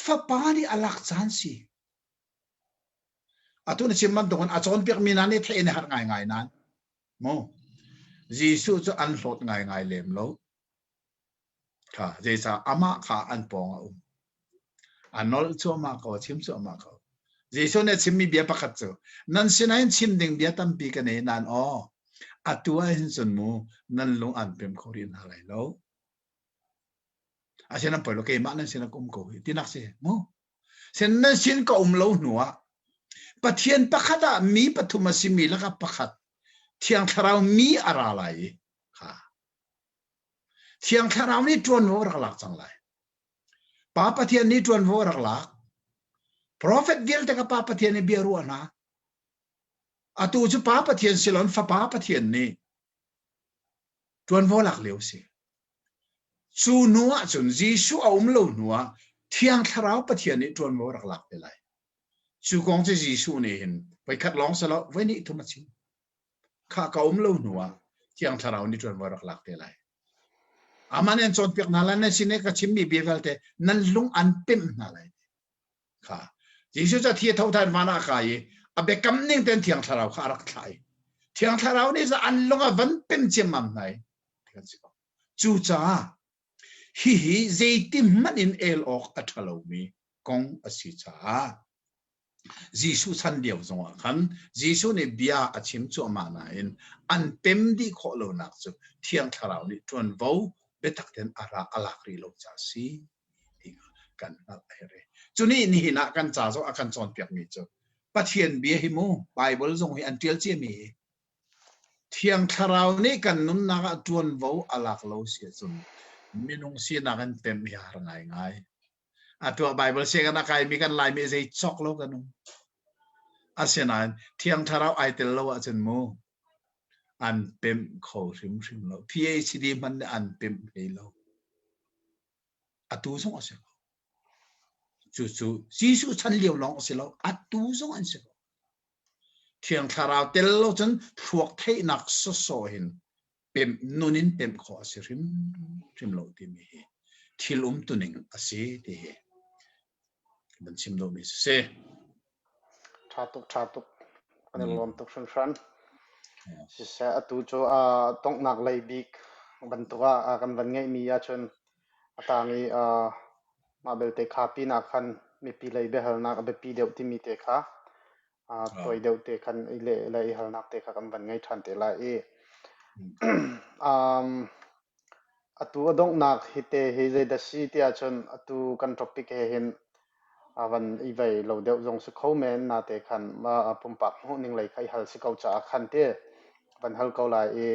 Fapa nih a lak caan si. Atu na chim bantukin a cawnpiakmi hna nih theih in a harh ngaingai nain mu Jesuh cu an hlawt ngaingai lem lo. Kha zeicah amah kha an pawng a um. A nolh cuahmah ko, a chim cuahmah ko. Jesuh nih a chimmi bia pakhat cu, nan sinah hin chim ding bia tampi ka nei nain aw, atu ah hin cun mu nan lung an pem kho rih hna lai lo. Asinain poi lo keimah nan sinah ka um ko hi tinak si mu. Sin nan sin ka um lo hnu ah Pathian pakhat ah mi pathum a simi lakah pakhat Thiang Thlarau mi a ra lai i kha Thiang Thlarau nih ṭuanvo a rak lak cang lai. Pa Pathian nih ṭuanvo a rak lak. Profet vialte ka Pa Pathian nih bia ruah hna. Atu cu Pa Pathian si loin Fapa Pathian nih ṭuanvo lak lio si. Cu hnu ahcun Jesuh a um lo hnu ah Thiang Thlarau Pathian nih ṭuanvo rak lak te lai. Cu kong cu Jesuh nih hin voikhat lawng si lo, voihnih thum a chim. Kha ka um lo hnu ah Thiang Thlarau nih ṭuanvo rak lak te lai. Amah nih an cawnpiak hna lai, nan sin i ka chimmi bia vialte nan lung an pemh hna lai. Kha Jesuh cu a thi a tho than van ah a kai i a biakam ning tein Thiang Thlarau kha a rak thlah i Thiang Thlarau nih an lung a van pem ciammam hna i kan si ko. Cucaah hihi zeiti hmanh in el awk a ṭha lomi kong a si caah Jesuh chan lio zongah khan Jesuh nih bia a chim cuahmah nain an pem dih khawh lonak cu Thiang Thlarau nih ṭuanvo biatak tein a ra a lak rih lo caah a si ti kan hngalh a herh. Cu nih nihin ah kan ca zong a kan cawnpiakmi cu Pathian bia hi mu Bible zong hi an ṭial ciami hi Thiang Thlarau nih kan nunnak ah ṭuanvo a lak lo si ahcun minung sinak in pemh hi a har ngaingai. Atu ah Bible sianginn a kaimi kan Laimi zei cawk lo kan um. Asinain Thiang Thlarau ai tel lo ahcun mu an pemh kho hrimhrim lo. PhD hmanh nih an pemh hlei lo. Atu zong a si ko. Cucu Jesuh chan lio lawng a si lo. Atu zong an si ko. Thiang Thlarau tel lo cun thluak theihnak sawsawh hin pemh nun in pemh khawh a si hrimhrim lo timi hi thil umtuning a si ti hi van chim duhmi si. Ṭha tuk, ṭha tuk. Kan i lawm tuk hringhran. Siseh, atu cu a donghnak lei bik bantuk ah kan van ngeihmi ahcun a tang i mah belte kha pinah khan mipi lei biahalnak a biapi deuh timi te kha tawi deuh te khan i leh le i halnak te kha kan van ngei ṭhan te lai i um, atu a donghnak hi te hi zeidah si ti ahcun atu kan topic he hin a van i vei lo deuh zong si kho men na te khan ma pumpak hmuh ning lei kha i hal si ko caah khan te van hal ko lai i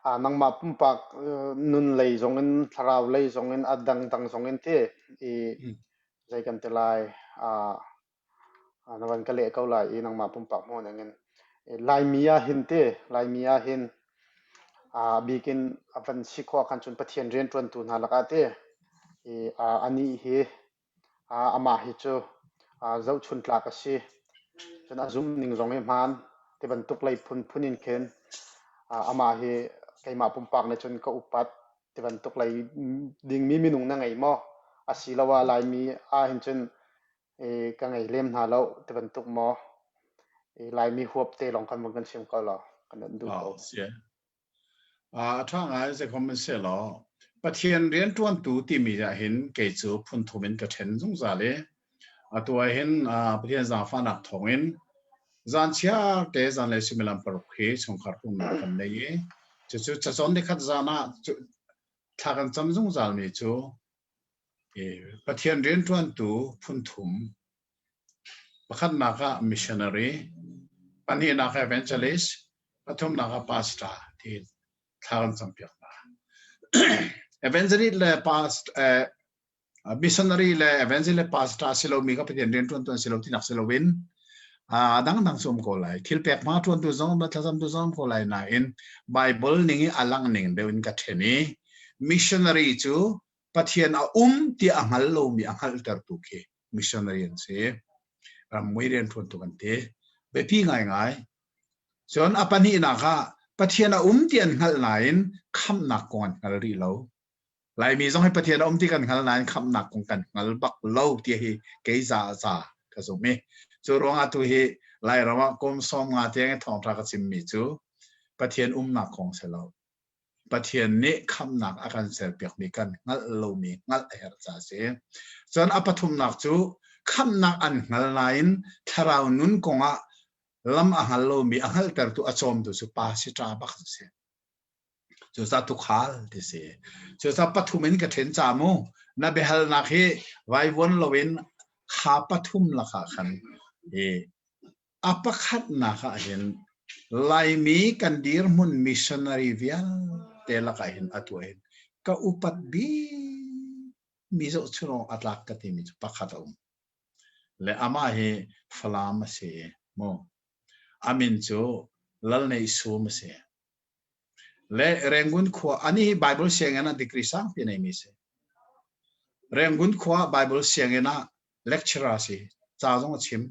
Nangmah pumpak nun lei zongin thlarau lei zongin a dangdang zongin ti i zei kan ti lai na van ka leh ko lai i nangmah pumpak hmuh ningin. Laimi ah hin ti Laimi ah hin a bikin a van si khawh ahkhan cun Pathian rianṭuantu hna lakah ti i anih hi Amah hi cu zohchun tlak a si. Cun a zumhning zong hi hmaan ti bantuk lei phunphun in khin amah hi keimah pumpak nih cun ka upat ti bantuk lei dingmi minung na ngei maw? Asiloah Laimi ahhin cun ka ngei lem hna lo ti bantuk maw? Laimi huap te lawng khan vun kan chim ko law kan duh ko. A ṭha ngai zeikom in sehlaw Pathian rianṭuantu timi ahhin kei cu phunthum in ka ṭhen zungzal i atu ahhin Pathian zaangfahnak thawngin zan chiarte zanlei suimilam paruk hi chungkhar pumhnak kan nei i cucu cacawn nikhat zan ah thla kan cam zungzalmi cu Pathian rianṭuantu phunthum Pakhatnak ah missionary, pahnihnak ah evangelist, pathumnak ah pastor tiin thla kan campiak hna. Evangelist le past, eh, missionary le evangelist le pastor si lomi kha Pathian rian ṭuantu an si lo tinak si loin a dangdang cu um ko lai. Thil pek hma ṭuantu zong thlacamtu zong um ko lai nain Bible ning i a lang ning deuh in ka ṭhen i missionary cu Pathian a um ti a hngal lomi a hngalhtertu khi missionary an si. Rammui rianṭuantu kan ti. Biapi ngaingai. Cun a pahnihnak ah Pathian a um ti an hngalh nain khamhnak kong an hngal rih lo. Laimi zong hi Pathian a um ti kan hngal nain khamhnak kong kan hngal bak lo ti hi kei za za ka zum i cu ruangah tu hi Lairam ah kum 50 tiang i thawngṭha ka chimmi cu Pathian umnak kong si lo. Pathian nih khamhnak a kan serpiakmi kan hngalh lomi hngalh a herh caah a si. Cun a pathumnak cu khamhnak an hngal nain thlarau nun kongah lam a hngal lomi a hngalhtertu a cawmtu cu pa si ṭa bak a si. Cucaah tukhal ti si. Cucaah pathum in ka ṭhen ca mu. Na biahalnak hi vaivuan loin kha pathum lakah khan i A pakhatnak ah hin Laimi kan dirhmun missionary vialte lakah hin atu ah hin ka upat bik mi zohchun awk a tlak ka timi cu pakhat a um. Le amah hi Falam a si i mu. A min cu Lal Nei Sum a si. Le Rangoon khua ani hi Bible sianginn ah degree sangpi neimi si. Rangoon khua Bible sianginn ah lecturer si. Ca zong a chim.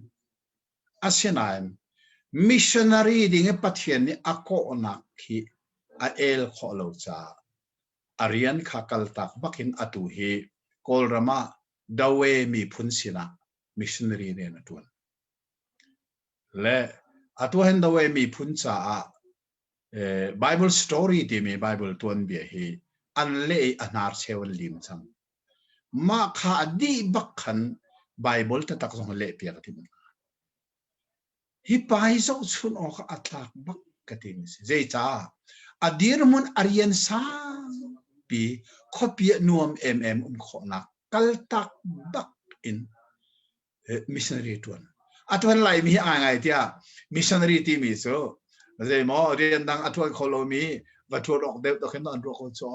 Asinain missionary ding i Pathian nih a kawhnak hi a el khawh lo caah a rian kha kaltak bakin atu hi Kawlram ah Dawe miphun sinah missionary rian a ṭuan. Le atu hin Dawe miphun caah eh, Bible story timi Bible tuanbia hi an leh i a hnarcheu an lim cang. Mah kha a dih bak khan Bible taktak zong leh piak a timh hna. Hi pa hi zohchun awk a tlak bak ka timi si. Zeicah? A dirhmun a rian sangpi khuapi ah nuam emem um khawhnak kaltak bak in missionary ṭuan. A ṭuan laimi hi ai ngai tiah missionary timi cu zeimaw rian dang a ṭuan kho lomi va ṭuan awk deuh to khin an ruah ko cu.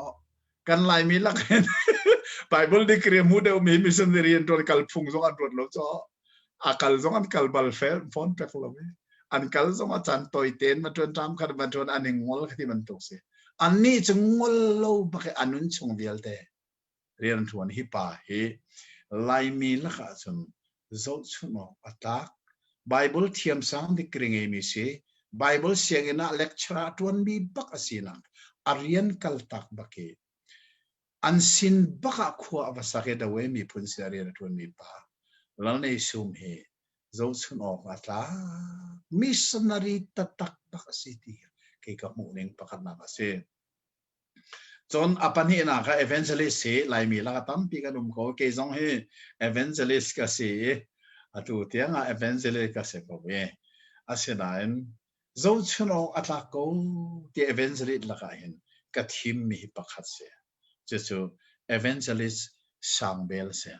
Kan Laimi lak hin Bible degree hmu deuhmi missionary an ṭuan kal phung zong an ruat lo cu. A kal zong an kal bal fel phone pek lo i an kal zong a caan tawi tein va ṭuan ṭam khat va ṭuan an i ngol kha ti bantuk si. Annih cu ngol lo bak i a nun chung vialte rianṭuan hi pa hi Laimi lakah cun zohchunh awk a tlak. Bible thiamsang degree ngeimi si. Bible sianginn ah lecturer a ṭuanmi bak a sinak a rian kaltak bak i an sin bak ah khua a va sak i Dawe miphun sin a rian a ṭuanmi pa Lal Nei Sum hi zohchunh awk a tlak. Missionary taktak bak a si ti kei ka hmuh ning pakhatnak a si. Cun a pahnihnak ah evangelist hi Laimi lakah tampi kan um ko. Kei zong hi evangelist ka si i atu tiangah evangelist ka si ko i asinain zohchun awk a tlak ko ti evangelist lakah hin ka thimmi hi pakhat si. Cucu evangelist Sang Bel a si.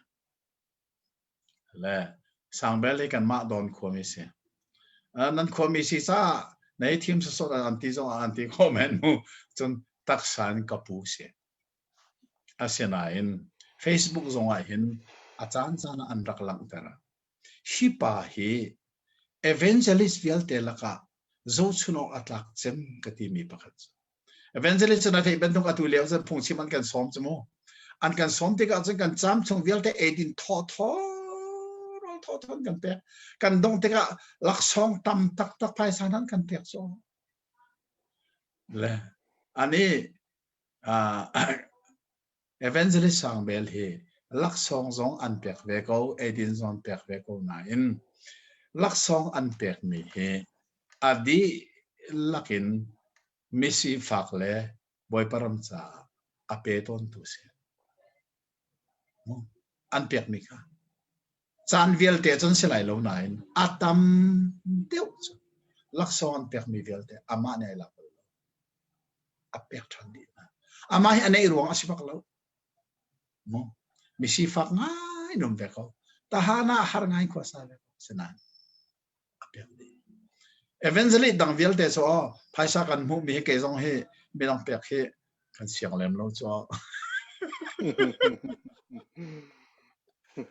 Le Sangbel hi kanmah Dawn khuami si. Nan khuami si caah na i thim sawsawh an ti zong ah an ti kho men mu. Cun taksa in ka pu si. Asinain Facebook zong ah hin a caan caan ah an rak langhter. Hi pa hi evangelist vialte lakah zohchun awk a tlak cem ka timi pakhat cu. Evangelist na theih bantuk atu lio cun phungchim an kan sawm cu mu. An kan sawm tikah cun kan caam chung vialte eidin thaw thaw rawl thaw thaw an kan pek. Kan dong tikah laksawng tam taktak phaisa an kan pek cu. Le ani uh, Evangelist Sang Bel hi laksawng zong an pek ve ko, eidin zong an pek ve ko nain laksawng an pekmi hi a dihlak in misifak le Bawipa ram caah a pe tawntu si. An pekmi kha caan vialte cun si lai lo nain a tam deuh cu laksawng an pekmi vialte amah nih ai lak bal lo. A pek ṭhan dih hna. Amah hi a neih ruang a si bak lo. Mu misifak ngai num ve ko. Tahan ah har ngai khua sa ve ko. Sinain a pek dih. Evangelist dang vialte cu aw phaisa kan hmuhmi hi kei zong hi midang pek hi kan siang lem lo cu.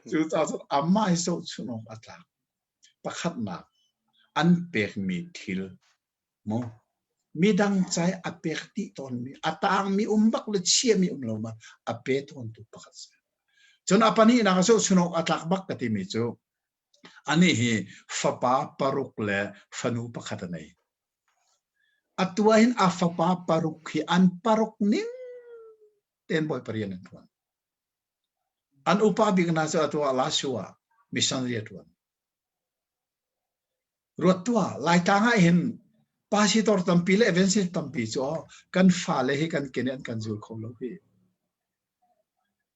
Cucaah cun amah hi zohchun awk a tlak. Pakhatnak an pekmi thil mu midang cai a pek dih tawnmi a tangmi um bak le chiami um lo ma a pe tawntu pakhat si. Cun a pahnihnak a zohchun awk a tlak bak ka timi cu Anih hi fapa paruk le fanu pakhat a nei. Atu ah hin a fapa paruk hi an paruk ning tein Bawipa rian an ṭuan. An upa bik hna cu atu ah Lasua missionary a ṭuan. Ruat tuah, Laitlang ah hin pasitor tampi le evangelist tampi cu kan fale hi kan kene an kan zul kho lo hi.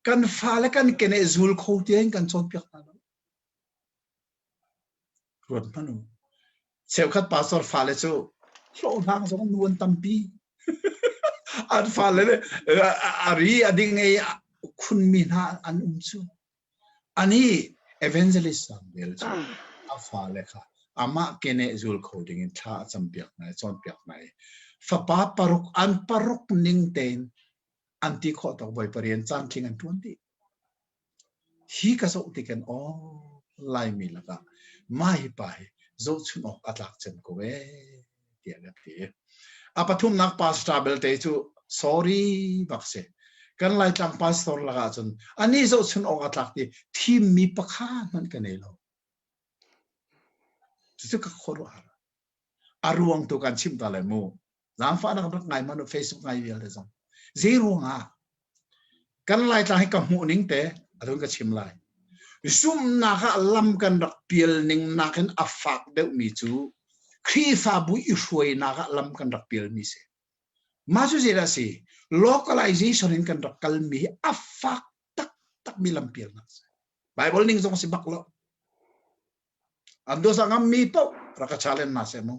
Kan fale kan kene zul kho tiang kan cawnpiak hna lo. Ruat hmanh u. Cheukhat pastor fale cu hlawhhlang zong nu an tampi. an fale le a ri a ding ei khunmi hna an um cu. Ani evangelist Samuel cu a fale kha amah kene zul kho ding in thla a campiak hna i cawnpiak hna i fapa paruk an paruk ning tein an ti khawh tawk voi parian caan tling an ṭuan dih. Hi ka zoh tikin aw Laimi lakah mah hi pa hi zohchun awk a tlak cem ko ee tiah ka ti. A pathumnak pastor belte cu sorry bak si. Kan Laitlang pastor lakah cun ani zohchun awk a tlak ti thimmi pakhat hmanh ka nei lo. Cucu ka khuaruahhar. A ruang tu kan chimh ta lai mu. Zaangfahnak rak ngai hmanh u Facebook ngai vialte zong. Zei ruangah kan Laitlang hi ka hmuh ning te adun ka chim lai. Zumhnak ah lam kan rak pial ning nakin a fak deuhmi cu Khrihfabu i hruainak ah lam kan rak pialmi si. Mah cu zeidah si? Localization in kan rak kalmi hi a fak taktakmi lam pialnak si. Bible ning zong si bak lo. An dosa ngammi paoh rak ka challenge na seh mu.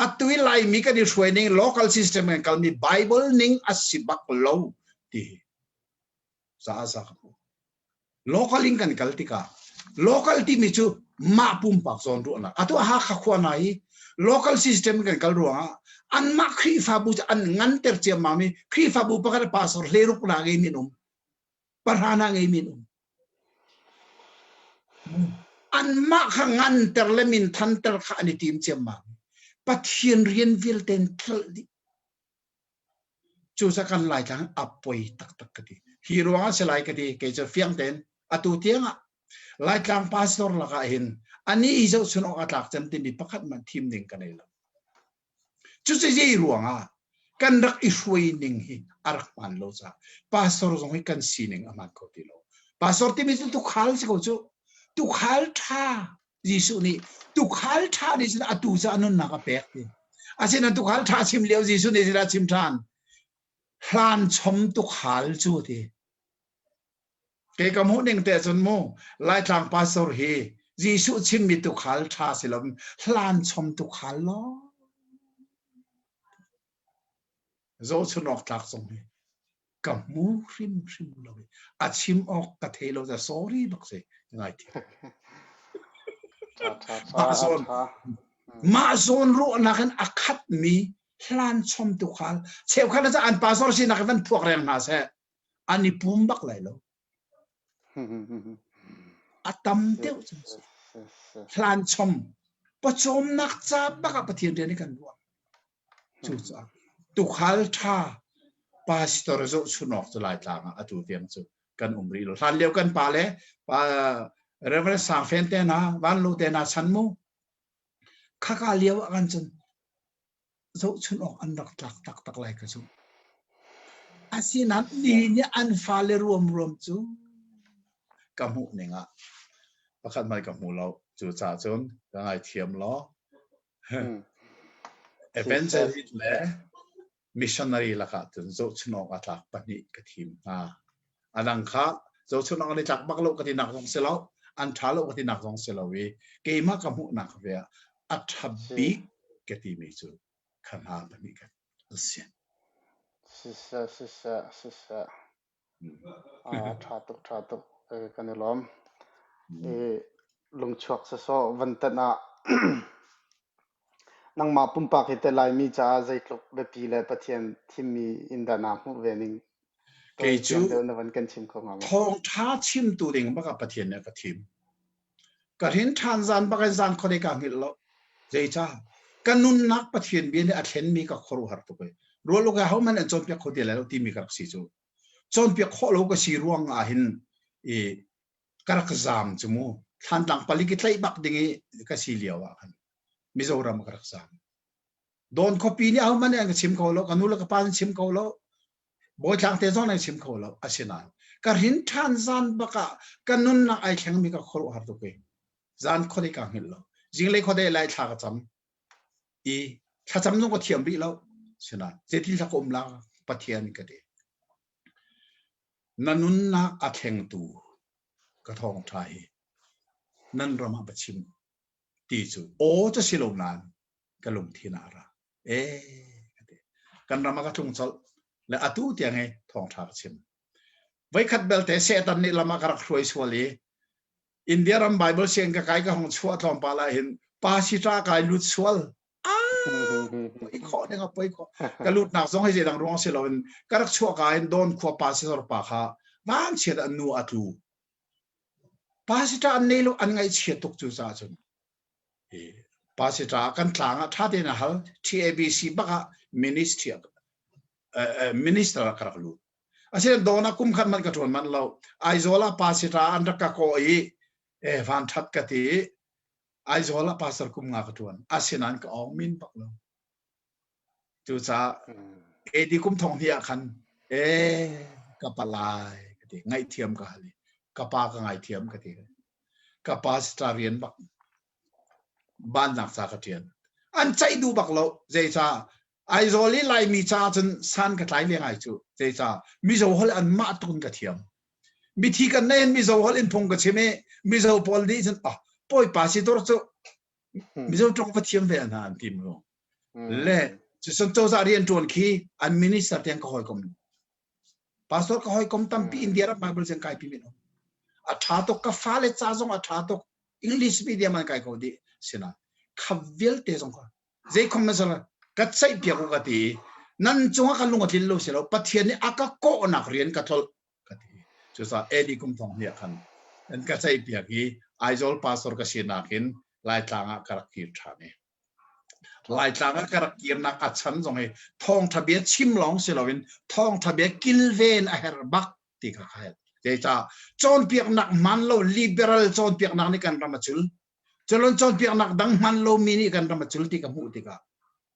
Atu i Laimi kan i hruai ning local system kan kalmi Bible ning a si bak lo ti hi za za ka hmu. Local in kan kal tikah local timi cu mah pumpak zawn ruahnak. Atu Hakha khua hna hi local system kan kal ruangah anmah Khrihfabu cu an nganter ciammam i Khrihfabu pakhat pastor hleruk na ngei min um. Pahra na ngei min um. Anmah kha nganter le min thanter kha an i tim ciammam. Pathian rian vialte in tlolh dih. Cucaah kan Laitlang a poi taktak ka ti. Hi ruangah si lai ka ti. Kei cu fiang tein atu tiangah Laitlang pastor lakah hin anih hi zohchun awk a tlak cem timi pakhat hmanh thim ding ka nei lo. Cucu zei ruangah kan rak i hruai ning hi a rak hmaan lo caah pastor zong hi kan sining a hmaan kho ti lo. Pastor timi cu tukhal si ko cu. Tukhal ṭha Jesuh nih tukhal ṭha nih cun atu cu a nunnak a pek ti. Asinain tukhal ṭha chim lio Jesuh nih zeidah a chim ṭhan? Hlan chom tukhal cu ti. Kei ka hmuh ning te cun mu Laitlang pastor hi Jesuh chimmi tukhal ṭha si lo hlan chom tukhal law. Zohchun awk tlak zong hi ka hmu hrimhrim lo i a chim awk ka thei lo ca sorry bak si ngai thiam. Mah zawn mah zawn ruahnak in a khatmi hlan chom tukhal cheukhat cu an pastor sinak in van phuak reng hna seh an i pum bak lai lo. A tam deuh cu si. Hlan chom pawcawmnak ca bak ah Pathian rian i kan ruah. Cucaah tukhal ṭha pastor zohchun awk cu Laitlang ah atu tiang cu kan um rih lo. Hlan lio kan pa le pa Reverend Sang Fen te hna, Van Lo te hna chan mu. Khaka lio ah kan cun zohchun awk an rak tlak taktak lai ka zumh. Asinain ni nih an fale ruamruam cu ka hmuh ning ah pakhat hmanh ka hmu lo. Cucaah cun ka ngaithiam law evangelist le missionary lakah cun zohchun awk a tlak pahnih ka thim hna. A dang kha zohchun awk an i tlak bak lo ka tinak zong si lo, an ṭha lo ka tinak zong si lo i keimah ka hmuhnak ve ah a ṭha bik ka timi cu kha hna pahnih kha an si. Siseh, siseh, siseh. Ah, ṭha tuk, ṭha tuk. Eh, kan i lawm. Eh, lungchuak sawsawh van tanh ah nangmah pumpak hi te Laimi caah zeitluk biapi le Pathian thimmi in dah naa hmuh ve ning Kei cu tawifiang deuh na van kan chim kho hnga maw? thawngṭha chimtu ding bak ah Pathian nih a ka thim. Ka hrin ṭhan zan bak in zan khuadei kaa hngilh lo. Zeicah? Ka nunnak Pathian bia nih a thlenmi ka khuaruahhar tuk i rual uk ahohmanh an cawnpiak kho ti lai lo timi ka rak si cu. Cawnpiak khawh lo ka si ruang ah hin i ka rak zaam cu mu. Thlantlang palik i tlaih bak ding i ka si lio ah khan Mizoram ka rak zaam. Dawn khuapi nih ahohmanh nih an ka chim kho lo, ka nu le ka pa an chim kho lo, Bawitlang te zong an chim kho lo. Asinain ka hrin ṭhan zan bak ah ka nunnak ai thlengmi ka khuaruahhar tuk i zan khuadei kaa hngilh lo. Zinglei khuadei lai thla ka cam i thlacam zong ka thiam rih lo. Sinain zeitin thla ka um la Pathian ka ti. Na nunnak a thlengtu ka thawngṭha hi nan ram ah va chim ti cu aw cu si lo nain ka lungthin ah a ra. Ee ka ti. Kan ram ah ka tlung colh le atu tiang hi thawngṭha ka chim. Voikhat belte Satan nih lam ah ka rak hruai sual i India ram Bible sianginn ka kai ka hong chuah tlawmpal ah hin pasita kai lut sual. Ah, poi khawh ding a poi khawh. Ka lutnak zong hi zeidang ruang si loin ka rak chuah ka in Dawn khua pastor pa kha vanchiat an nu a tlu. Pastor an nei lo an ngaihchia tuk cu caah cun. Pastor kan tlang ah ṭha tein a hal. TABC bak ah ministry minister ah ka rak lut. Asinain dawn ah kum khat hmanh ka ṭuan manh lo. Aizawl ah pastor an rak ka kawh i eh van ṭhat ka ti i Aizawl ah pastor kum nga ka ṭuan. Asinain ka awng min bak lo. Cucaah AD kum thong hnih ah khan eh ka palai ka ti ngaihthiam ka hal i ka pa ka ngaithiam ka ti. Ka pastor rian bak bannak ca ka ṭian. An ceih duh bak lo. Zeicah Aizawl i Laimi caah cun san ka tlai ve ngai cu. Zeicah Mizo holh an mah tuk in ka thiam. Mithi kan nei in Mizo holh in phung ka chim i Mizo pawl nih cun ah pawipa si tur cu Mizo ṭong va thiam ve hna an ti mu. Le cucun cozah rian ṭuan khi an minister tiang ka hawikom. Pastor ka hawikom tampi India ram Bible siang kai pi min um. A ṭha tuk ka fale ca zong a ṭha tuk. English medium an kai ko dih sina kha vialte zong kha zeikhom na sal ka ceih piak u ka ti nan cungah ka lung a tlin lo si lo Pathian nih a ka kawhnak rian ka tlolh ka ti cucaah AD kum thong hnih ah khan an ka ceih piak i Aizawl pastor ka sinak in Laitlang ah ka rak kir ṭhan i Laitlang ah ka rak kirnak a chan zong hi thawngṭha bia chim lawng si loin thawngṭha bia kilven a herh bak ti kha ka helh. Zeicah cawnpiaknak hman lo liberal cawnpiaknak nih kan ram a cul. Culon cawnpiaknak dang hman lomi nih kan ram a cul ti ka hmuh tikah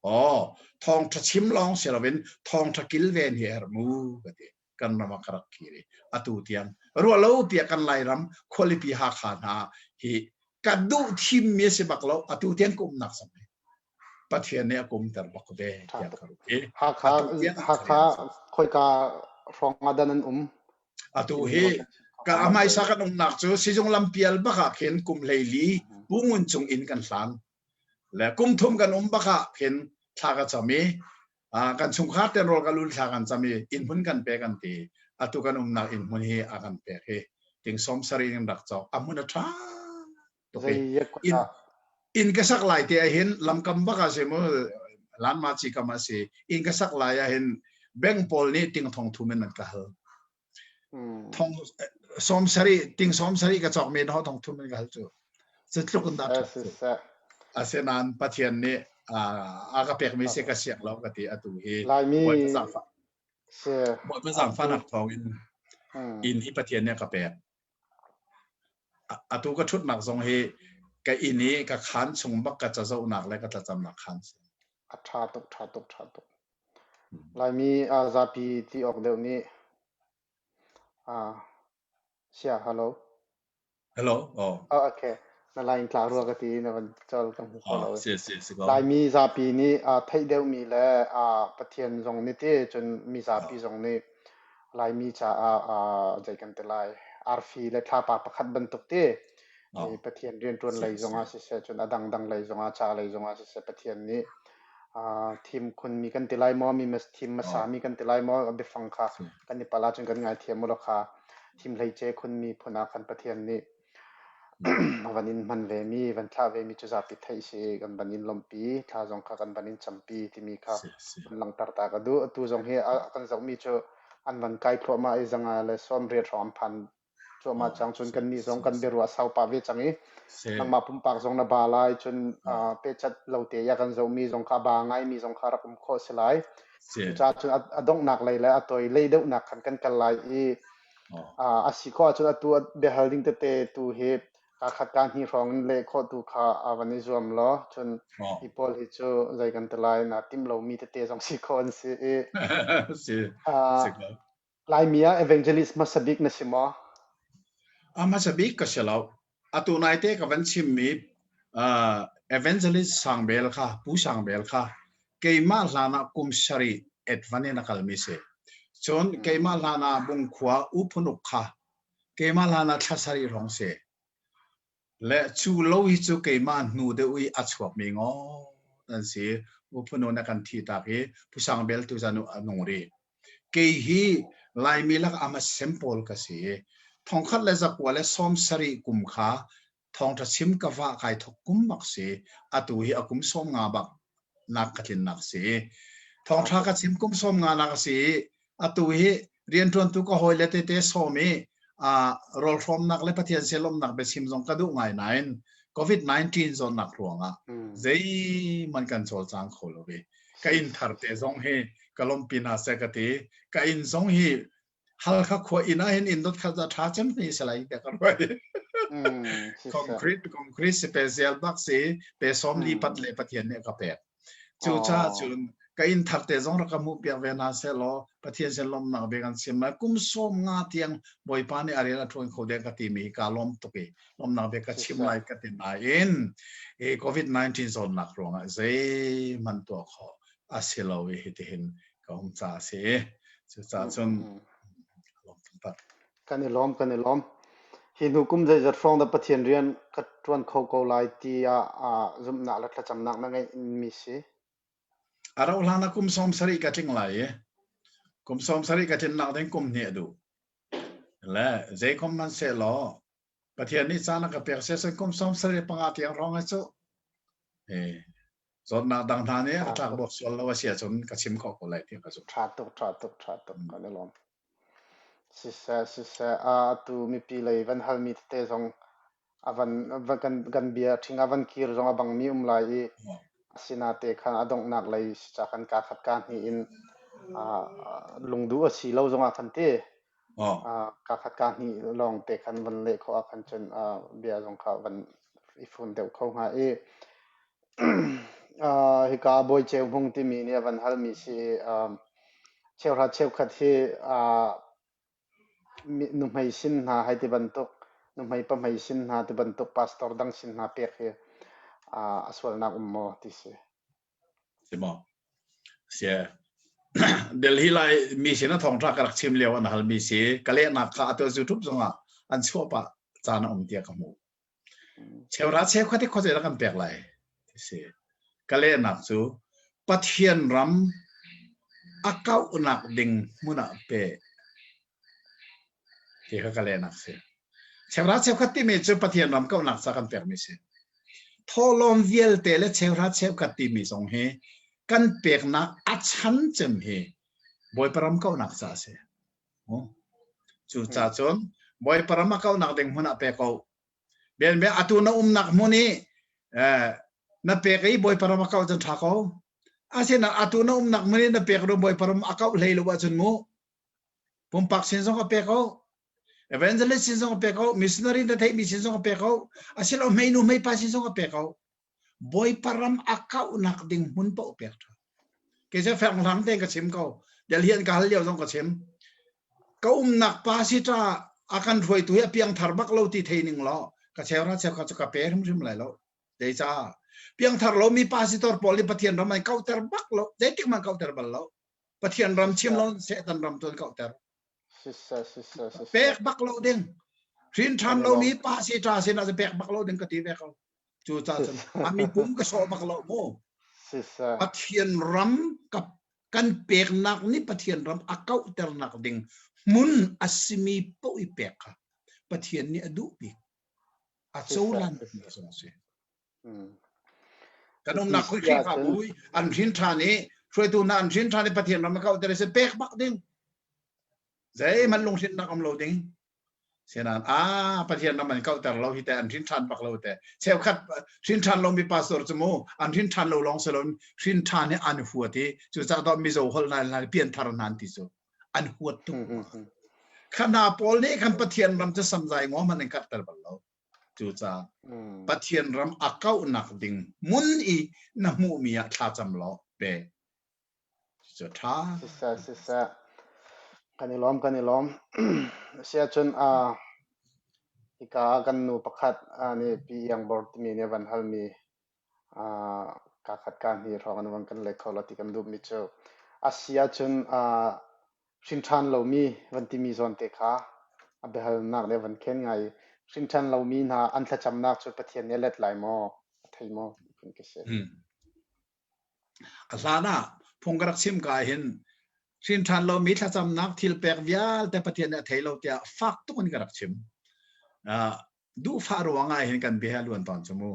oh thawngṭha chim lawng si loin thawngṭha kilven hi a herh mu ka ti. Kan ram ah ka rak kir i atu tiang ruah lo piah kan Lairam khualipi Hakha hna hi ka duh thimmi a si bak lo atu tiang ka umnak zong hi Pathian nih a kumter bak ve tiah ka ruah i Hakha Hakha khoika hrawng ah dah nan um? Atu hi ka hmaisa kan umnak cu sizung lampial bak ah khin kum 14 Pu Ngun Cung inn kan hlan. Le kum thum kan um bak ah khin thla ka cam i kan chungkhar ten rawl ka lul thla kan cam i inn hmun kan pek an ti. Atu kan umnak inn hmun hi a kan pek hi ting som sarih in rak cawk. A hmun a ṭha tuk i inn inn ka sak lai te ah hin lamkam bak ah si mu lanma chi kam ah si inn ka sak lai ah hin bank pawl nih ting thong thum in an ka hal thong som sari ting som sari ka cawk mi ho thong thum in ka hal cu cu tluk in dah ṭhat cu asinain Pathian nih a ka pek mi si ka siak lo ka ti atu hi Laimi Bawipa zaangfahnak thawng in inn hi Pathian nih a ka pek Atu ka ṭhutnak zong hi ka inn i ka khaan chung bak ka cazohnak le ka thlacamnak khaan si. A ṭha tuk, ṭha tuk, ṭha tuk. Laimi uh, zapi ti awk deuh nih uh, sia, hello. Hello. Oh. Oh, okay. Na line tla rua ka ti na van col ka hmu kho Oh, lo. si si si ko. Laimi zapi nih uh, theih deuhmi le uh, Pathian zong nih ti cun mi zapi zong nih Laimi caah uh, zei kan ti lai arfi le thlapa pakhat bantuk ti Oh. i Pathian rianṭuan lei zongah siseh cun a dangdang lei zongah ca lei zongah siseh Pathian nih uh, thim khunmi kan ti lai maw mi mas thim hmasa mi kan ti lai maw biafang kha kan i palh ahcun kan ngaithiam u law kha thim hleice khunmi phun ah khan Pathian nih van in hman ve mi van thlah ve mi cu zapi theih si kan van in lawmhpi thla zong kha kan van in campi timi kha van langhter ta ka duh atu zong hi a kan zohmi cu an van kai thluahmah i zanga le 80 hrawng an phan cuahmah cang cun kan nih zong kan biaruah sau pah ve cang i nangmah pumpak zong na ba lai cun pehchat lo te ya kan zohmi zong kha ba ngaimi zong kha rak um khawh si lai cucaah cun a donghnak lei le a toi lei deuhnak khan kan kal lai i a si khawh ahcun atu biahal ding tete tu hi kaa khat kaa hnih hrawng in leh khawh tu kha a van i zuam law cun hi pawl hi cu zei kan ti lai na timh lomi tete zong si khawh an si i si Laimi ah evangelist hmasa bik na si maw? A hmasa bik ka si lo. Atu naite ka van chimmi uh, evangelist Sangbel kha, Pu Sangbel kha keimah hlan ah kum sarih advan in a kalmi si. Cun keimah hlan ah Bungkhua U Phunuk kha keimah hlan ah thla sarih hrawng si. Le cu lo hi cu keimah hnu deuh i a chuakmi ngawt an si. U Phunu na kan thi tak i Pu Sangbel tu zan a nung rih. Kei hi Laimi lak ah sem pawl ka si. 1970 kum kha thawngṭha chim ka vah kai thok kum bak si. Atu hi a kum 50 bak nak ka tlinnak si. Thawngṭha ka chim kum 50 nak a si. Atu hi rianṭuantu ka hawile tete sawm i rawlhrawmnak le Pathian sialawmnak biachim zong ka duh ngai nain. COVID-19 zawtnak ruangah zeihmanh kan cawlcang kho lo i ka inn thar te zong hi ka lawmhpi hna seh ka ti. Ka inn zong hi Halkha khua inn ah hin inn dot khat a ṭha cem ni si lai tiah ka ruah. Concrete concrete special bak si pe sawm li pat le Pathian nih a ka pek. Cu caah cun ka inn thar te zong rak ka hmuh piak ve hna seh law Pathian sin lawmhnak bia kan chim lai. Kum sawm nga tiang Bawipa nih a rian a ṭuan kho deng ka timi hi kaa lawm tuk i lawmhnak bia ka chim lai ka ti nain hi COVID-19 zawtnak ruangah zeihmanh tuah khawh a si lo i hitihin ka um caah a si. Cucaah cun lawm taktak. Kan i lawm, kan i lawm. Hi hnu kum zeizat hrawng dah Pathian rian ka ṭuan kho ko lai tiah zumhnak le thlacamnak na ngeihmi si? A rauh hlan ah kum 70 ka tling lai i kum 70 ka tlinnak ding kum hnih a duh. Le zeikom man seh law Pathian nih caan a ka pek siasen kum 75 tiang hrawng ai cu. Eh, zawtnak dang hna nih a tlak buak sual lo a si ahcun ka chim khawh ko lai tiah ka zumh. Ṭha tuk, ṭha tuk, ṭha tuk. Kan i lawm. Siseh, siseh, atu mipi lei van halmi tete zong a van, van kan, kan bia ṭhing a van kir zong a bangmi um lai i asinate khan a donghnak lei si ca kan kaa khat kaa hnih in lungduh a si lo zongah khan ti kaa khat kaa hnih lawng te khan van leh khawh ah khan cun bia zong kha van i fun deuh kho hnga i hika Bawi Ceu Hmung timi nih a van halmi si cheuhra cheukhat hi nuhmei sin hna hei ti bantuk nuhmei pahmei sin hna ti bantuk pastor dang sin hna pek hi a sualnak um maw ti si. Si maw? Sia. Delhi lai mi sin a thawngṭha ka rak chim lio an halmi si ka lehnak kha atu YouTube zongah an chuah pah caan a um tiah ka hmuh. Cheuhra cheukhat hi khuazei dah kan pek lai ti si. Ka lehnak cu Pathian ram a kauhnak ding hmun ah pe ti kha ka lehnak si. Cheuhra cheukhat timi cu Pathian ram kauhnak ca kan pekmi si. Thawhlawm vialte le cheuhra cheukhat timi zong hi kan peknak a chan cem hi Bawipa ram kauhnak ca a si. Cucaah cun Bawipa ram a kauhnak ding hmun ah pe ko. Bianbia atu na umnak hmun i na pek i Bawipa ram a kauh cun ṭha ko. Asinain atu na umnak hmun i na pek ro Bawipa ram a kauh hlei lo ahcun mu pumpak sin zong a pe ko. Evangelist sin zong a pe ko. Missionary na theihmi sin zong a pe ko. Asilo hmeinu hmeipa sin zong a pe ko. Bawipa ram a kauhnak ding hmun paoh pek ṭha. Kei cu fenghlang tein ka chim ko. Delhi an ka hal lio zong ka chim. Ka umnak pa si ṭa a kan hruaitu hi a piangthar bak lo ti thei ning law ka cheuhra cheukhat cu ka pe hrimhrim lai lo. Zeicah? Piangthar lomi pastor pawl nih Pathian ram an kauhter bak lo. Zeitik hmanh kauhter bal lo. Pathian ram chim lo Satan ram tu an kauhter. Pek bak lo ding. Hrin ṭhan lomi pa si ṭa sinah pek bak lo ding ka ti ve ko. Cucaah cun a mipum ka sawh bak lo mu. Pathian ram ka kan peknak nih Pathian ram a kauhternak ding hmun a simi paoh i pek kha Pathian nih a duh bik. A cohlan mi zong a si. Kan umnak khoi Khrihfabu an hrin ṭhan i hruaitu hna an hrin ṭhan i Pathian ram a kauhter i si pek bak ding. Zeihmanh lunghrinnak um lo ding. Sinan ah Pathian ram an kauhter lo hi te an hrin ṭhan bak lo te. Cheukhat hrin ṭhan lomi pastor cu mu an hrin ṭhan lo lawng si loin hrin ṭhan hi an huat i cucaah dawh Mizo holh hna hna pianthar hna an ti cu an huat tuk. Kha hna pawl nih khan Pathian ram cu samzai ngaw hmanh an karhter bal lo. Cucaah Pathian ram a kauhnak ding hmun i na hmuhmi ah thlacam law pe. Cu ṭha. Siseh, siseh. Kan i lawm, kan i lawm. Asiahcun uh, hika ah kan nu pakhat uh, nih Pi Iang Bor timi nih a van halmi uh, ka khat ka hnih hrawng an van kan leh kho lo ti kan duhmi cu a si ahcun uh, hrin ṭhan lomi van timi zawn te kha a biahalnak le van khen ngai hrin ṭhan lomi hna an thlacamnak cu Pathian nih a let lai maw a thei maw ti phun ka si. Hmm. A hlan ah phung ka rak chim ka ah hin hrin ṭhan lomi thlacamnak thilpek vialte Pathian nih a thei lo tiah fak tuk in ka rak chim. Uh, duhfah ruang ah hin kan bia luan tawn cu mu.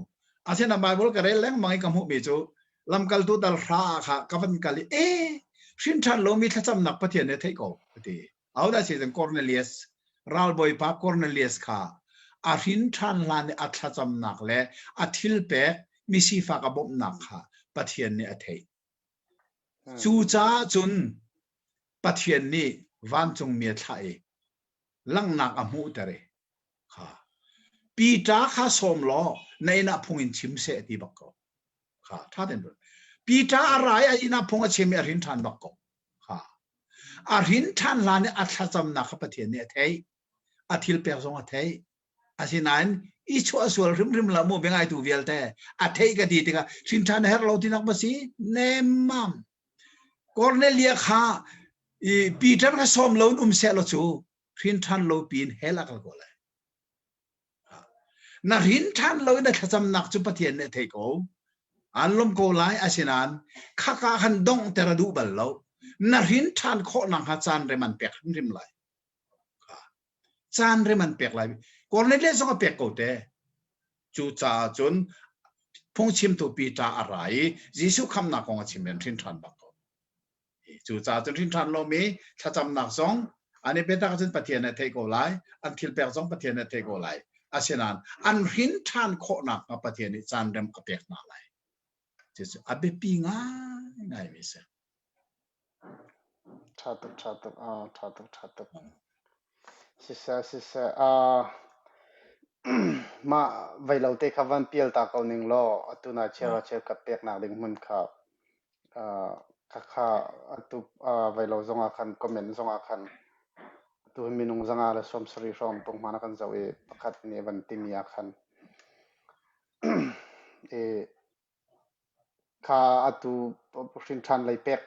Asinain Bible ka rel lengmang i ka hmuhmi cu lamkaltu dal hra ah kha ka van kal i e hrin ṭhan lomi thlacamnak Pathian nih a theih ko ka ti. Ahodah si cun Cornelius ralbawipa Cornelius kha. A hrin ṭhan hlan i a thlacamnak le a thilpek misifak a bawmhnak kha Pathian nih a theih. Cucaah cun Pathian nih vancungmi a thlah i langhnak a hmuhter i kha Peter kha sawm law na inn ah phung in chim seh ti bak ko. Kha ṭha tein ruat. Peter a ra i a inn ah phung a chim i a hrin ṭhan bak ko. Kha a hrin ṭhan hlan i a thlacamnak kha Pathian nih a theih. A thil pek zong a theih. Asinain i chuah sual hrimhrim la mu biangaitu vialte a theih ka ti tikah hrin ṭhan a herh lo tinak ma si? Nemmam. Cornelia kha i Peter kha sawm lo in um seh law cu hrin ṭhan lo piin hell a kal ko lai. Na hrin ṭhan lo in na thlacamnak cu Pathian nih a theih ko. An lawm ko lai asinain khaka khan donghter a duh bal lo. Na hrin ṭhan khawh nakhnga caan rem an pek hrimhrim lai. Caan rem an pek lai. Cornelius zong a pek ko te. Cu caah cun phungchimtu Peter a ra i Jesuh khamnak kong a chim in hrin ṭhan bak ko. Cucaah cun hrin ṭhan lomi thlacamnak zong an i biatak cun Pathian nih a theih ko lai, an thilpek zong Pathian nih a theih ko lai. Asinain an hrin ṭhan khawh nakhnga Pathian nih caan rem a pek hna lai. Cucu a biapi ngaingaimi a si. Ṭha tuk, ṭha tuk, ah, ṭha tuk, ṭha tuk. Siseh, siseh, ah, mah veilo te kha van pial ta ko ning law, atu na cheu cheu kat peknak ding hmun kha Khakha atu veilo zongah khan comment zongah khan atu hi minung 170 hrawng punghman a kan zoh i pakhat nih van timi ah khan i kha atu hrinṭhan lei pek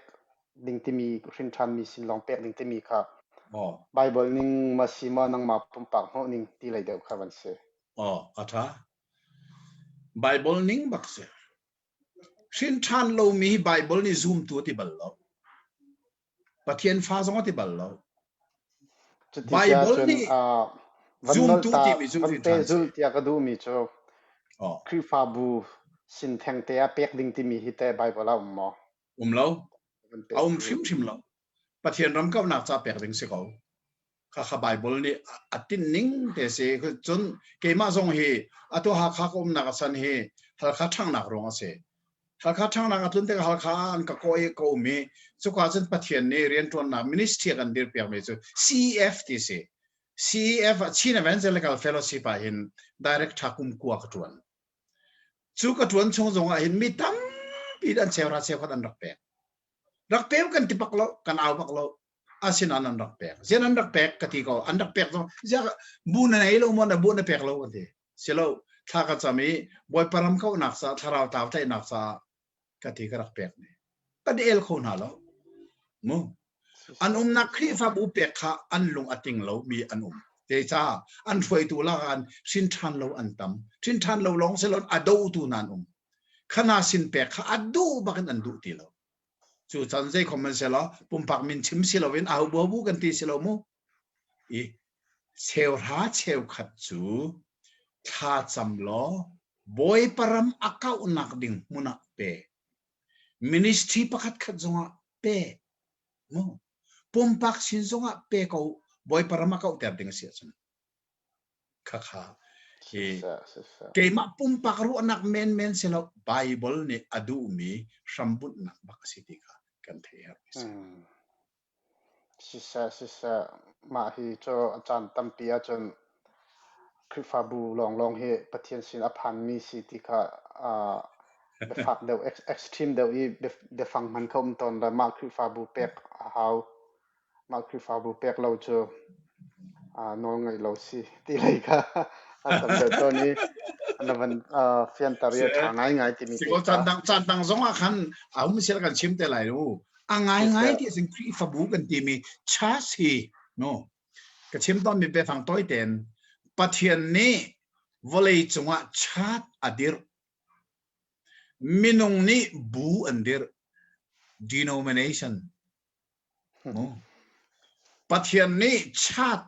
ding timi hrinṭhan mi sin lawng pek ding timi kha Bible ning ma si maw nangmah pumpak hmuh ning ti lei deuh kha van si. Aw, a ṭha. Bible ning bak si. Hrin ṭhan lomi hi Baibal nih zumtu a ti bal lo. Pathian fa zong a ti bal lo. Cuti Baibal ahcun nih uh, van zumtu nolh ta timi cu van hrin ṭhan si. pehzulh tiah ka duhmi cu Oh, Khrihfabu sin thengte ah pek ding timi hi teh Baibal ah um maw? um lo. Van A um pehzulh. hrimhrim lo. Pathian ram kauhnak ca pek ding si ko. Khakha Bible nih a tinh ning te si. Cun keimah zong hi atu Hakha ka umnak a san hi Halkha ṭhanghnak ruang a si. Halkha ṭhanghnak a tlun tikah Halkha ah an ka kawh i ka um i cuka cun Pathian nih rianṭuannak ministry a kan dirpiakmi cu CEF ti si. CEF ah Chin Evangelical Fellowship ah hin director kum kua ka ṭuan. Cu ka ṭuan chung zong ah hin mi tampi an cheuhra cheukhat an rak pek. Rak pe kan ti bak lo, kan au bak lo. Asinain an rak pek. Zian an rak pek ka ti ko. An rak pek zong ziak bu na nei lo maw na bu na pek lo ka ti. Silo thla ka cam i Bawipa ram kauhnak ca thlarau tlau tlaihnak ca ka ti ka rak pek ni. Kan el kho hna lo. Mu. An umnak Khrihfabu pek kha an lung a ting lo mi an um. Te ca an hruaitu lak an hrin ṭhan lo an tam. Hrin ṭhan lo lawng si lo a dotu hna an um. Khana sin pek kha a duh bakin an duh ti lo. Cu can zei khom an selaw pumpak min chim si loin aho bu kan ti si lo mu. I cheuhra cheukhat cu thla cam law Bawipa ram a kauhnak ding hmun ah pe. Ministry pakhat khat zongah pe. Mu. Pumpak sin zongah pe ko Bawipa ram a kauhter ding a si ahcun. Khakha hi keimah pumpak ruahnak menmen si lo Bible nih a duhmi hrambunhnak bak a si ti kha kan theih herh mi si. Hmm. Siseh siseh mah hi cu a caan tampi ahcun Khrihfabu lawnglawng hi Pathian sin a phanmi si ti kha uh, biafak deuh extreme deuh i biafang hman kha um tawn le mah Khrihfabu pek a hau Mah Khrihfabu pek lo cu nawl ngeih lo si ti lei kha a tam deuh tawn i na van fianter i a ṭha ngaingai timi te Siko kha. caan dang caan dang zong ah khan a um sia kan chim te lai lu. A ngaingai ti sin Khrihfabu kan timi church hi no ka chim tawn mi biafang tawi ten Pathian nih vawlei cungah church a dirh minung nih bu an dirh denomination Pathian nih chat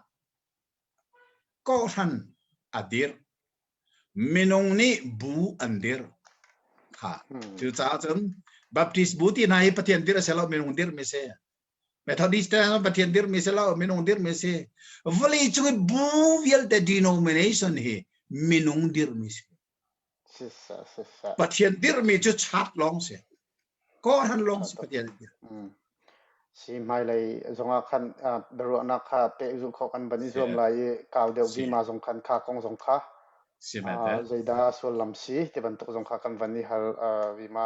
kawhhran a dirh. Minung nih bu an dirh. Kha. Cucaah cun Baptist bu ti hna hi Pathian dirh a si lo, minung dirhmi si. Methodist te Pathian dirmi si lo, minung dirmi si. Vawlei cung i bu vialte denomination hi minung dirmi si. Pathian dirmi cu chat lawng si. Kawhran lawng si Pathian dir. Si hmailei zongah khan biaruahnak kha pehzulh khawh kan van i zuam lai i kau deuh vima zong khan kha kong zong kha zeidah sullam si ti bantuk zong kha kan van i hal vima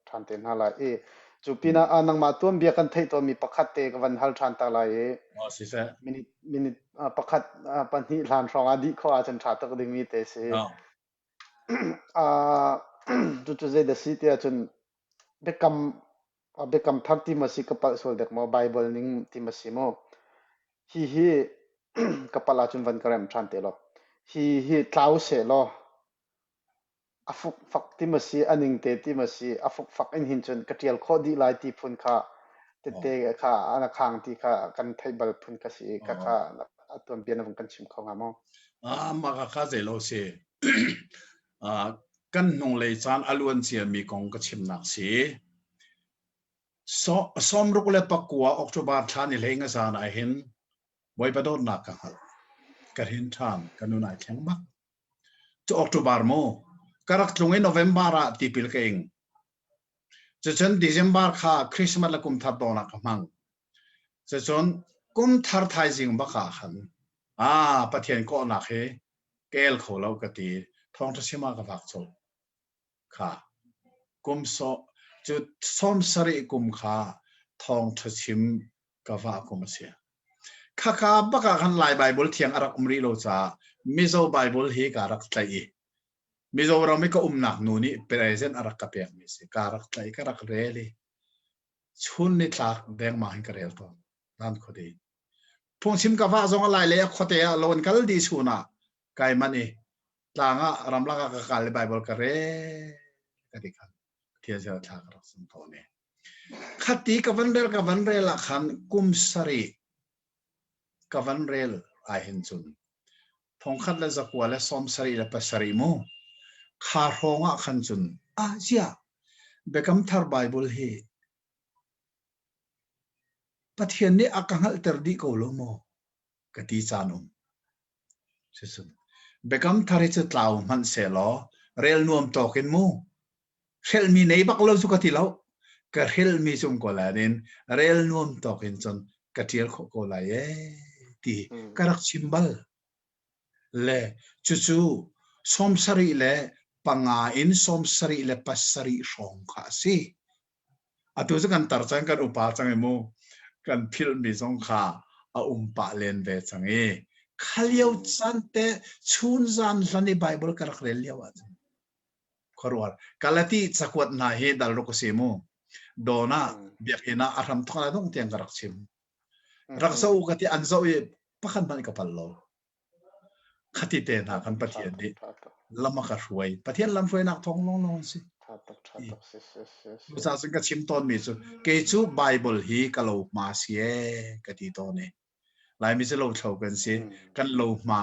ṭhan te hna lai i cu pinah nangmah tuanbia kan theih tawnmi pakhat te ka van hal ṭhan ta lai i minute minute pakhat pahnih hlan hrawng ah dih khawh ahcun ṭha tuk dingmi te si. Cucu zeidah si tiah cun biakam biakam thar ti maw si ka palh sual dek maw Baibal ning ti maw si maw hi hi ka palh ahcun van ka rem ṭhan te law hi hi tlau seh law a fukfak ti maw si a ning te ti maw si a fukfak in hin cun ka ṭial khawh dih lai ti phun kha tette kha an a khang ti kha kan theih bal phun ka si i kha kha a tuanbia na vung kan chim kho hnga maw? Ah mah kha zei lo si. Kan hnunglei caan a luan ciami kong ka chimnak si. 69 October thla ni hlei nga zan ah hin Bawipa dawtnak ka hngalh. Ka hrin ṭhan, ka nun ai thleng bak. Cu October mu, ka rak tlung i November ah tipil ka ing. Cucun December kha Christmas le kum thar dawn ah ka hmang. Cucun kum thar thaizing bak ah khan ah Pathian kawhnak hi ka el kho lo ka ti thawngṭha chim ah ka vak colh. Kha kum so cu 70 kum kha thawngṭha chim ka vah kum a si. Khaka bak ah khan Lai Baibal thiang a rak um rih lo caah Mizo Baibal hi ka rak tlaih i Mizoram i ka umnak nu nih present a rak ka pekmi si. Ka rak tlaih ka rak rel i chun nitlak dengmang hin ka rel tawn. Nan khuadei. Phungchim ka vah zong a lai lei a khuate ah lawn kal dih chun ah kai manh i tlang ah ramlak ah ka kal i Bible ka rel ka ti khan Pathian sin ah thla ka rak cam tawn i khati ka van rel ka van rel ah khan kum sarih ka van rel ai hin cun 1977 mu kha hrawng ah khan cun ah zia Biakam Thar Bible hi Pathian nih a ka hngalhter dih ko lo maw ka ti caan um. Sicun Biakam Thar hi cu tlau hmanh sehlaw rel nuam tawk in mu hrelhmi nei bak lo cu ka ti lo. Ka hrelhmi cu um ko lai nain rel nuam tawk in cun ka ṭial khawh ko lai ee ti ka rak chim bal. Le cucu 75 in 77 hrawng kha a si. Atu cu kan tar cang, kan upa cang i mu kan philhmi zong kha a um pah len ve cang i kha lio caan te chun zan hlan i Bible ka rak rel lio ahcun khuarual Galati cakuat hna hi dal ruk a si mu dawn ah biakinn ah a hram thawk dong tiang ka rak chim rak zoh ka ti an zoh i pakhat hmanh ka pal lo Khati te hna kan Pathian nih lam a ka hruai. Pathian lam hruainak thawng lawnglawng an si. Cucaah cun ka chim tawnmi cu kei cu Bible hi ka lo hma si ee ka ti tawn i. Laimi cu lothlo kan si. Kan lo hma,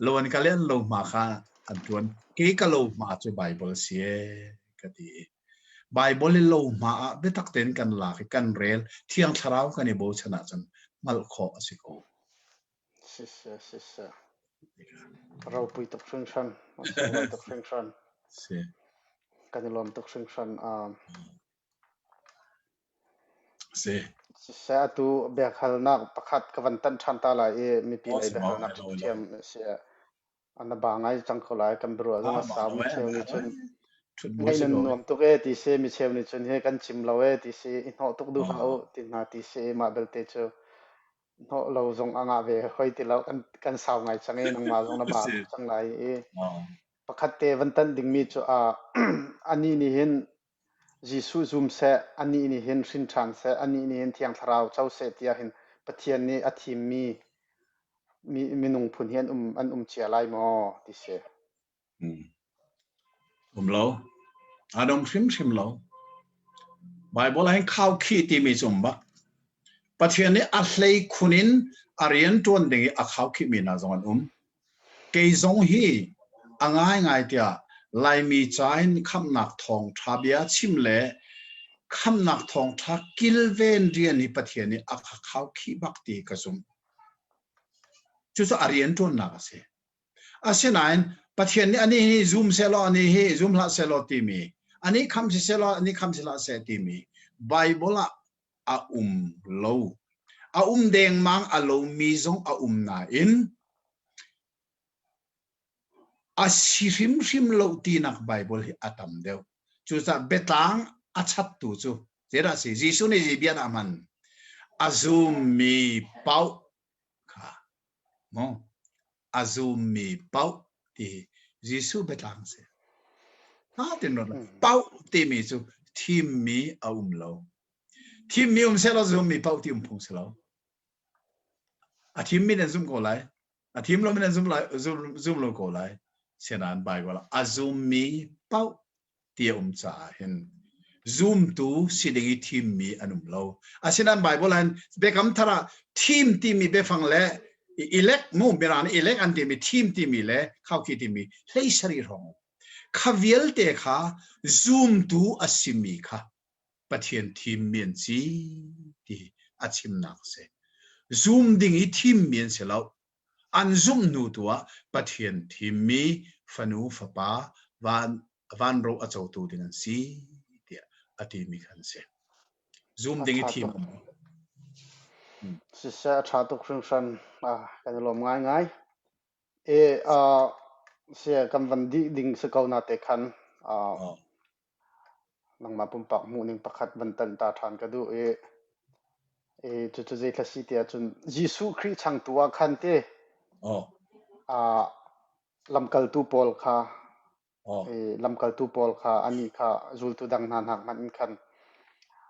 lo an kal i an lo hma kha an ṭuan. Kei ka lo hma cu Bible si ee ka ti. Bible i lo hma ah biatak tein kan lak i kan rel, Thiang Thlarau kan i bochan ahcun hngalh khawh a si ko. Siseh, siseh. Ropui tuk hringhran. Sunglawi tuk hringhran. Si. Kan i lawm tuk hringhran. Um, Si. siseh, atu biahalnak pakhat ka van tanh ṭhan ta lai i mipi Oh, lei si maw? biahalnak Hello, hello. ṭhiam si na ba ngai cang ko lai kan biaruah zong Ah, a ba sau lo mi eh, cheu ba nih lo cun eh. Ṭhut bu ngaih si nan ko eh. nuam tuk e ti si mi cheu nih cun he kan chim lo e ti si i hnawh tuk duh hlah Oh. u ti hna ti si mah belte cu hnawh lo zong a ngah ve hoi ti lo kan kan sau ngai cang i nangmah zong na ba Si. tuk cang lai i Oh. pakhat te van tanh dingmi cu a anih nih hin Jesuh zum seh anih nih hin hrin ṭhan seh anih nih hin Thiang Thlarau co seh tiah hin Pathian nih a thimmi mi minung phun hi an um an um cia lai maw ti si. Hmm. Um lo. An um hrimhrim lo. Bible ah hin khaukhih timi cu um bak. Pathian nih a hlei khun in a rian ṭuan ding i a khaukhihmi hna zong an um. Kei zong hi a ngaingai tiah Laimi ca in khamhnak thawngṭha bia chim le. Khamnak thawngṭha kilven rian hi Pathian nih a kha khih bak ti ka zumh. Cucu a rianṭuannak a si. Asinain Pathian nih anih hi zum sehlaw anih hi zum hlah sehlaw timi, anih kham si sehlaw anih kham si hlah seh timi Bible ah a um lo. A um dengmang a lomi zong a um nain A si hrimhrim lo tinak Baibal hi a tam deuh. Cucaah biatlang a chattu cu zeidah a si? Jesuh nih zei bia dah a hman? A zummi paoh kha mu a zummi paoh ti hi Jesuh biatlang a si. Hna tin ruat paoh timi cu thimmi a um lo. Thimmi um sehlaw zummi paoh ti um phung si lo. A thimmi nan zumh ko lai. A thim lomi nan zum lai zum, zum lo ko lai. Sinan Bible ah a zummi paoh ti a um caah hin zumtu si ding i thimmi an um lo. Asinain Bible ah hin Biakam Thar ah thim timi biafang le elect mu mirang nih elect an timi thim timi le khaukhih timi hlei sarih hrawng um. Kha vialte kha zumtu a simi kha Pathian thimmi an si ti a chimnak a si. Zum ding i thimmi an si lo. An zumh hnu tu ah Pathian thimmi fanu fapa van vanro a cotu ding an si tiah a timi kha an si. Zum ding i thim um. Siseh a ṭha tuk hringhran. Ah, kan i lawm ngaingai. E, uh, sia kan van dih ding si ko na te khan. Uh, Oh. Nangmah pumpak hmuhning pakhat van tanh ta ṭhan ka duh i, i cucu zeithla si ti ahcun Jesuh Khrih changtu ah khan ti Oh. uh, lamkaltu pawl kha Oh. i lamkaltu pawl kha anih kha zultu dang hna hnak hmanh in khan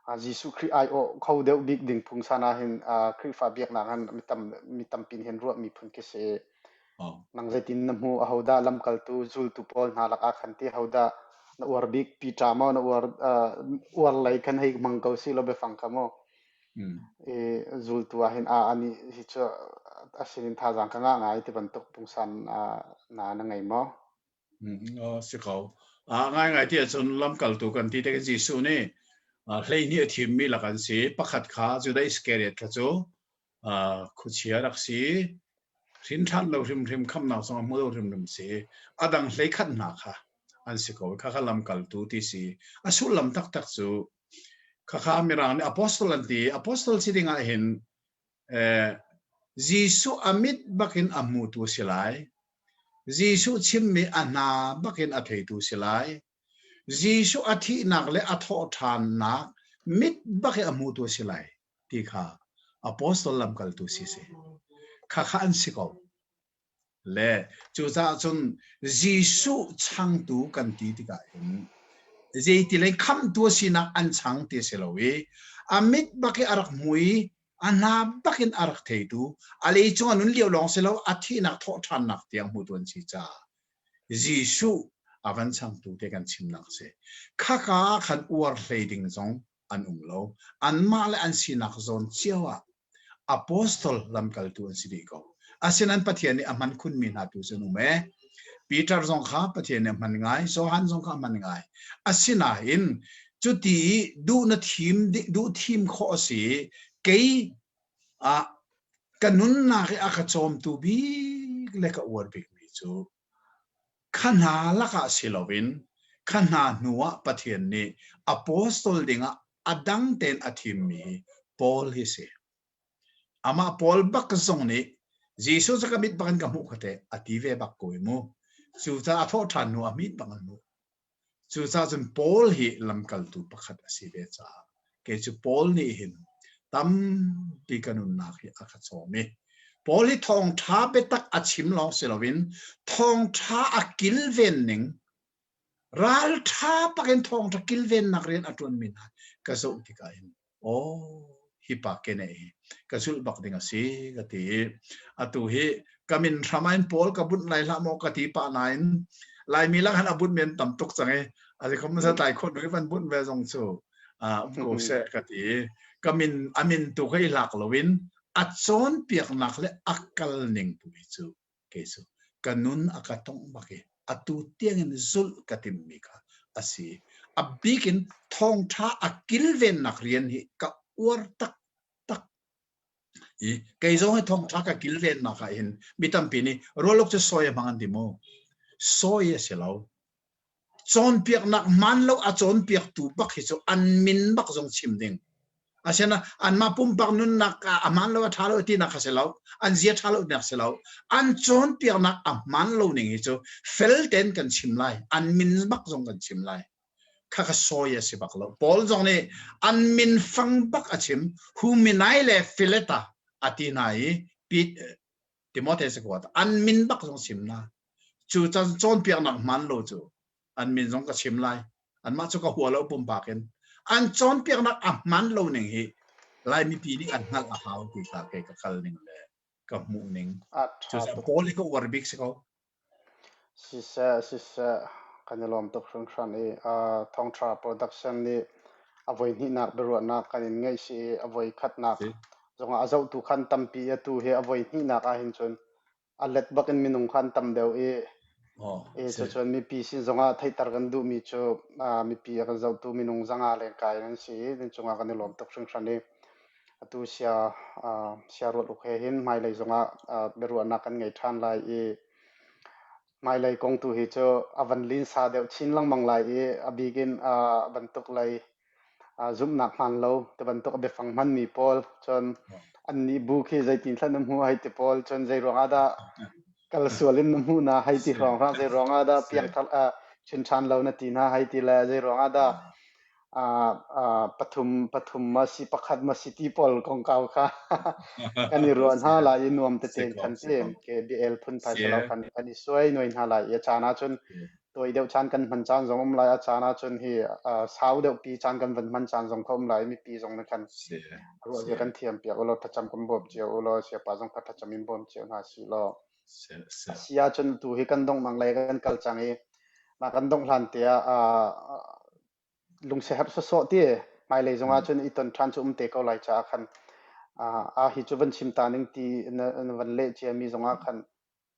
uh, Jesuh Khrih aiawh kho deuh bik ding phungsan ah hin uh, Khrihfa biaknak han mi tam mi tampi nih hin ruahmi phun khi si. Oh. Nang zeitin na hmuh? Ahodah lamkaltu zultu pawl hna lakah khan ti ahodah na uar bik? Peter maw na uar uh, uar lei khan hei hmang ko si law biafang kha maw? Mm. I zultu ah hin a ani hi cu a sinin thazaang ka ngah ngai ti bantuk pungsan uh, na na ngei maw? Mm, oh, si ko. Ah, ngaingai ti ahcun lamkaltu kan ti te Jesuh nih uh, hleihnih a thimmi lak an si. Pakhat kha Judah Iskariot kha cu uh, khuachia rak si. Hrin ṭhan lo hrimhrim khamnak zong a hmu lo hrimhrim si. A dang hleikhat hna kha an si ko. Kha kha lamkaltu ti si. A sullam taktak cu khakha Mirang nih apostol an ti. Apostol si ding ah hin eh, Jesuh a mit bakin a hmutu si lai. Jesuh chimmi a hna bakin a theitu si lai. Jesuh a thihnak le a thawhṭhannak mit bak i a hmutu si lai ti kha apostol lamkaltu si si. Khakha an si ko. Le cucaah cun Jesuh changtu kan ti tikah hin zeiti lei khamhtu a sinak an chang ti a si lo i a mit bak i a rak hmu i a hna bak in a rak theitu a lei cung a nun lio lawng si lo a thihnak thawhṭhannak tiang hmutu an si caah Jesuh a van changtu te kan chimnak a si. Khaka ah khan uar hlei ding zong an um lo. Anmah le an sinak zawn cio ah apostol lamkaltu an si dih ko. Asinain Pathian nih a hman khunmi hna tu cu an um ee. Peter zong kha Pathian nih a hman ngai, Johan zong kha a hman ngai. Asinain cuti duh na thim duh thim khawh a si kei ah ka nunnak i a ka cawmtu bik le ka uar bikmi cu Kha hna lakah si loin kha hna hnuah Pathian nih apostol dingah a dang tein a thimmi hi Paul hi si. Amah Paul bak zong nih Jesuh cu ka mit bak in ka hmuh kha teh a ti ve bak ko i mu. Cucaah a thawh ṭhan hnu ah mit bak an hmuh. Cucaah cun Paul hi lamkaltu pakhat a si ve caah kei cu Paul nih hin tampi ka nunnak hi a ka cawm i Paul hi thawngṭha biatak a chim lawng si loin thawngṭha a kilven ning ralṭha pakin thawngṭha kilvennak rian a ṭuanmi hna ka zoh tikah hin aw hi pa kene hi ka zulh bak ding a si ka ti i atu hi ka min hram ah in Paul ka bunh lai hlah maw ka ti pah nain Laimi lak han a bunh men tam tuk cang i a si khom sa tlai khon van bunh ve zong cu um ko seh ka ti i ka min a min tu kha i lak loin a cawnpiaknak le a kal ning tu hi cu kei cu ka nun a ka tongh bak i atu tiangin zulh ka timmi kha a si. A bik in thawngṭha a kilvennak rian hi ka uar taktak. I kei zong hi thawngṭha ka kilvennak ah hin mi tampi nih rualuk cu sawi a hmang an ti mu. Sawi a si lo. Cawnpiaknak hmaan lo a cawnpiaktu bak hi cu an min bak zong chim ding. Asinain anmah pumpak nunnak ah a hmaan lo a ṭha lo tinak kha si lo. An zia ṭha lo tinak si lo. An cawnpiaknak a hmaan lo ning hi cu fel tein kan chim lai. An min bak zong kan chim lai. Kha kha sawi a si bak lo. Paul zong nih an min fang bak a chim. Huminai le Fileta a ti hna i Timote cakuat an min bak zong chim na. Cu cawnpiaknak hmaan lo cu an min zong ka chim lai. Anmah cu ka hua lo pumpak in. An cawnpiaknak a hmaan lo ning hi Lai mipi nih an hngalh a hau ti kha kei ka kal ning le ka hmuh ning. A ṭha Cucaah tuk. Paul hi ka uar bik si ko. Siseh, siseh, kan i lawm tuk hringhran i uh, Thawngṭha Production nih a voi hnihnak biaruahnak kan in ngeih si i a voi khatnak Si. zongah a zohtu khan tampi atu hi a voi hnihnak ahhin cun a let bak in minung kha an tam deuh i Oh, i si. cucun mipi sin zongah theihter kan duhmi cu uh, mipi a kan zohtu minung zanga lengkai an si i nan cungah kan i lawm tuk hringhran i atu sia uh, sia ruat uk he hin hmailei zongah uh, biaruahnak kan ngei ṭhan lai i hmailei kong tu hi cu a van linsa deuh chin lengmang lai i a bik in uh, bantuk lei zumhnak hmaan lo ti bantuk a biafang hmanmi pawl cun annih bu khi zeitin thlan na hmuh hei ti pawl cun zei ruangah dah kal sual in na hmuh na hei ti hrawng hrang zei ruangah dah piangthar chin ṭhan lo na ti hna hei ti le zei ruangah dah pathum pathum ma si pakhat ma si ti pawl kongkau kha kan i ruah hna lai i nuam tete khan ti ke biael phunphai salo khan kan i suai nuai hna lai i a caan ahcun tawi deuh caan kan hman caan zong um lai a caan ahcun hi sau deuh pi caan kan van hman caan zong kha um lai mipi zong na khan ruah zia kan thiam piak ulaw thlacam kan bawm cio ulaw siapa zong kha thlacam in bawm cio hna si law si ahcun tu hi kan dongh mang lei kan kal cang i na kan dongh hlan te ah lungsiaherh sawsawh ti hmailei zong ahcun i ton ṭhan cu um te ko lai caah khan a hi cu van chim ta ning ti na van leh cia mi zong ah khan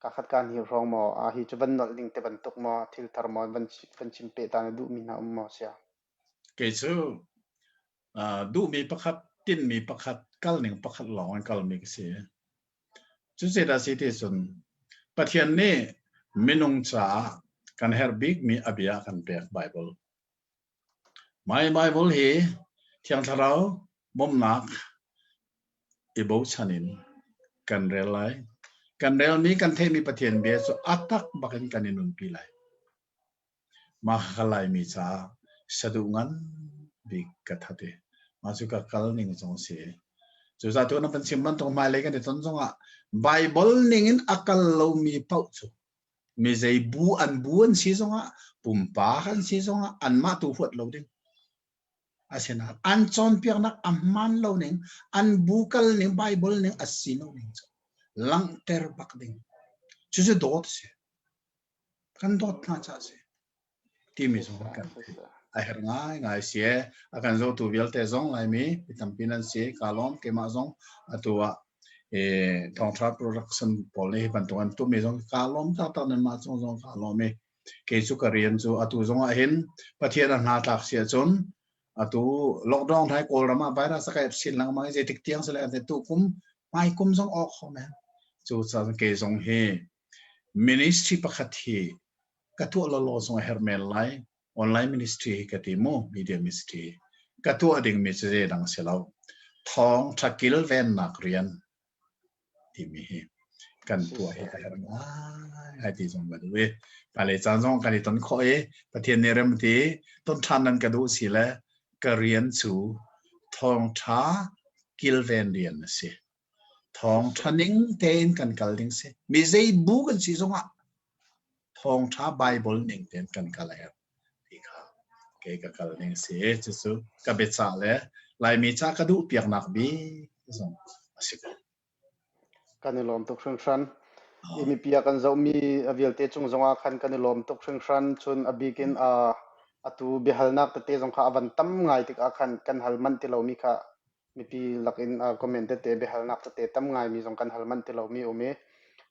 Kakhat kaan hi hrawng maw a hi cu van nolh ning te bantuk maw thil thar maw van van chim pe ta na duhmi hna um maw sia? Kei cu uh, duhmi pakhat, tinhmi pakhat, kalning pakhat lawng in kalmi ka si. Cu zeidah si ti cun Pathian nih minung caah kan herh bikmi a bia a kan pek Bible. Mai Bible hi Thiang Thlarau bawmhnak i bochan in kan rel lai. Kan relmi kan theihmi Pathian bia cu a tak bakin kan i nunpi lai. Mah ka Laimi caah saduh ngan bik ka that i mah cu ka kal ning zong a si. Cucaah tu na van chim bantuk hmailei kan i ton zongah Bible ning in a kal lomi paoh cu mi zei bu an bu an si zongah pumpak an si zongah anmah tu huat lo ding. Asinain an cawnpiaknak a hmaan lo ning, an bu kal ning, Bible ning a si lo ning cu langhter bak ding. Cucu dawt a si. Kan dawt hna caah a si. Timi zong kan theih. A herh ngaingai si e. A kan zohtu vialte zong Laimi mi tampi nan si. Kaa lawm keimah zong atu ah e, thawngṭha production pawl nih hi bantuk an tuahmi zong kaa lawm taktak nanmah cung zong kaa lawm i kei cu ka rian cu atu zong ah hin Pathian a hna tlak si ahcun atu lockdown hai Kawlram ah virus a kai sin lengmang i zeitik tiang sile an tu kum hmai kum zong awk kho men cu caan kei zong hi ministry pakhat hi ka tuah lawlaw zong a herh men lai online ministry hi ka ti mu media ministry ka tuah dingmi cu zeidang si lo thawng tha kilvennak rian timi hi kan tuah hi a herh ngai ti zong ka duh i hmailei caan zong kan i ton khawh i Pathian nih rem ti ton ṭhan nan ka duh si le ka rian cu thawngṭha kilven rian a si. Thawngṭha ning tein kan kal ding si. Mi zei bu kan si zongah thawngṭha Bible ning tein kan kal a herh ti kha kei ka kal ning si. Cucu ka biacah le Laimi ca ka duh piaknak bik zong a si ko. Kan i lawm tuk hringhran. I mipi a kan zohmi a vialte cung zongah khan kan i lawm tuk hringhran. Cun a bik in atu biahalnak tete zong kha a van tam ngai tikah khan kan hal manh ti lomi kha mipi lakin comment tete biahalnak tete tam ngaimi zong kan hal manh ti lomi um i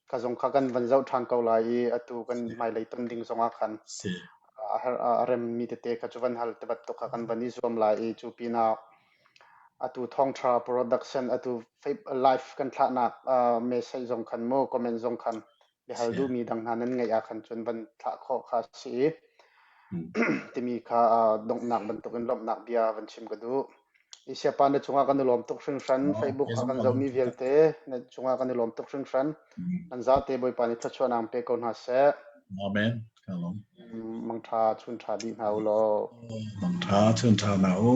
kha zong kha kan van zoh ṭhan ko lai i atu kan hmailei ton ding zongah khan Si. a remmi tete kha cu van hal te bantuk kha kan van i zuam lai i cu pinah atu thawngṭha production atu live kan thlahnak message zong khan mu comment zong khan biahal duhmi dang hna nan ngeih ah khan cun van thlah khawh kha a si i timi kha donghnak bantukin lawmhnak bia van chim ka duh. Asia pa na cungah kan i lawm tuk hringhran. Facebook a kan zohmi vialte na cungah kan i lawm tuk hringhran. Nan zate Bawipa nih thluachuahnak pe ko hna seh. Amen. Ka lawm. Mangṭha chun ṭha dih hna u law. Mangṭha chun ṭha hna u.